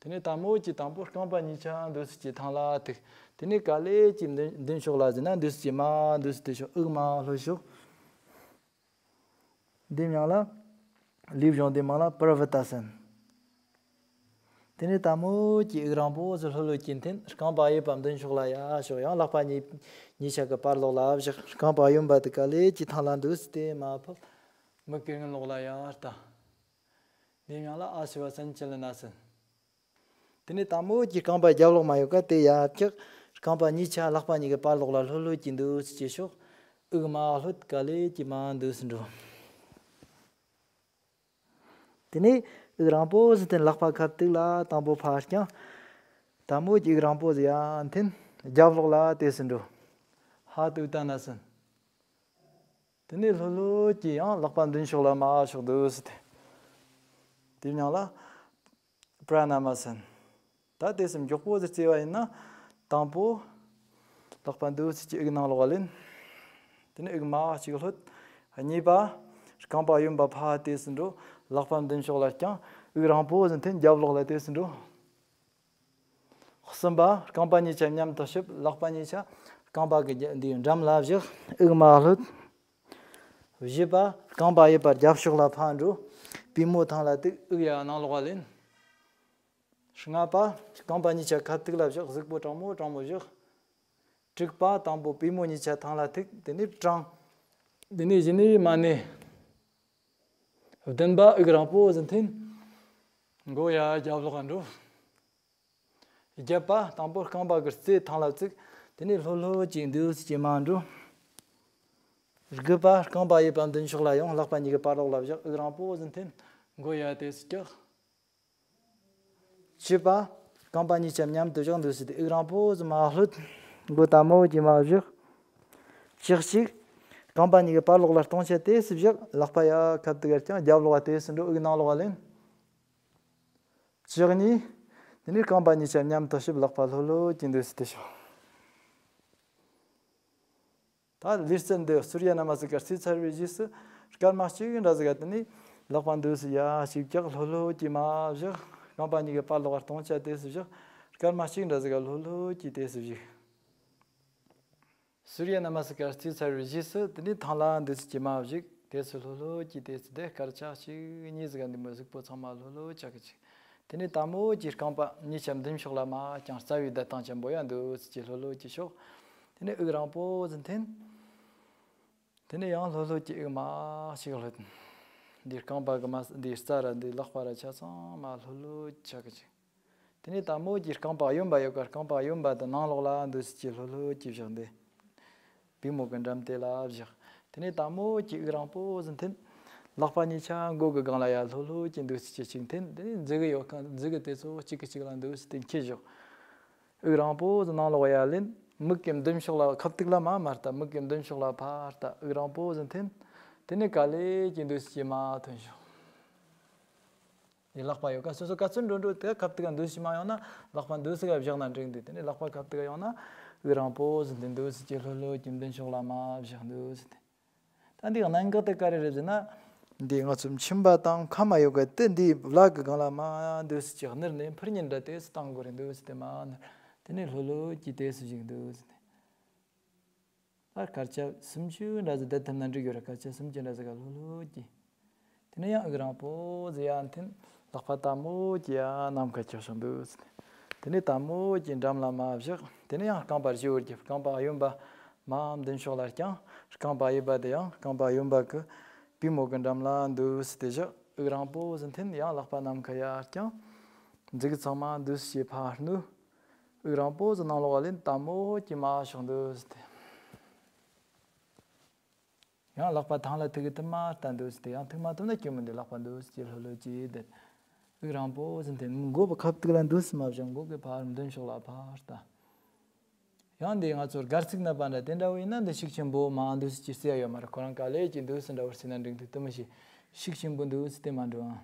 དེ་ནས་དལ་མོ་གྱིས་དང་པོ་རྐང་པ་གཉིས་ཆ་འདུག་སེ་ཅིག་ཐང་ལ་ཐུག་དེ་ནས་ག་ལེ་ཀྱིས་མདུན་མདུན་ཕྱོགས་ལ་ཟིན་ན་འདུག་སེ་ཅིག་མ་འདུག་སེ་དེ་ཕྱོགས་དབུགས་མ་ལྷོད་ཕྱོགས། འདི་མིང་ལ་ལུས་སྦྱོང་དེ་མིང་ལ་པྲ་བི་ཏ་སན། དེ་ནས་དལ་མོ་གྱིས་དབུགས་རིང་པོ་ཟིག་ལྷོད་ལྷོད་ཀྱིས་འཐེན། རྐང་པ་གཡས་པ་མདུན་ཕྱོགས་ལ་ཡར་ཕྱོགས། ཡང་ལག་པ་གཉིས་གཉིས་ཆ་གི་བར་ལོགས་ལ་བཞག་རྐང་པ་གཡོན་པ་དེ་ག་ལེ་ཀྱིས་ཐང་ལ་འདུག་སེ་དེ་མར་ཕབ། མིག་གི་སྔུན་ལོགས་ལ་ཡར་ལྟ། འདི་མིང་ལ་ཨ་ཤི་བ་སན་ཅི་ལ་ན་སན། དེ་ནས་དལ་མོ་གྱིས་རྐང་པ་རྒྱབ་ལོགས་མ་ཡོད་ཀ་དེ་ཡར་བཀྱག་རྐང་པ་གཉིས་ཆ་ལག་པ་གཉིས་ཀྱི་བར་ལོགས་ལ་ལྷོད་ལྷོད་ཀྱིས་འདུག་སེ་བྱས་ཤོག་དབུགས་མ་ལྷོད་ག་ལེ་ཀྱིས་མར་འདུག་སེ་འགྲོ། དེ་ནས་དབུགས་རིང་པོ་ཟིག་འཐེན། ལག་པ་ཁ་ཐུག་ལ་དང་པོ་ཕར་བརྐྱངས། དལ་མོ་གྱིས་དབུགས་རིང་པོ་ཟིག་ཡར་འཐེན། རྒྱབ་ལོགས་ལ་དེ་སུ་འགྲོ། ཧ་ཏུ་ཏ་ན་སན། དེ་ནས་ལྷོད་ལྷོད་ཀྱིས་ཡང་ལག་པ་མདུན་ཕྱོགས་ལ་མར་ཕྱོགས་འདུག་སེ་དེ། དེའི་མིང་ལ་པྲ་ན་མ་སན། ད་དེ་སུ་མགྱོགས་པོ་ཟིག་རྩེ་བ་ཡིན་ན། དང་པོ་ལག་པ་འདུག་སེ་ཅིག་དབུགས་ནང་ལོགས་ལེན། དེ་ནས་དབུགས་མར་གཅིག་ལྷོད། གཉིས་པ་རྐང་པ་གཡོན་པ་ཕར་དེ་སུ་འགྲོ། ལག་པ་མདུན་ཕྱོགས་ལ་བརྐྱངས། དབུགས་རིང་པོ་ཟིག་འཐེན། རྒྱབ་ལོགས་ལ་དེ་སུ་འགྲོ། གསུམ་པ་རྐང་པ་གཉིས་ཆ་མཉམ་དུ་གཤིབ། ལག་པ་གཉིས་ཆ་རྐང་པ་གི་རྒྱ་འདིའི་འགྲམ་ལ་བཞག་དབུགས་མར་ལྷོད། བཞི་པ་རྐང་པ་གཡས་པ་རྒྱབ་ཕྱོགས་ལ་ཕར་འགྲོ། པུས་མོ་ཐང་ལ་ཐུག་དབུགས་ཡར་ནང་ལོགས་ལེན། ལྔ་པ་རྐང་པ་གཉིས་ཆ་ཁ་ཐུག་ལ་བཞག་གཟུགས་པོ་དྲང་མོ་དྲང་མོ་བཞག་དྲུག་པ་དང་པོ་པུས་མོ་གཉིས་ཆ་ཐང་ལ་ཐུག་དེ་ནས་དྲང་། དེ་ནས་གཞི་ནས་མར་ནས། བདུན་པ་དབུགས་རིང་པོ་ཟིག་འཐེན། མགོ་ཡར་རྒྱབ་ལོགས་འགྲོ། བརྒྱད་པ་དང་པོ་རྐང་པ་གི་རྩེ་ཐང་ལ་བཙུགས། དེ་ནས་ལྷོད་ལྷོད་ཀྱིས་འདུག་སེ་ཅིག་མར་འགྲོ། དགུ་པ་རྐང་པ་གཡས་པ་མདུན་ཕྱོགས་ལ་ཡོང་། ལག་པ་གཉིས་ཀྱི་བར་ལོགས་ལ་བཞག་དབུགས་རིང་པོ་ཟིག་འཐེན། མགོ་ཡར་དེ་སུ་བཀྱག་བཅུ་པ་རྐང་པ་གཉིས་ཆ་མཉམ་དུ་བཞག་འདུག་སེ་དེ་དབུགས་རིང་པོ་ཟིག་མར་ལྷོད། མགོ་དལ་མོ་གྱིས་མར་བཞག་བཅུ་གཅིག་རྐང་པ་གཉིས་ཀྱི་བར་ལོགས་ལ་ལྟོང་ཆ་དེ་སུ་བཞག་ལག་པ་ཡར་ཁ་ཐུག་ག་བརྐྱངས། རྒྱབ་ལོགས་ལ་དེ་སུ་འགྲོ། དབུགས་ནང་ལོགས་ལེན། བཅུ་གཉིས། དེ་ནས་རྐང་པ་གཉིས་ཆ་མཉམ་དུ་གཤིབ། ལག་པ་ལྷོད་ལྷོད་ཀྱིས་འདུག་སེ་དེ་ཤོག་ད་ལུས་རྩལ་འདི་སུརྱ་ན་མ་སི་ཀར་རྩེ་ཚར་བའི་རྗེས་སུ་སྐར་མ་གཅིག་འདྲ་ཟིག་ག་དེ་ནས་ལག་པ་འདུག་སེ་ཡར་གཅིག་བཀྱག་ལྷོད་ལྷོད་ཀྱིས་མར་བཞག་རྐང་པ་གཉིས་ཀྱི་བར་ལོགས་ལ་ལྟོང་ཆ་དེ་སུ་བཞག་སྐར་མ་གཅིག་འདྲ་ཟིག་ག་ལྷོད་ལྷོད་ཀྱིས་དེ་སུ་བཞུགས། སུརྱ་ན་མ་སི་ཀར་རྩེ་ཚར་བའི་རྗེས་སུ་དེ་ནས་ཐང་ལ་འདུག་སེ་ཀྱིས་མར་བཞུགས། དེ་སུ་ལྷོད་ལྷོད་ཀྱིས་དེ་སུ་དེ་སྐར་ཆ་གཅིག་གཉིས་ཟིག་ག་འདི་མོ་གཟུགས་པོ་ཚང་མ་ལྷོད་ལྷོད་ཆགས་ཀྱི་ཅིག་དེ་ནས་དལ་མོ་གྱིས་རྐང་པ་གཉིས་ཆ་མདུན་ཕྱོགས་ལ་མར་བརྐྱངས། རྩ་བའི་བརྡ་བཏང་ཅན་པོ་ཡར་འདུག་སེ་ཀྱིས་ལྷོད་ལྷོད་ཀྱིས་ཕྱོགས། དེ་ནས་དབུགས་རིང་པོ་ཟིག་འཐེན། དེ་ནས་ཡང་ལྷོད་ལྷོད་ཀྱིས་དབུགས་མར་གཅིག་ལྷོད། འདི་རྐང་པ་གི་མ་འདི་རྩ་ར་འདི་ལག་པ་ར་ཆ་ཚང་མ་ལྷོད་ལྷོད་ཆགས་ཀྱི་ཅིག་དེ་ནས་དལ་མོ་གྱིས་རྐང་པ་གཡོན་པ་ཡོད་ཀ་རྐང་པ་གཡོན་པ་དེ་ནང་ལོགས་ལ་འདུག་སེ་ཀྱིས་ལྷོད་ལྷོད་ཀྱིས་བཞག་འདི། པུས་མོ་གི་འགྲམ་དེ་ལ་བཞག་དེ་ནས་དལ་མོ་གྱིས་དབུགས་རིང་པོ་ཟིག་འཐེན། ལག་པ་གཉིས་ཆ་མགོ་གི་སྒང་ལ་ཡར་ལྷོད་ལྷོད་ཀྱིས་འདུག་སེ་ཀྱིས་གཅིག་འཐེན། དེ་ནས་མཛུ་གུ་ཡོད་ཀ་མཛུ་གུ་དེ་ཚོ་གཅིག་གིས་གཅིག་ལ་འདུག་སེ་དེ་འཁྱེར་བཞག་དབུགས་རིང་པོ་ཟིག་ནང་ལོགས་ཡར་ལེན། མིག་གི་མདུན་ཕྱོགས་ལ་ཁ་ཐུག་ལ་མར་མར་ལྟ། མིག་གི་མདུན་ཕྱོགས་ལ་ཕར་ལྟ། དབུགས་རིང་པོ་ཟིག་འཐེན། དེ་ནས་ག་ལེ་ཀྱིས་འདུག་སེ་ཀྱིས་མར་ཐོན་བཞག་དེ་ལག་པ་ཡོད་ཀ་སོ་སོ་ག་ཚོད་འགྲོ་འགྲོ་དེ་ཁ་ཐུག་ག་འདུག་སེ་མར་ཡོང་ན་ལག་པ་འདུག་སེ་ག་བཞག་ན་འགྲིག་འདུག་དེ་ནས་ལག་པ་ཁ་ཐུག་ག་ཡོང་ན་དབུགས་རིང་པོ་ཟིག་འཐེན། འདུག་སེ་ཀྱིས་ལྷོད་ལྷོད་ཀྱིས་མདུན་ཕྱོགས་ལ་མར་བཞག་འདུག་སེ་དེ། ད་འདི་གནད་འགག་དེ་ག་རེ་རེད་ཟེར་ན། འདི་ང་ཚོ་མཆིན་པ་དང་མཁལ་མ་ཡོད་ཀ་དེ་འདི་ལག་གི་སྒང་ལ་མར་འདུག་སེ་ཀྱིས་སྣེར་ནས་འཕུར་མཉེན་འདྲ་དེ་སུ་བཏང་དགོས་རེད། འདུག་སེ་དེ་མར་སྣེར། དེ་ནས་ལྷོད་ལྷོད་ཀྱིས་དེ་སུ་བཞུགས་འདུག་སེ་དེ། ད་སྐར་ཆ་སུམ་ཅུ་འདྲ་ཟིག་བསྡད་ཐུབ་ན་འགྲིག་ཡོད་རེད། སྐར་ཆ་སུམ་ཅུ་འདྲ་ཟིག་ག་ལྷོད་ལྷོད་ཀྱིས། དེ་ནས་ཡང་དབུགས་རིང་པོ་ཟིག་ཡར་འཐེན། ལག་པ་དལ་མོ་གྱིས་ཡར་ནམ་མཁའ་བཀྱག་བཞག་འདུག་སེ་དེ། དེ་ནས་དལ་མོ་གྱིས་འགྲམ་ལ་མར་བཞག་དེ་ནས་ཡང་རྐང་པ་བཞི་བོར་གྱིས་རྐང་པ་གཡོན་པ་མར་མདུན་ཕྱོགས་ལ་བརྐྱངས། རྐང་པ་གཡས་པ་དེ་ཡང་རྐང་པ་གཡོན་པ་གི་པུས་མོ་གི་འགྲམ་ལ་འདུག་སེ་དེ་བཞག་དབུགས་རིང་པོ་ཟིག་འཐེན། ཡང་ལག་པ་ནམ་མཁའ་ཡར་བརྐྱངས། མཛུབ་གུ་ཚང་མ་འདུག་སེ་ཕར་བསྣུན། དབུགས་རིང་པོ་ཟིག་ནང་ལོགས་ལེན། དལ་མོ་གྱིས་མར་ཕྱོགས་འདུག་སེ་དེ། ཡང་ལག་པ་ཐང་ལ་ཐུག་གི་ཐུབ་མ་ལྟ་འདུག་སེ་དེ། ཡང་ཐུག་མ་ཐུབ་ན་སྐྱོན་མི་འདུག་ལག་པ་འདུག་སེ་ལྷོད་ལྷོད་ཀྱིས་དེ། དབུགས་རིང་པོ་ཟིག་འཐེན། མགོ་བོ་ཁ་ཐུག་ལ་འདུག་སེ་མ་བཞག་མགོ་གི་ཕར་མདུན་ཕྱོགས་ལ་ཕར་ལྟ། ཡང་འདི་ང་ཚོར་སྒལ་ཚིགས་ན་པ་འདྲ་དེ་འདྲ་བོ་ཡིན་ན་འདི་ཤུགས་ཆེན་པོ་མར་འདུག་སེ་ཅིག་རྩེ་ཡ་ཡོད་མ་རེད། ཁོ་རང་ག་ལེ་ཀྱིས་འདུག་སེ་འདྲ་བོར་རྩེ་ན་འགྲིག་འདུག་དེ་མི་ཤེས། ཤུགས་ཆེན་པོ་འདུག་སེ་དེ་མ་འགྲོ་ཨང་།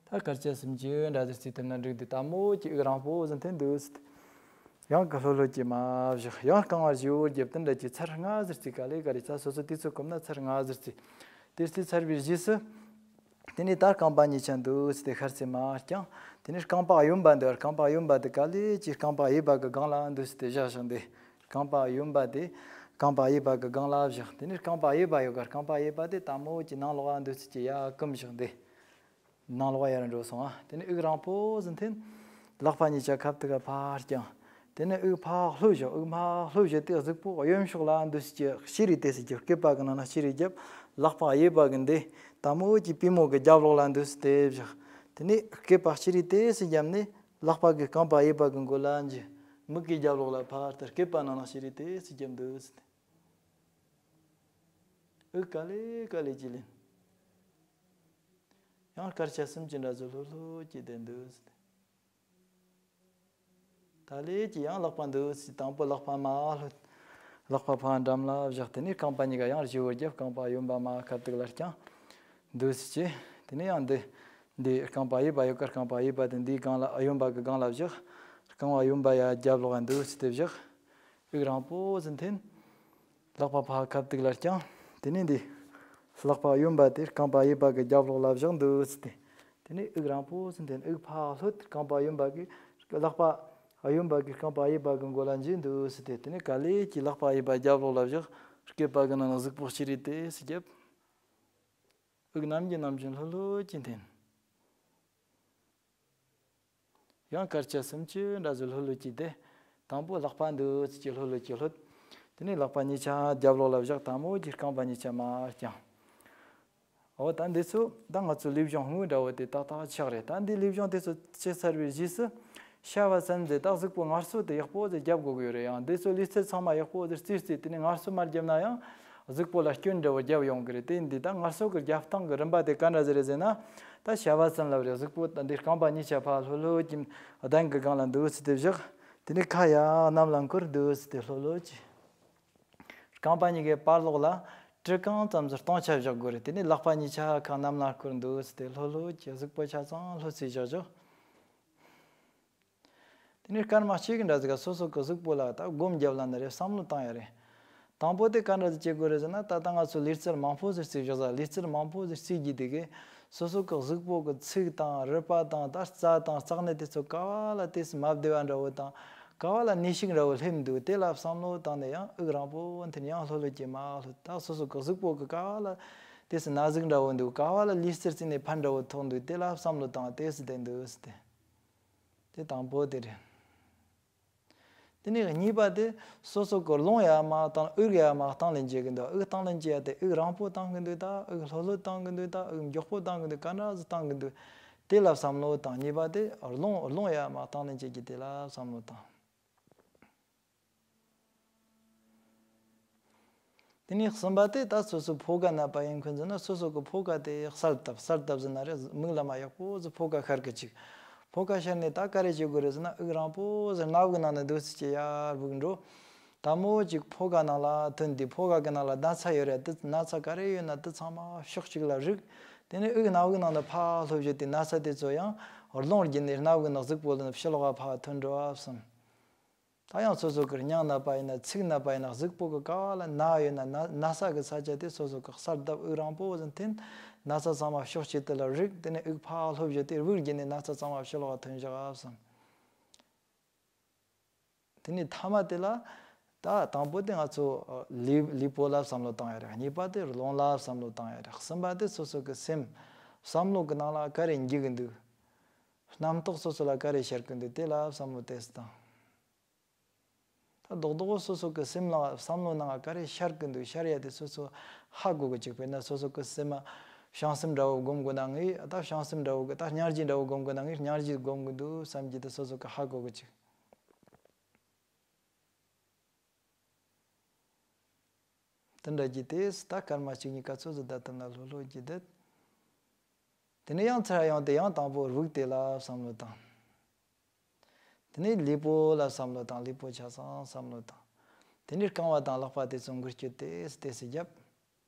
ད་དཀར་ཆ་སུམ་ཅུ་འདྲ་ཟེར་རྩིས་ཐུབ་ན་འགྲིག་འདུག་དང་པོ་གི་དབུགས་རིང་པོ་ཟིག་འཐེན་འདུག་ཟེར་ཏེ། ཡང་གི་ལྷོད་ལྷོད་ཀྱིས་མར་བཞག་ཡང་རྐང་བ་བཞི་བོ་རྒྱབ་སྟེ་འདྲ་གྱི་ཚར་ལྔ་ཟེར་རྩིས་ག་ལེ་ག་ལེ་ཚར་སོ་སོ་དུས་ཚོད་གོམས་ན་ཚར་ལྔ་ཟེར་རྩིས། དེ་རྩིས་ཚར་བའི་རྗེས་སུ། དེ་ནས་ད་རྐང་པ་གཉིས་ཆ་འདུག་ཟེར་ཏེ་ཤར་ཚེ་མར་བརྐྱངས། དེ་ནས་རྐང་པ་གཡོན་པ་འདི་རྐང་པ་གཡོན་པ་འདི་ག་ལེ་གྱི་རྐང་པ་གཡས་པ་གི་སྒང་ལ་འདུག་ཟེར་ཏེ་བཞག་བཞག་འདི། རྐང་པ་གཡོན་པ་དེ་རྐང་པ་གཡས་པ་གི་སྒང་ལ་བཞག་དེ་ནས་རྐང་པ་གཡས་པ་ཡོད་ག་རྐང་པ་གཡས་པ་དེ་དང་པོ་གི་ནང་ལོགས་ལ་འདུག་ཟེར་གྱི་ཡར་བསྐུམ་བཞག་འདི། ནང་ལོགས་ཡར་འགྲོ་སོང་ཨ། དེ་ནས་དབུགས་རིང་པོ་ཟིག་འཐེན། ལག་པ་གཉིས་ཆ་ཁ་ཐུག་ག་ཕར་བརྐྱངས། དེ་ནས་དབུགས་ཕར་ལྷོད་བཞག་དབུགས་ཕར་ལྷོད་བཞག་དེ་གཟུགས་པོ་གཡོན་ཕྱོགས་ལ་འདུག་ཟེར་གྱི་ཤེས་རིག་དེ་ཟེར་གྱི་སྐེད་པ་གི་ནང་ན་ཤེས་རིག་བརྒྱབ། ལག་པ་གཡས་པ་གི་འདི་དང་པོ་གི་པུས་མོ་གི་རྒྱབ་ལོགས་ལ་འདུག་ཟེར་ཏེ་བཞག་དེ་ནས་སྐེད་པ་ཤེས་རིག་དེ་ཟེར་བརྒྱབ་ནས་ལག་པ་གི་རྐང་པ་གཡས་པ་གི་མགོ་ལ་འཇུ། མིག་གི་རྒྱབ་ལོགས་ལ་ཕར་ལྟ་སྐེད་པ་ནང་ན་ཤེས་རིག་དེ་ཟེར་བརྒྱབ་འདུག་ཟེར་ཏེ། དབུགས་ག་ལེ་ག་ལེ་གྱིས་ལེན། ཡང་སྐར་ཆ་སུམ་ཅུ་འདྲ་ཟིག་ལྷོད་ལྷོད་ཀྱིས་བསྡད་འདུག་ཟེར་ཏེ། ད་ལེ་ཀྱི་ཡང་ལག་པ་འདུག་ཟེར་དང་པོ་ལག་པ་མར་ལྷོད། ལག་པ་ཕར་འགྲམ་ལ་བཞག་དེ་ནས་རྐང་པ་གཉིས་ཀ་ཡང་བཞི་བོ་རྒྱབ་རྐང་པ་གཡོན་པ་མར་ཁ་ཐུག་ལ་བརྐྱངས། འདུག་ཟེར་གྱི། དེ་ནས་ཡང་འདི། འདི་རྐང་པ་གཡས་པ་ཡོད་ཀ་རྐང་པ་གཡས་པ་དེ་འདིའི་སྒང་ལ་གཡོན་པ་གི་སྒང་ལ་བཞག་རྐང་པ་གཡོན་པ་ཡར་རྒྱབ་ལོགས་ལ་འདུག་ཟེར་ཏེ་བཞག་དབུགས་རིང་པོ་ཟིག་འཐེན། ལག་པ་ཕར་ཁ་ཐུག་ལ་བརྐྱངས། དེ་ནས་འདི། ལག་པ་གཡོན་པ་དེ་རྐང་པ་གཡས་པ་གི་རྒྱབ་ལོགས་ལ་བཞག་འདུག་ཟེར་ཏེ། དེ་ནས་དབུགས་རིང་པོ་ཟིག་འཐེན་དབུགས་ཕར་ལྷོད་རྐང་པ་གཡོན་པ་གི། ལག་པ། གཡོན་པ་གི་རྐང་པ་གཡས་པ་གི་མགོ་ལ་འཇུས་འདུག་ཟེར་ཏེ་དེ་ནས་ག་ལེ་གྱི་ལག་པ་གཡས་པ་རྒྱབ་ལོགས་ལ་བཞག་སྐེད་པ་གི་ནང་ན་གཟུགས་པོ་ཤེས་རིག་དེ་ཟེར་བརྒྱབ། དབུགས་ནམ་གྱི་ནམ་བཞིན་ལྷོད་ལྷོད་ཀྱིས་འཐེན། ཡང་སྐར་ཆ་སུམ་ཅུ་འདྲ་ཟིག་ལྷོད་ལྷོད་ཀྱིས་བསྡད། དང་པོ་ལག་པ་འདུག་ཟེར་གྱི་ལྷོད་ལྷོད་ཀྱིས་ལྷོད། དེ་ནས་ལག་པ་གཉིས་ཆ་རྒྱབ་ལོགས་ལ་བཞག་དང་པོ་གི་རྐང་པ་གཉིས་ཆ་མར་བརྐྱངས། འོ་ད་འདི་ཚོ་ད་ང་ཚོ་ལུས་སྦྱོང་དངོས་འདྲ་བོ་དེ་ཏག་ཏག་ཆགས་རེད། ད་འདི་ལུས་སྦྱོང་དེ་ཚོ་བྱས་ཚར་བའི་རྗེས་སུ། བྱ་བ་ཙམ་ཟེར་ད་གཟུགས་པོ་ངལ་གསོ་དེ་ཡག་པོ་ཟིག་རྒྱབ་དགོས་ཀྱི་ཡོད་རེད། ཡང་འདི་ཚོ་ལུས་རྩལ་ཚང་མ་ཡག་པོ་ཟིག་རྩིས་རྩིས་དེ་ནས་ངལ་གསོ་མ་བརྒྱབ་ན་ཡང་། གཟུགས་པོ་ལ་སྐྱོན་འདྲ་བོ་རྒྱབ་ཡོང་གི་རེད། དེ་འདི་ད་ངལ་གསོ་གི་རྒྱབ་སྟངས་ཀྱི་རིམ་པ་དེ་ག་འདྲ་ཟིག་རེད་ཟེར་ན། ད་བྱ་བ་ཙམ་ལབ་རེད། གཟུགས་པོ་ད་འདི་རྐང་པ་གཉིས་ཆ་ཕར་ལྷོད་ལྷོད་ཀྱིས་གདན་གྱི་སྒང་ལ་འདུག་ཟེར་ཏེ་བཞག་དེ་ནས་ཁ་ཡར་གནམ་ལ་འཁོར་འདུག་ཟེར་ཏེ་ལྷོད་ལྷོད་ཀྱིས། རྐང་པ་གཉིས་ཀའི་བར་ལོགས་ལ་གྲི་གང་ཙམ་ཟིག་སྟོང་ཆ་བཞག་དགོས་རེད། དེ་ནས་ལག་པ་གཉིས་ཆ་ཁ་གནམ་ལ་འཁོར་འདུག་ཟེར་ཏེ་ལྷོད་ལྷོད་ཀྱིས་གཟུགས་པོ་ཆ་ཚང་ལྷོད་ཚེ་བཞག་བཞག་དེ་ནས་སྐར་མ་གཅིག་གི་འདྲ་ཟིག་ག་སོ་སོ་གི་གཟུགས་པོ་ལ་ད་སྒོམ་རྒྱབ་ལ་ནི་རེད། བསམ་བློ་བཏང་ཡ་རེད། དང་པོ་དེ་ག་འདྲ་ཟིག་བྱེད་དགོས་རེད་ཟེར་ན། ད་ལྟ་ང་ཚོ་ལུས་རྩལ་མང་པོ་ཟིག་རྩེ་བཞག་ཟ། ལུས་རྩལ་མང་པོ་ཟིག་རྩེ་རྒྱུ་དེ་གས་སོ་སོ་གི་གཟུགས་པོ་གི་ཚིགས་དང་རུས་པ་དང་ད་རྩ་དང་རྩ་གནད་དེ་ཚོ་ག་བ་ལ་དེ་སུ་མ་བདེ་བ་འདྲ་བོ་དང་། ག་བ་ལ་ནད་ཤིག་འདྲ་བོ་སླེབས་འདུག་དེ་ལ་བསམ་བློ་བཏང་ནས་ཡང་དབུགས་རིང་པོ་འཐེན། ཡང་ལྷོད་ལྷོད་ཀྱིས་མར་ལྷོད། ད་སོ་སོ་གི་གཟུགས་པོ་གི་ག་བ་ལ་དེ་སུ་ན་ཟུག་འདྲ་བོ་འདུག་ག་བ་ལ་ལུས་རྩལ་རྩེ་ནས་ཕན་འདྲ་བོ་ཐོགས་འདུག་དེ་ལ་བསམ་བློ་བཏང་དེ་སུ་བསྡད་འདུག་ཟེར་ཏེ། དེ་དང་པོ་དེ་རེད། དེ་ནས་གཉིས་པ་དེ་སོ་སོ་གི་རླུང་ཡར་མར་བཏང་། དབུགས་ཡར་མར་བཏང་ལེན་བྱེད་ཀྱི་འདུག་དབུགས་བཏང་ལེན་བྱེད་ཡ་དེ་དབུགས་རིང་པོ་བཏང་གི་འདུག་ད་དབུགས་ལྷོད་ལྷོད་བཏང་གི་འདུག་ད་དབུགས་མགྱོགས་པོ་བཏང་གི་འདུག་ག་འདྲ་ཟིག་བཏང་གི་འདུག་དེ་ལ་བསམ་བློ་བཏང་། གཉིས་པ་དེ་རླུང་རླུང་ཡར་མར་བཏང་ལེན་བྱེད་ཀྱི་དེ་ལ་བསམ་བློ་བཏང་། དེ་ནས་གསུམ་པ་དེ་ད་སོ་སོ་ཕོ་ཁ་ན་པ་ཡིན་ཁུལ་ཟེར་ན། སོ་སོ་གི་ཕོ་ཁ་དེ་གསལ་བཏབ། གསལ་བཏབ་ཟེར་ན་རེད། མིག་ལམ་མ་ཡག་པོ་ཟིག་ཕོ་ཁ་ཤར་གི་ཅིག་ཕོ་ཁ་ཤར་ནས་ད་ག་རེ་བྱེད་དགོས་རེད་ཟེར་ན། དབུགས་རིང་པོ་ཟིག་སྣ་བུག་ནང་ནས་འདུག་སེ་བྱས་ཡར་བུད་འགྲོ། དལ་མོ་ཅིག་ཕོ་ཁ་ནང་ལ་ཐོན་དུས་ཕོ་ཁ་གི་ནང་ལ་ན་ཚ་ཡོད་རེད། དེ་ན་ཚ་ག་རེ་ཡོད་ན་དེ་ཚང་མ་ཕྱོགས་གཅིག་ལ་རིག་དེ་ནས་དབུགས་སྣ་བུག་ནང་ནས་ཕར་ལྷོད་བྱས་དེ་ན་ཚ་དེ་ཚོ་ཡང་རླུང་བརྒྱུད་ནས་སྣ་བུག་ནང་གཟུགས་པོ་ལ་ཕྱི་ལོགས་ཕར་ཐོན་འགྲོ་བསམ། ད་ཡང་སོ་སོ་གི་སྙིང་ན་པ་ཡིན་ན། ཚིགས་ན་པ་ཡིན་ན། གཟུགས་པོ་གི་ག་བ་ལ་ན་ཡོད་ན། ན་ན་ཚ་གི་ས་ཆ་དེ་སོ་སོ་གི་གསལ་བཏབ། དབུགས་རིང་པོ་ཟིག་འཐེན། ན་ཚ་ཚང་མ་ཕྱོགས་གཅིག་ཏུ་ལ་རིག་དེ་ནས་དབུགས་ཕར་ལྷོད་བྱས་དེ་དབུགས་བརྒྱུད་ནས་ན་ཚ་ཚང་མ་ཕྱི་ལོགས་ཐོན་བཞག་བསམ། དེ་ནས་ཐ་མ་དེ་ལ་ད་དང་པོ་དེ་ང་ཚོ་ལུས་ལུས་པོ་ལ་བསམ་བློ་བཏང་ཡ་རེད། གཉིས་པ་དེ་རླུང་ལ་བསམ་བློ་བཏང་ཡ་རེད། གསུམ་པ་དེ་སོ་སོ་གི་སེམས། བསམ་བློ་གི་ནང་ལ་ག་རེ་འགྱུ་གི་འདུག་རྣམ་རྟོག་སོ་སོ་ལ་ག་རེ་ཤར་གི་འདུག་དེ་ལ་བསམ་བློ་ཏོག་ཙམ་བཏང་། ད་རྡོག་རྡོག་སོ་སོ་གི་སེམས་ལ་བསམ་བློ་ནང་ག་རེ་ཤར་གི་འདུག་ཤར་ཡ་དེ་སོ་སོ་ཧ་གོ་གི་ཅིག་དཔེར་ན་སོ་སོ་གི་སེམས་ལ་བྱང་སེམས་འདྲ་བོ་སྒོམ་དགོས་ན་ངས་ད་བྱང་སེམས་འདྲ་བོ་གི་ད་སྙིང་རྗེ་འདྲ་བོ་སྒོམ་དགོས་ན་ངས་སྙིང་རྗེ་སྒོམ་གི་འདུག་བསམ་གྱི་དེ་སོ་སོ་གི་ཧ་གོ་གི་ཅིག་དེ་འདྲ་གྱི་དེས་ད་སྐར་མ་གཅིག་གཉིས་ཀ་ཚོད་ཟིག་བསྡད་ཐུབ་ན་ལྷོད་ལྷོད་ཀྱི་བསྡད། དེ་ནས་ཡང་ཚུར་ཡོང་སྟེ་ཡང་དང་པོ་དབུགས་དེ་ལ་བསམ་བློ་བཏང་། དེ་ནས་ལུས་པོ་ལ་བསམ་བློ་བཏང་། ལུས་པོ་ཆ་ཚང་བསམ་བློ་བཏང་། དེ་ནས་རྐང་བ་དང་ལག་པ་དེ་ཚོ་འགུལ་སྐྱོད་ཏོག་ཙམ་ཏོག་ཙམ་བརྒྱབ།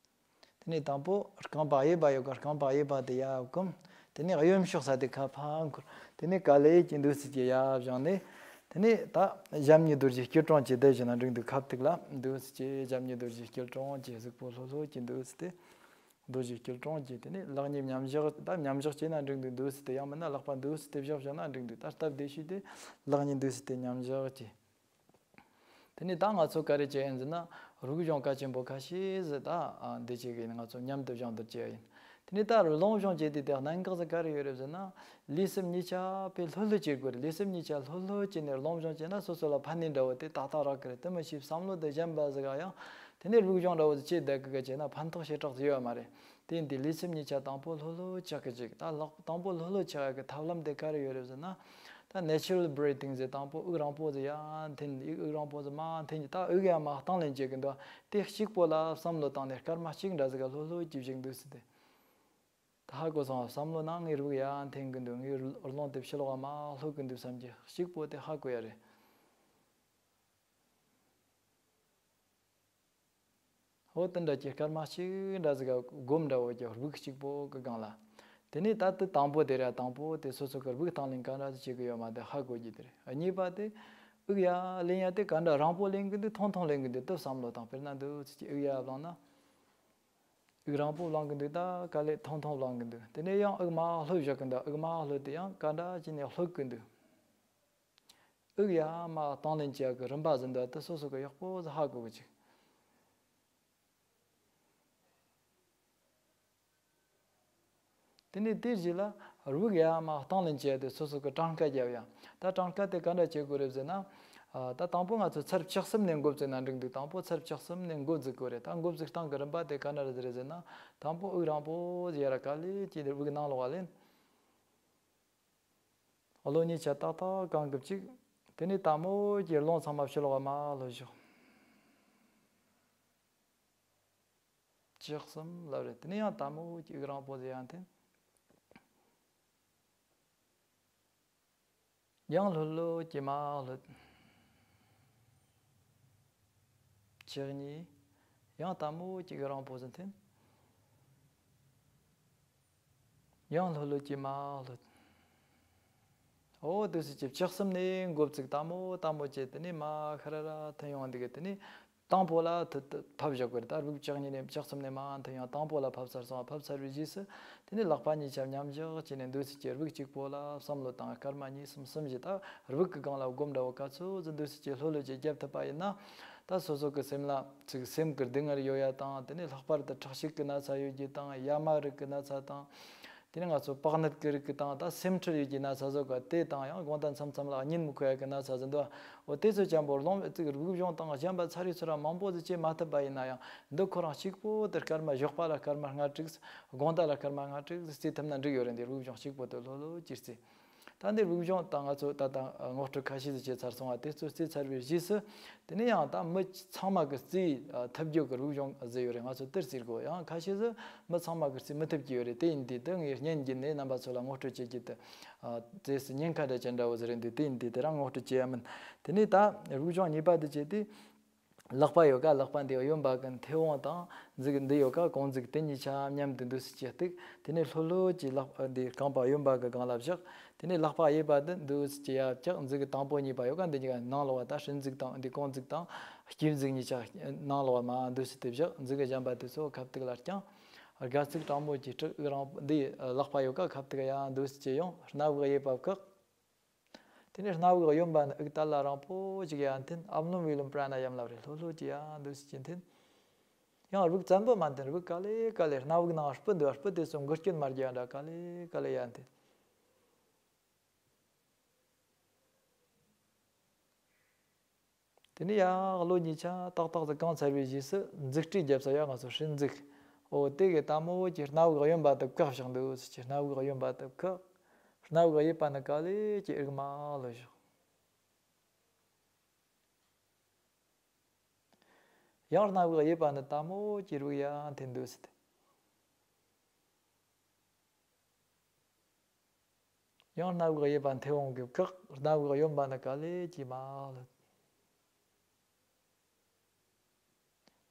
དེ་ནས་དང་པོ་རྐང་པ་གཡས་པ་ཡོད་ཀ་རྐང་པ་གཡས་པ་དེ་ཡར་བསྐུམ། དེ་ནས་གཡོན་ཕྱོགས་ས་དེ་ཁ་ཕར་འཁོར། དེ་ནས་ག་ལེ་གྱི་འདུག་སེ་གྱི་ཡར་བཞེངས་ནས། དེ་ནས་ད་ཞབས་གཉིས་རྡོ་རྗེ་སྐྱིལ་ཀྲུང་གྱི་དེ་བཞིན་ན་འགྲིག་འདུག་ཁ་ཐུག་ལ་འདུག་སེ་གྱི་ཞབས་གཉིས་རྡོ་རྗེ་སྐྱིལ་ཀྲུང་གྱི་གཟུགས་པོ་ལྷོད་ལྷོད་ཀྱི་འདུག་སེ་དེ། རྡོ་རྗེ་སྐྱིལ་ཀྲུང་གྱི་དེ་ནས་ལག་གཉིས་མཉམ་བཞག་ད་མཉམ་བཞག་བྱས་ན་འགྲིག་འདུག་འདུག་སེ་དེ་ཡང་མིན་ན་ལག་པ་འདུག་སེ་དེ་བཞག་བཞག་ན་འགྲིག་འདུག་ད་སྟབས་བདེ་ཤོས་དེ་ལག་གཉིས་འདུག་སེ་དེ་མཉམ་བཞག་གྱི། དེ་ནས་ད་ང་ཚོ་ག་རེ་བྱས་ཡིན་ཟེར་ན། རིག་གཞུང་གལ་ཆེན་པོ་ཁ་ཤས་ཟིག་ད་འདི་བྱེད་གི་ཡིན། ང་ཚོ་མཉམ་དུ་སྦྱོང་བརྡར་བྱེད་ཡ་ཡིན། དེ་ནས་ད་རླུང་སྦྱོང་བྱེད་དུས་དེ་གནད་འགག་ཟིག་ག་རེ་ཡོད་རེད་ཟེར་ན། ལུས་སེམས་གཉིས་ཆ་དཔེ་ལྷོད་ལྷོད་བྱེད་དགོས་རེད། ལུས་སེམས་གཉིས་ཆ་ལྷོད་ལྷོད་བྱས་ནས་རླུང་སྦྱོང་བྱས་ན་སོ་སོ་ལ་ཕན་ནུས་འདྲ་བོ་དེ་ཏག་ཏག་རག་གི་རེད། དེ་མི་ཤེས་བསམ་བློ་དེ་གཞན་པ་ཟིག་ག་ཡང་། དེ་ནས་རིག་གཞུང་འདྲ་བོ་ཟིག་བྱེད་བསྡད་གི་ག་བྱས་ན་ཕན་ཐོགས་ཞེ་དྲག་ཟིག་ཡོད་མ་རེད། དེ་ཡིན་དུས་ལུས་སེམས་གཉིས་ཆ་དང་པོ་ལྷོད་ལྷོད་ཆགས་གི་ཅིག་ད་ལག་དང་པོ་ལྷོད་ལྷོད་ཆགས་ཡ་གི་ཐབས་ལམ་དེ་ག་རེ་ཡོད་རེད་ཟེར་ན། ད་natural breathing ཟེར་དང་པོ་དབུགས་རིང་པོ་ཟིག་ཡར་འཐེན། དབུགས་རིང་པོ་ཟིག་མར་འཐེན་གྱི། ད་དབུགས་ཡར་མར་གཏོང་ལེན་བྱེད་གི་འདུག་དེ་གཅིག་པོ་ལ་བསམ་བློ་བཏང་ནས་སྐར་མ་གཅིག་འདྲ་ཟིག་ག་ལྷོད་ལྷོད་ཀྱིས་བཞུགས་འདུག་ཟེར་ཏེ། ད་ཧ་གོ་སོང་བ། བསམ་བློ་ནང་ངའི་དབུགས་ཡར་འཐེན་གི་འདུག་ངའི་རླུང་དེ་ཕྱི་ལོགས་མར་ལྷོད་གི་འདུག་བསམ་གྱི་གཅིག་པོ་དེ་ཧ་གོ་ཡ་རེད། འོ་དེ་འདྲ་གྱི་སྐར་མ་གཅིག་འདྲ་ཟིག་ག་སྒོམ་འདྲ་བོ་གྱི་དབུགས་གཅིག་པོ་གི་སྒང་ལ། དེ་ནས་ད་དེ་དང་པོ་དེ་ར་དང་པོ་དེ་སོ་སོ་གི་དབུགས་གཏོང་ལེན་ག་འདྲ་ཟིག་བྱེད་གི་ཡོད་མ་དེ་ཧ་གོ་རྒྱུ་དེ་རེད། གཉིས་པ་དེ་དབུགས་ཡར་ལེན་ཡ་དེ་ག་འདྲ་རིང་པོ་ལེན་གི་འདུག་ཐུང་ཐུང་ལེན་གི་འདུག་དེ་བསམ་བློ་བཏང་། དཔེར་ན་འདུག་སེ་གྱི་དབུགས་ཡར་བླངས་ན། དབུགས་རིང་པོ་བླངས་གི་འདུག་ད་ག་ལེ་ཐུང་ཐུང་བླངས་གི་འདུག་དེ་ནས་ཡང་དབུགས་མར་ལྷོད་བཞག་གི་འདུག་དབུགས་མར་ལྷོད་དེ་ཡང་ག་འདྲ་བྱས་ནས་ལྷོད་གི་འདུག་དབུགས་ཡར་མར་གཏོང་ལེན་བྱེད་ཡག་གི་རིམ་པ་ཟིན་འདུག་དེ་སོ་སོ་གི་ཡག་པོ་ཟིག་ཧ་གོ་གི་ཅིག་དེ་ནས་དེའི་རྗེས་ལ་དབུགས་ཡར་མར་གཏོང་ལེན་བྱེད་ཡག་དེ་སོ་སོ་གི་གྲངས་ཀ་རྒྱབ་ཡ། ད་གྲངས་ཀ་དེ་ག་འདྲ་བྱེད་དགོས་རེད་ཟེར་ན། ཨ། ད་དང་པོ་ང་ཚོ་ཚར་བཅུ་གསུམ་ནས་འགོ་བཙུགས་ན་འགྲིག་འདུག་དང་པོ་ཚར་བཅུ་གསུམ་ནས་འགོ་འཛུགས་དགོས་རེད། ད་འགོ་འཛུགས་སྟངས་ཀྱི་རིམ་པ་དེ་ག་འདྲ་རེད་ཟེར་ན། དང་པོ་དབུགས་རིང་པོ་ཟིག་ཡར་ག་ལེ་ཅིག་དབུགས་ནང་ལོགས་ལེན། གློ་གཉིས་ཆ་ཏག་ཏག་གང་གི་གཅིག་དེ་ནས་དལ་མོ་གྱིས་རླུང་ཚང་མ་ཕྱི་ལོགས་མར་ལྷོད་ཞོག་བཅུ་གསུམ་ལབ་རེད། དེ་ནས་ཡང་དལ་མོ་གྱིས་དབུགས་རིང་པོ་ཟིག་ཡར་འཐེན། ཡང་ལྷོད་ལྷོད་ཀྱིས་མར་ལྷོད། བཅུ་གཉིས། ཡང་དལ་མོ་གྱིས་དབུགས་རིང་པོ་ཟིག་འཐེན། ཡང་ལྷོད་ལྷོད་ཀྱིས་མར་ལྷོད། འོ་དེ་སྲིད་ཀྱི་བཅུ་གསུམ་ནས་འགོ་བཙུགས་དལ་མོ་དལ་མོ་བྱས། དེ་ནས་མར་ཤ་ར་ར་འཐེན་ཡོང་འདུག་གི་དེ་ནས་དང་པོ་ལ་ཐུ་ཐུ་ཕབ་བཞག་དགོས་རེད། ད་དབུགས་བཅུ་གཉིས་ནས་བཅུ་གསུམ་ནས་མར་འཐེན་ཡོང་དང་པོ་ལ་ཕབ་ཚར་སོང་། ཕབ་ཚར་བའི་རྗེས་སུ་དེ་ནས་ལག་པ་གཉིས་ཆ་མཉམ་བཞག་བྱས་ནས་འདུག་སྲིད་ཀྱི་དབུགས་གཅིག་པོ་ལ་བསམ་བློ་བཏང་། སྐར་མ་གཉིས་གསུམ་གསུམ་བཞི། ད་དབུགས་ཀྱི་སྒང་ལ་སྒོམ་འདྲ་བོ་ག་ཚོད་ཙམ་འདུག་སྲིད་ཀྱི་ལྷོད་ལྷོད་ཀྱིས་རྒྱབ་ཐུབ་པ་ཡིན་ན། ད་སོ་སོ་གི་སེམས་ལ་ཅིག་སེམས་ཀྱི་སྡུག་བསྔལ་ཡོད་ཡ་དང་། དེ་ནས་ལྷག་པར་དུ་ཁྲག་ཤེད་ཀྱི་ན་ཚ་ཡོད་རྒྱུ་དང་། ཡ་མ་རིགས་ཀྱི་ན་ཚ་དང་། དེ་ནས་ང་ཚོ་པགས་ནད་ཀྱི་རིགས་ཀྱི་དང་། ད་སེམས་ཁྲལ་ཡོད་ཀྱི་ན་ཚ་ཟོ་ག་དེ་དང་། ཡང་དགོང་དག་མཚམས་མཚམས་ལ་གཉིད་མི་ཁུག་ཡ་གི་ན་ཚ་ཟིན་འདུག་འོ་དེ་ཚོ་ཅན་པོ་རླུང་ཨེ་ཙི་གི་དབུགས་སྦྱོང་དང་གཞན་པ་ཚར་རེ་ཚུར་ར་མང་པོ་ཟིག་བྱེད་མ་ཐུབ་པ་ཡིན་ན་ཡང་། འདི་ཁོ་རང་གཅིག་པོ་དེ་སྐར་མ། ཞོགས་པ་ལ་སྐར་མ་ལྔ་དྲུག་དགོང་དག་ལ་སྐར་མ་ལྔ་དྲུག་རྩེ་ཐུབ་ན་འགྲིག་ཡོད་རེད། འདི་དབུགས་སྦྱོང་གཅིག་པོ་དེ་ལྷོད་ལྷོད་ཀྱིས་རྩེ། ད་འདི་དབུགས་སྦྱོང་དང་ང་ཚོ་ད་ལྟ་ངོ་སྤྲོད་ཁ་ཤས་ཟིག་བྱས་ཚར་སོང་བ། དེ་ཚོ་རྩེ་ཚར་བའི་རྗེས་སུ། དེ་ནས་ཡང་ད་མི་ཚང་མ་གི་རྩེ་ཐུབ་རྒྱུ་གི་དབུགས་སྦྱོང་ཟེར་ཡོད་རེད། ང་ཚོ་དེར་རྩེ་དགོས། ཡང་ཁ་ཤས་སུ་མི་ཚང་མ་གི་རྩེ་མི་ཐུབ་ཀྱི་ཡོད་རེད། དེ་ཡིན་དུས་དེ་ངས་སྙན་བརྒྱུད་ནས་རྣམ་པ་ཚོ་ལ་ངོ་སྤྲོད་བྱེད་རྒྱུ་དེ། ཨ། རྩེས་སུ་ཉེན་ཁ་འདྲ་ཅན་འདྲ་བོ་ཟིག་རེད་འདུག་དེ་ཡིན་དུས་དེ་རང་ངོ་སྤྲོད་བྱེད་ཡ་མིན། དེ་ནས་ད་དབུགས་སྦྱོང་གཉིས་པ་དེ་བྱས་ཏེ། ལག་པ་ཡོད་ཀ་ལག་པ་འདི་གཡོན་པ་གི་མཐེ་བོང་དང་མཛུབ་གུ་འདི་ཡོད་ཀ་གང་མཛུབ་གུ་དེ་གཉིས་ཆ་མཉམ་དུ་འདུག་སེ་བྱས་གཏུག་དེ་ནས་ལྷོད་ལྷོད་ཀྱིས་ལག་པ་འདི་རྐང་པ་གཡོན་པ་གི་སྒང་ལ་བཞག་དེ་ནས་ལག་པ་གཡས་པ་འདི་འདུག་སེ་བྱས་ཡར་བཀྱག་མཛུབ་གུ་དང་པོ་གཉིས་པ་ཡོད་ཀ་འདི་གཉིས་ཀ་ནང་ལོགས་པ། ད་སྲིན་མཛུབ་དང་འདི་གང་མཛུབ་དང་དཀྱིལ་མཛུབ་གཉིས་ཆ་ནང་ལོགས་པ་མར་འདུག་སེ་དེ་བཞག་མཛུབ་གུ་གཞན་པ་དེ་ཚོ་ཁ་ཐུག་ལ་བརྐྱངས། དགའ་ཚིགས་དྲང་མོ་གྱིས་སྤྲུགས། དབུགས་རིང་འདི་ལག་པ་ཡོད་ཀ་ཁ་ཐུག་ཡར་འདུག་སེ་བྱས་ཡོང་། སྣ་བུག་གཡས་པ་བཀག་དེ་ནས་སྣ་བུག་གཡོན་པ་ནས་དབུགས་དལ་ལ་རིང་པོ་ཅིག་ཡར་འཐེན། ཨམ་ནུམ་བི་ལུམ་པྲ་ན་ཡམ་ལབ་རེད། ལྷོད་ལྷོད་ཀྱིས་ཡར་འདུག་སེ་ཅིག་འཐེན། ཡང་དབུགས་བཙན་པོ་མ་འཐེན། དབུགས་ག་ལེ་ག་ལེ། སྣ་བུག་ནང་སྤུ་འདུག་སྤུ་དེ་ཚོ་འགུལ་སྐྱོད་མ་རྒྱག་འདྲ་ག་ལེ་ག་ལེ་ཡར་འཐེན། དེ་ནས་ཡར་གློ་གཉིས་ཆ་ཏག་ཏག་ཏུ་བཀང་ཚར་བའི་རྗེས་སུ་མཛུབ་སྤྲིས་བརྒྱབ་ས། ཡང་ང་ཚོ་སྲིན་མཛུབ། འོ་དེ་གི་དལ་མོ་གྱིས་སྣ་བུག་གཡོན་པ་དེ་བཀག་བཞག་འདུག་སེ་ཅིག་སྣ་བུག་གཡོན་པ་དེ་བཀག་སྣ་བུག་གཡས་པ་ནས་ག་ལེ་ཀྱི་དབུགས་མར་ལྷོད་བཞག་ཡང་སྣ་བུག་གཡས་པ་ནས་དལ་མོ་གྱིས་དབུགས་ཡར་འཐེན་འདུག་སེ་དེ། ཡང་སྣ་བུག་གཡས་པ་མཐེ་བོང་གིས་བཀག་སྣ་བུག་གཡོན་པ་ནས་ག་ལེ་ཀྱིས་མར་ལྷོད།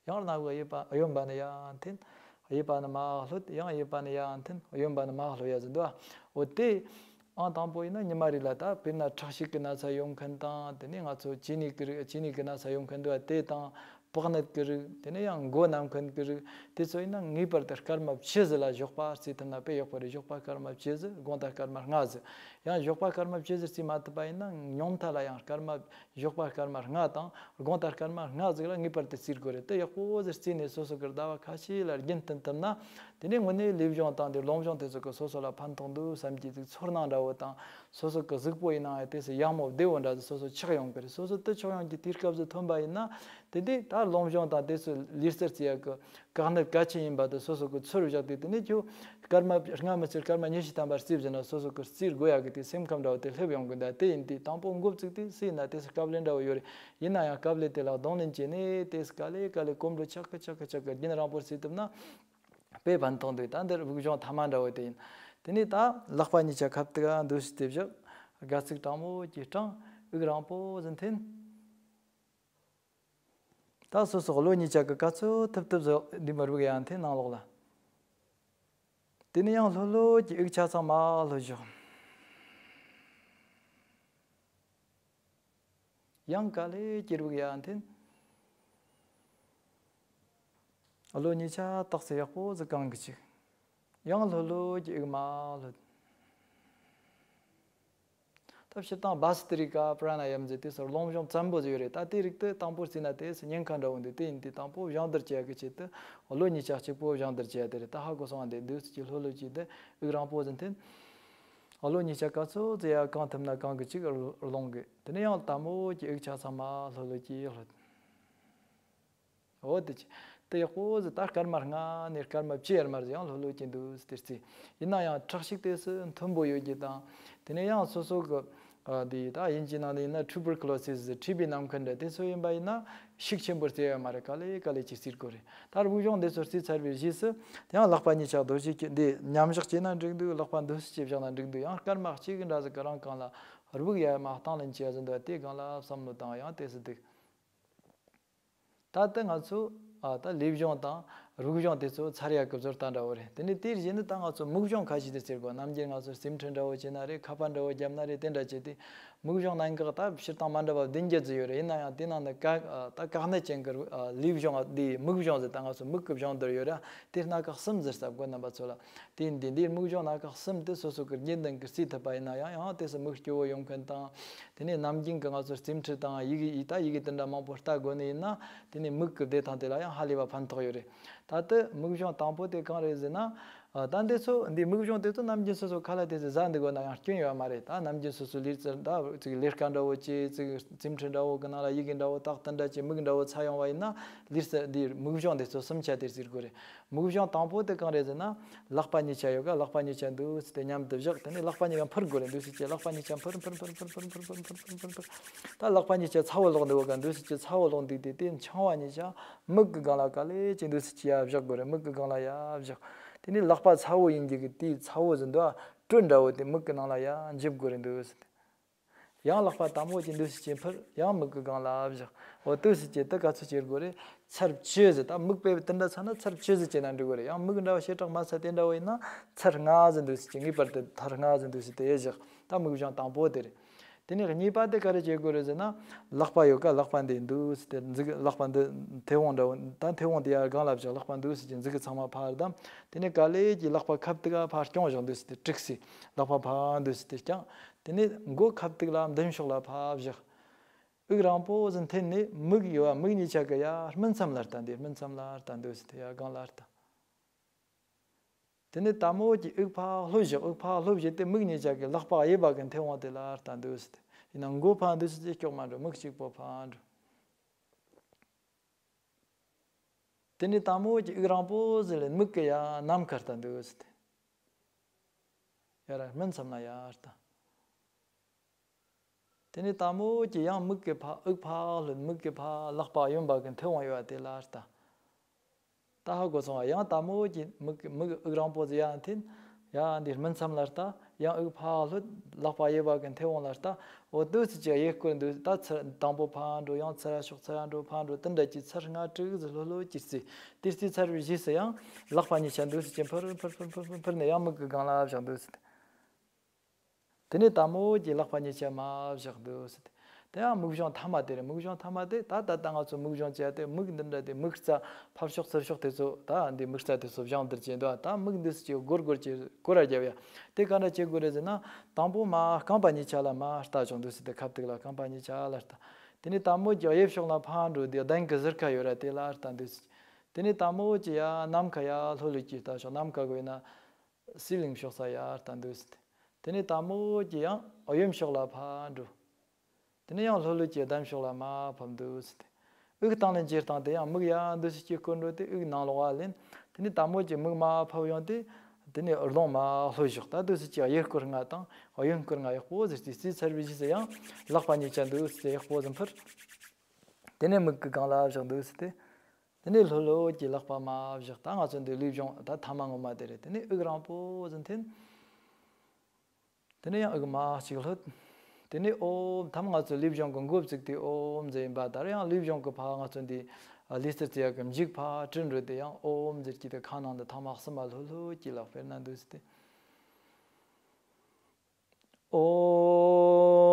ཡང་སྣ་བུག་གཡས་པ་གཡོན་པ་ནས་ཡར་འཐེན། གཡས་པ་ནས་མར་ལྷོད། ཡང་གཡས་པ་ནས་ཡར་འཐེན། གཡོན་པ་ནས་མར་ལྷོད་ཡ་ཟེར་འདུག་ཨ། འོ་དེ། ཨང་དང་པོ་ཡིན་ན་ཉི་མ་རེ་ལ་ད་དཔེར་ན་ཁྲག་ཤུགས་ཀྱི་ན་ཚ་ཡོད་མཁན་དང་། དེ་ནས་ང་ཚོ་གཅིན་སྙི་གི་རིགས། གཅིན་སྙི་གི་ན་ཚ་ཡོད་མཁན་འདུག་ཨ། དེ་དང་པགས་ནད་ཀྱི་རིགས། དེ་ནས་ཡང་མགོ་ན་མཁན་གྱི་རིགས། དེ་ཚོ་ཡིན་ན་ངེས་པར་དུ་སྐར་མ་བཅུ་ཟིག་ལ་ཞོགས་པ་རྩེ་ཐུབ་ན་དཔེ་ཡག་པོ་རེད། ཞོགས་པ་སྐར་མ་བཅུ་ཟིག་དགོང་དག་སྐར་མ་ལྔ་ཟིག་ཡང་ཞོགས་པ་སྐར་མ་བཅུ་ཟིག་རྩེ་མ་ཐུབ་པ་ཡིན་ན་ཉུང་མཐའ་ལ་ཡང་སྐར་མ། ཞོགས་པ་སྐར་མ་ལྔ་དང་དགོང་དག་སྐར་མ་ལྔ་ཟིག་ལ་ངེས་པར་དུ་རྩེ་དགོས་རེད། དེ་ཡག་པོ་ཟིག་རྩེས་ནས་སོ་སོ་གི་ཟླ་བ་ཁ་ཤས་ལ་རྒྱུན་བསྟེན་ཐུབ་ན། དེ་ནས་དངོས་གནས་ལུས་སྦྱོང་དང་དེ་རླུང་སྦྱོང་དེ་ཚོ་གི་སོ་སོ་ལ་ཕན་ཐོགས་འདུག་བསམ་གྱི་ཅིག་ཚོར་སྣང་འདྲ་བོ་དང་། སོ་སོ་གི་གཟུགས་པོ་ཡིན་ནའང་དེ་སུ་ཡག་མོ་བདེ་བོ་འདྲ་ཟིག་སོ་སོ་ཆགས་ཡོང་གི་རེད། སོ་སོ་དེ་ཆགས་ཡོང་གི་དུས་སྐབས་སུ་ཐོན་པ་ཡིན་ན། དེ་དུས་ད་རླུང་སྦྱོང་དང་དེ་ཚོ་ལུས་རྩལ་རྩེ་ཡག་གི་བཀག་ནད་གལ་ཆེན་ཡིན་པ་དེ་སོ་སོ་གི་ཚོར་བཞག་དུས། དེ་ནས་ཁྱོད་སྐར་མ་ལྔ་མི་ཚེ་སྐར་མ་ཉི་ཤུ་ཐམ་པ་རྩེ་བཞིན་ན་སོ་སོ་གི་རྩེ་དགོས་ཡག་གི་དེ་སེམས་ཁམས་འདྲ་བོ་དེ་སླེབས་ཡོང་གི་འདུག་དེ་ཡིན་དུས་དང་པོ་འགོ་བཙུགས་དུས་སུ་ཡིན་ན་དེ་སུ་དཀའ་ལས་འདྲ་བོ་ཡོད་རེད། ཡིན་ན་ཡང་དཀའ་ལས་དེ་ལ་གདོང་ལེན་བྱས་ནས་དེ་སུ་ག་ལེ་ག་ལེ་གོམ་བགྲོད་ཆག་གི་ཆག་གི་ཆག་གི་རྒྱུན་རིང་པོ་རྩེ་ཐུབ་ན། དཔེ་ཕན་ཐོགས་འདུག་ད་འདིར་དབུགས་སྦྱོང་ཐ་མ་འདྲ་བོ་དེ་ཡིན། དེ་ནས་ད་ལག་པ་གཉིས་ཆ་ཁ་ཐུག་ག་འདུག་སེ་དེ་བཞག་སྒལ་ཚིགས་དྲང་མོ་གྱིས་དྲངས། དབུགས་རིང་པོ་ཟིག་འཐེན། ད་སོ་སོ་གློ་གཉིས་ཆ་གི་ག་ཚོད་ཐུབ་ཐུབ་ཟིག་འདི་མར་དབུགས་ཡར་འཐེན་གནང་ལོག་ལ། དེ་ནས་ཡང་ལྷོད་ལྷོད་ཀྱིས་དབུགས་ཆ་ཚང་མར་ལྷོད་བཞག་ཡང་ག་ལེ་ཀྱི་དབུགས་ཡར་འཐེན། གློ་གཉིས་ཆ་ཏོག་ཙམ་ཡག་པོ་ཟིག་གང་གི་ཅིག་ཡང་ལྷོད་ལྷོད་ཀྱིས་དབུགས་མར་ལྷོད། ད་སྤྱིར་བཏང་བྷ་སི་ཏི་རི་ཀ་པྲ་ན་ཡམ་ཟེར་དུས་སུ་རླུང་སྦྱོང་བཙན་པོ་ཟིག་ཡོད་རེད། ད་དེ་རིགས་དེ་དང་པོ་རྩེས་ན་དེ་སུ་ཉེན་ཁ་འདྲ་བོ་འདུག་དེ་ཡིན་དུས་དང་པོ་སྦྱོང་བརྡར་བྱེད་ཡག་གི་ཆེད་དུ་གློ་གཉིས་ཆ་གཅིག་པོ་སྦྱོང་བརྡར་བྱེད་ཡག་དེ་རེད། ད་ཧ་གོ་སོང་བ། འདི་འདུག་སེ་ཀྱི་ལྷོད་ལྷོད་ཀྱིས་དེ་དབུགས་རིང་པོ་ཟིག་འཐེན། གློ་གཉིས་ཆ་ག་ཚོད་ཙམ་ཡར་གང་ཐུབ་ན་གང་གི་ཅིག་རླུང་གི། དེ་ནས་ཡང་དལ་མོ་གྱིས་དབུགས་ཆ་ཚང་མ་ལྷོད་ལྷོད་ཀྱིས་ལྷོད། འོ་དེ་ཅི། དེ་ཡག་པོ་ཟིག་ད་སྐར་མ་ལྔ་ནས་སྐར་མ་བཅུ་ཡར་མར་ཟིག་ཡང་ལྷོད་ལྷོད་ཀྱིས་འདུག་སེ་དེར་རྩེ། ཡིན་ན་ཡང་ཁྲག་ཤུགས་དེ་སུ་མཐོན་པོ་ཡོད་རྒྱུ་དང་། དེ་ནས་ཡང་སོ་སོ་གི་ཨ་དེ་ད་དབྱིན་ཇིའི་ནང་ནས་ཡིན་ན་ཊུ་བར་ཁུ་ལོ་སིས་ཟེར་ཊི་བི་ནམ་མཁན་འདྲ་དེ་ཚོ་ཡིན་པ་ཡིན་ན་ཤུགས་ཆེན་པོ་རྩེ་ཡོད་མ་རེད། ག་ལེ་ག་ལེ་ཅིག་རྩེ་དགོས་རེད། ད་དབུགས་སྦྱོང་འདི་ཚོ་རྩེ་ཚར་བའི་རྗེས་སུ་ཡང་ལག་པ་གཉིས་ཆ་རྡོ་རྗེ་གི་འདི་མཉམ་བཞག་བྱས་ན་འགྲིག་འདུག་ལག་པ་འདུག་སེ་ཅིག་བཞག་ན་འགྲིག་འདུག་ཡང་སྐར་མ་གཅིག་གི་འདྲ་ཟིག་གི་རིང་གང་ལ་དབུགས་ཡར་མར་བཏང་ལེན་བྱས་ཟིན་འདུག་དེ་སྒང་ལ་བསམ་བློ་བཏང་ཡང་དེ་སུ་འདུག་ད་ལྟ་ང་ཚོ་ཨ་ད་ལུས་སྦྱོང་དང་དབུགས་སྦྱོང་དེ་ཚོ་ཚར་ཡག་གི་བཟོ་ལྟ་འདྲ་བོ་རེད། དེ་ནས་དེའི་རྗེས་ནི་ད་ང་ཚོ་མིག་སྦྱོང་ཁ་ཤས་དེ་རྩེ་དགོས། ནམ་རྒྱུན་ང་ཚོ་རྩེད་འཕྲུལ་འདྲ་བོ་བྱས་ན་རེད། ཁ་པར་འདྲ་བོ་བརྒྱབ་ན་རེད། དེ་འདྲ་བྱས་ཏེ་མིག་སྦྱོང་གནད་འགག་ད་སྤྱིར་བཏང་མ་འདྲ་བ་བདུན་བརྒྱད་ཙམ་ཡོད་རེད། ཡིན་ན་ཡང་དེ་ནང་ནས་བཀག་ཨ་ད་བཀག་ནད་ཅན་གྱི་ཨ་ལུས་སྦྱོང་འདི་མིག་སྦྱོང་ཟེར། ད་ང་ཚོ་མིག་གི་སྦྱོང་བརྡར་ཡོད་ར། དེ་སྣ་ཁ་གསུམ་ཟེར་ས་དགོས་རྣམ་པ་ཚོ་ལ། དེ་ཡིན་དུས་འདིའི་མིག་སྦྱོང་སྣ་ཁ་གསུམ་དེ་སོ་སོ་གི་རྒྱུན་ལྡན་གྱི་རྩེ་ཐུབ་པ་ཡིན་ན་ཡང་དེ་སུ་མིག་སྐྱོ་བོ་ཡོང་མཁན་དང་། དེ་ནས་ནམ་རྒྱུན་གྱི་ང་ཚོ་རྩེད་འཕྲུལ་དང་ཡི་གེ་ཡི་ད་ཡི་གེ་དེ་འདྲ་མང་པོ་ལྟ་དགོས་ནི་ཡིན་ན། དེ་ནས་མིག་གི་བདེ་ཐང་དེ་ལ་ཡང་ཧ་ལས་པ་ཕན་ཐོགས་ཡོད་རེད། ད་ལྟ་མིག་སྦྱོང་དང་པོ་དེ་གང་རེད་ཟེར་ན། ཨ་ད་འདི་ཚོ་འདི་མིག་སྦྱོང་དེ་ཚོ་ནམ་རྒྱུན་སོ་སོ་ཁ་ལ་དེ་ཚོ་ཟ་འདུག་དགོས་ན་ཡང་སྐྱོན་ཡོད་མ་རེད། ད་ནམ་རྒྱུན་སོ་སོ་ལུས་རྩལ་ད་ཅིག་ལས་ཀ་འདྲ་བོ་བྱེད། ཅིག་རྩེད་འཕྲུལ་འདྲ་བོ་གི་ནང་ལ་ཡི་གེ་འདྲ་བོ་ཏག་ཏག་འདྲ་བྱེད། མིག་འདྲ་བོ་ཚ་ཡོང་བ་ཡིན་ན་ལུས་རྩལ་འདི་མིག་སྦྱོང་དེ་ཚོ་གསུམ་ཆ་དེ་རྩེ་དགོས་རེད། མིག་སྦྱོང་དང་པོ་དེ་གང་རེད་ཟེར་ན། ལག་པ་གཉིས་ཆ་ཡོད་ཀ་ལག་པ་གཉིས་ཆ་འདུག་སེ་དེ་མཉམ་དུ་བཞག་དེ་ནས་ལག་པ་གཉིས་ཀ་འཕུར་དགོས་རེད། འདུག་སེ་ཅིག་ལག་པ་གཉིས་ཆ་འཕུར་འཕུར། ད་ལག་པ་གཉིས་ཆ་ཚ་བོ་ལོག་འདུག་ག་འདུག་སེ་ཅིག་ཚ་བོ་ལོག་འདུག་དེ་དེ་འཆང་བ་གཉིས་ཆ་མིག་གི་སྒང་ལ་ག་ལེ་ཅིག་འདུག་སེ་ཅིག་ཡར་བཞག་དགོས་རེད། མིག་གི་སྒང་ལ་ཡར་བཞག་དེ་ནས་ལག་པ་ཚ་བོ་ཡིན་རྒྱུ་གི་དེའི་ཚ་བོ་ཟེར་འདུག་ཨ། དྲོད་འདྲ་བོ་དེ་མིག་གི་ནང་ལ་ཡར་འཇིབ་དགོས་རེད། འདུག་སེ། ཡང་ལག་པ་དང་པོ་གཅིག་འདུག་སེ་གཅིག་འཕུར། ཡང་མིག་གི་སྒང་ལ་བཞག་འོ་འདུག་སེ་གཅིག་དེ་ག་ཚོད་བྱེད་དགོས་རེད། ཚར་བཅུ་ཟིག་ད་མིག་དཔེ་དེ་འདྲ་ཚ་ན་ཚར་བཅུ་ཟིག་བྱས་ན་འགྲིག་གི་རེད། ཡང་མིག་འདྲ་བ་ཞེ་དྲག་མ་ཚ་དེ་འདྲ་བ་ཡིན་ན་ཚར་ལྔ་ཟིག་འདུག་སེ་གཅིག་ངེས་པར་དུ་ཚར་ལྔ་ཟིག་འདུག་སེ་དེ་བཞག་ད་མིག་སྦྱོང་དང་པོ་དེ་རེད། དེ་ནས་གཉིས་པ་དེ་ག་རེ་བྱེད་དགོས་རེད་ཟེར་ན། ལག་པ་ཡོད་ཀ་ལག་པ་འདི་འདུག་སེ་དེ་མཛུག་ལག་པ་འདི་མཐེ་བོང་འདྲ་བོ་ད་མཐེ་བོང་དེ་ཡར་སྒང་ལ་བཞག་ལག་པ་འདུག་སེ་གཅིག་མཛུག་གུ་ཚང་མ་ཕར་བསྡམས། དེ་ནས་ག་ལེ་གྱིས་ལག་པ་ཁ་ཐུག་ག་ཕར་བརྐྱངས་བཞག་འདུག་སེ་དེ་དཀྲུགས་སེ་ལག་པ་ཕར་འདུག་སེ་དེ་བརྐྱངས། དེ་ནས་མགོ་ཁ་ཐུག་ལ་མདུན་ཕྱོགས་ལ་ཕར་བཞག་དབུགས་རིང་པོ་ཟིག་འཐེན་ནས་མིག་ཡོད་པ་མིག་གཉིས་ཆ་གི་ཡར་སྨིན་མཚམས་ལ་ལྟ། འདི་སྨིན་མཚམས་ལ་ལྟ། འདུག་སེ་དེ་ཡར་སྒང་ལ་ལྟ། དེ་ནས་དལ་མོ་གྱིས་དབུགས་ཕར་ལྷོད་བཞག་དབུགས་ཕར་ལྷོད་བཞག་དེ་མིག་གཉིས་ཆ་གི་ལག་པ་གཡས་པ་གི་མཐེ་བོང་དེ་ལ་ལྟ། འདུག་སེ་དེ་ཡིན་ན་མགོ་ཕར་འདུག་སེ་དེ་ཀྱོག་མ་འགྲོ། མིག་གཅིག་པོ་ཕར་འགྲོ། དེ་ནས་དལ་མོ་གྱིས་དབུགས་རིང་པོ་ཟིག་ལས་མིག་གི་ཡར་ནམ་མཁར་ལྟ། འདུག་སེ་དེ་ཡར་སྨིན་མཚམས་ལ་ཡར་ལྟ། དེ་ནས་དལ་མོ་གྱིས་ཡང་མིག་གི་ཕར་དབུགས་ཕར་ལྷོད། མིག་གི་ཕར་ལག་པ་གཡོན་པ་གི་མཐེ་བོང་གཡས་པ་དེ་ལ་ལྟ། ད་ཧ་གོ་སོང་བ། ཡང་དལ་མོ་གྱིས་མིག་གི་མིག་དབུགས་རིང་པོ་ཟིག་ཡར་འཐེན། ཡར་འདི་སྨིན་མཚམས་ལ་ལྟ། ཡང་དབུགས་ཕར་ལྷོད། ལག་པ་གཡས་པ་གི་མཐེ་བོང་ལ་ལྟ། འོ་དུས་སུ་ཅིག་གཡས་སྐོར་འདུག་ད་ཚུར་དང་པོ་ཕར་འགྲོ། ཡང་ཚུར་ཕྱོགས་ཚུར་འགྲོ། ཕར་འགྲོ། དེ་འདྲ་ཅིག་ཚར་ལྔ་དྲུག་ཙམ་ལྷོད་ལྷོད་ཅིག་རྩེ། དེ་རྩེ་ཚར་བའི་རྗེས་སུ་ཡང་ལག་པ་གཉིས་ཆ་འདུག་སེ་ཅིག་འཕུར་འཕུར་འཕུར་འཕུར་འཕུར་ནས་ཡང་མིག་གི་སྒང་ལ་བཞག་འདུག་སེ། དེ་ནས་དལ་མོ་ཅིག་ལག་པ་གཉིས་ཆ་མར་བཞག་འདུག་སེ། དེ་ཡང་མིག་གཞུང་ཐ་མ་དེ་རེད། མིག་གཞུང་ཐ་མ་དེ་ད་ད་ལྟ་ང་ཚོ་མིག་གཞུང་བྱས་ཏེ་མིག་འདི་འདྲ་དེ་མིག་རྩ་ཕར་ཕྱོགས་ཚུར་ཕྱོགས་དེ་ཚོ། ད་འདི་མིག་རྩ་དེ་ཚོ་བཞག་འདིར་བྱས་འདུག་ད་མིག་འདུག་སེ་ཅིག་སྒོར་སྒོར་ཅིག་སྐོར་ར་རྒྱབ་ཡ། དེ་ག་འདྲ་བྱེད་དགོས་རེད་ཟེར་ན། དང་པོ་མར་རྐང་པ་གཉིས་ཆ་ལ་མར་ལྟ་བྱུང་འདུག་སེ། དེ་ཁ་ཐུག་ལ་རྐང་པ་གཉིས་ཆ་ལ་ལྟ། དེ་ནས་དལ་མོ་ཅིག་གཡས་ཕྱོགས་ལ་ཕར་འགྲོ། དེ་གདན་གྱི་ཟུར་ཁ་ཡོད་ར། དེ་ལ་ལྟ་འདུག་སེ། དེ་ནས་དལ་མོ་ཅིག་ཡར་ནམ་མཁའ་ཡར་ལྷོད་ལྷོད་ཀྱིས་ལྟ་ཤོག་ནམ་མཁའ་གི་ན་སི་ལིང་ཕྱོགས་ས་ཡར་ལྟ་འདུག་སེ། དེ་ནས་དལ་མོ་ཅིག་ཡང་གཡོན་ཕྱོགས་ལ་ཕར་འགྲོ། དེ་ནས་ཡང་ལྷོད་ལྷོད་ཀྱིས་གདན་ཕྱོགས་ལ་མར་ཕབ་འདུག་སེ། དེ་དབུགས་བཏང་ལེན་བྱེད་སྟངས་དེ་ཡང་མིག་ཡར་འདུག་སེ་ཅིག་སྐོར་འགྲོ་སྟེ་དབུགས་ནང་ལོགས་ལ་ལེན། དེ་ནས་དལ་མོ་ཅིག་མིག་མར་ཕབ་ཡོང་སྟེ། དེ་ནས་གདོང་མར་ལྷོད་ཞོག་ད་འདུག་སེ་ཅིག་གཡས་སྐོར་ལྔ་དང་གཡོན་སྐོར་ལྔ་ཡག་པོ་ཟིག་རྩེ། རྩེ་ཚར་བའི་རྗེས་སུ་ཡང་ལག་པ་གཉིས་ཆ་འདུག་སེ་ཡག་པོ་ཟིག་འཕུར། དེ་ནས་མིག་གི་སྒང་ལ་བཞག་འདུག་སེ། དེ་དེ་ནས་ལྷོད་ལྷོད་ཀྱིས་ལག་པ་མར་བཞག་ད་ང་ཚོ་འདི་ལུས་སྦྱོང་ད་ཐ་མ་ངོ་མ་དེ་རེད། དེ་ནས་དབུགས་རིང་པོ་ཟིག་འཐེན། དེ་ནས་ཡང་དབུགས་མར་ཅིག་ལྷོད། དེ་ནས་ཨོམ། ཐ་མ་ང་ཚོ་ལུས་སྦྱོང་གི་འགོ་བཙུགས་དུས་ཨོམ་ཟེར་ཡིན་པ། ད་རེས་ཡང་ལུས་སྦྱོང་གི་ཕར་ང་ཚོ་འདི་ལུས་རྩལ་རྩེ་ཡག་གི་མཇུག་ཕར་དྲིལ་འགྲོ་དུས་ཡང་ཨོམ་ཟེར་གྱི་དེ་ཁ་ནང་དུ་ཐ་མ་གསུམ་མ་ལྷོད་ལྷོད་ཀྱིས་ལག་པ་དཔེར་ན་འདུག་སེ་དེ། ཨོམ།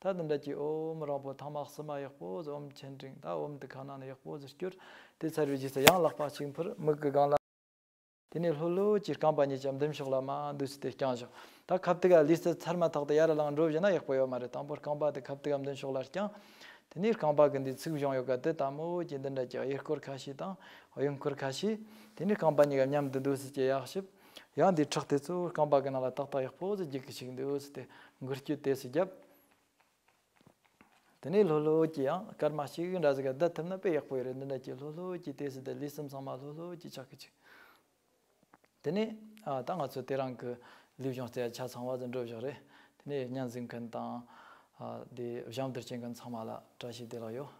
ད་འདི་འདྲ་གྱི་ཨོམ་རིང་པོ་ཐ་མ་གསུམ་མ་ཡག་པོ་ཟིག་ཨོམ་ཆེན་ཀྲིང་། ད་ཨོམ་དེ་ཁ་ནང་ནས་ཡག་པོ་ཟིག་བསྐྱུར། དེ་ཚར་བའི་རྗེས་སུ་ཡང་ལག་པ་གཅིག་འཕུར། མིག་གི་སྒང་ལ། དེ་ནས་ལྷོད་ལྷོད་ཀྱིས་རྐང་པ་གཉིས་ཀྱང་མདུན་ཕྱོགས་ལ་མར་འདུག་སེ་དེ་བརྐྱངས་བཞག་ད་ཁ་ཐུག་ག་ལུས་རྩལ་ཚར་མ་ཐག་ཏུ་ཡར་ལངས་འགྲོ་བཞིན་ན་ཡག་པོ་ཡོད་མ་རེད། དང་པོ་རྐང་པ་དེ་ཁ་ཐུག་ག་མདུན་ཕྱོགས་ལ་བརྐྱངས། དེ་ནས་རྐང་པ་གི་འདི་ཚུགས་གཞོང་ཡོད་ག་དེ་དལ་མོ་གྱིས་འདི་འདྲ་ཀྱི་གཡས་སྐོར་ཁ་ཤས་དང་གཡོན་སྐོར་ཁ་ཤས། དེ་ནས་རྐང་པ་གཉིས་ཀ་མཉམ་དུ་འདུག་སེ་ཀྱི་ཡར་ཞིབ། ཡང་འདི་ཕྲག་དེ་ཚོ་རྐང་པ་གི་ནང་ལ་ཏག་ཏག་ཡག་པོ་ཟིག་རྒྱུག་གི་ཞིག་འདུག་སེ་དེ་འགུལ་སྐྱོད་དེ་སུ་བརྒྱབ། དེ་ནས་ལྷོད་ལྷོད་ཀྱིས་ཡང་སྐར་མ་གཅིག་འདྲ་ཟིག་ག་བསྡད་ཐུབ་ན་དཔེ་ཡག་པོ་ཡོད་རེད། འདི་འདྲ་ཀྱི་ལྷོད་ལྷོད་ཀྱིས་དེ་སུ་དེ་ལུས་སེམས་ཚང་མ་ལྷོད་ལྷོད་ཀྱིས་ཆགས་གི་ཅིག་དེ་ནས་ཨ་ད་ང་ཚོ་དེ་རིང་གི་ལུས་སྦྱོང་རྩེ་ཡ་ཆ་ཚང་བ་ཟིག་འགྲོ་བཞག་རེད། དེ་ནས་བརྙན་གཟིགས་མཁན་དང་ཨ་དེ་སྦྱང་བརྡར་བྱེད་མཁན་ཚང་མ་ལ་བཀྲ་ཤིས་བདེ་ལེགས་ཡོད།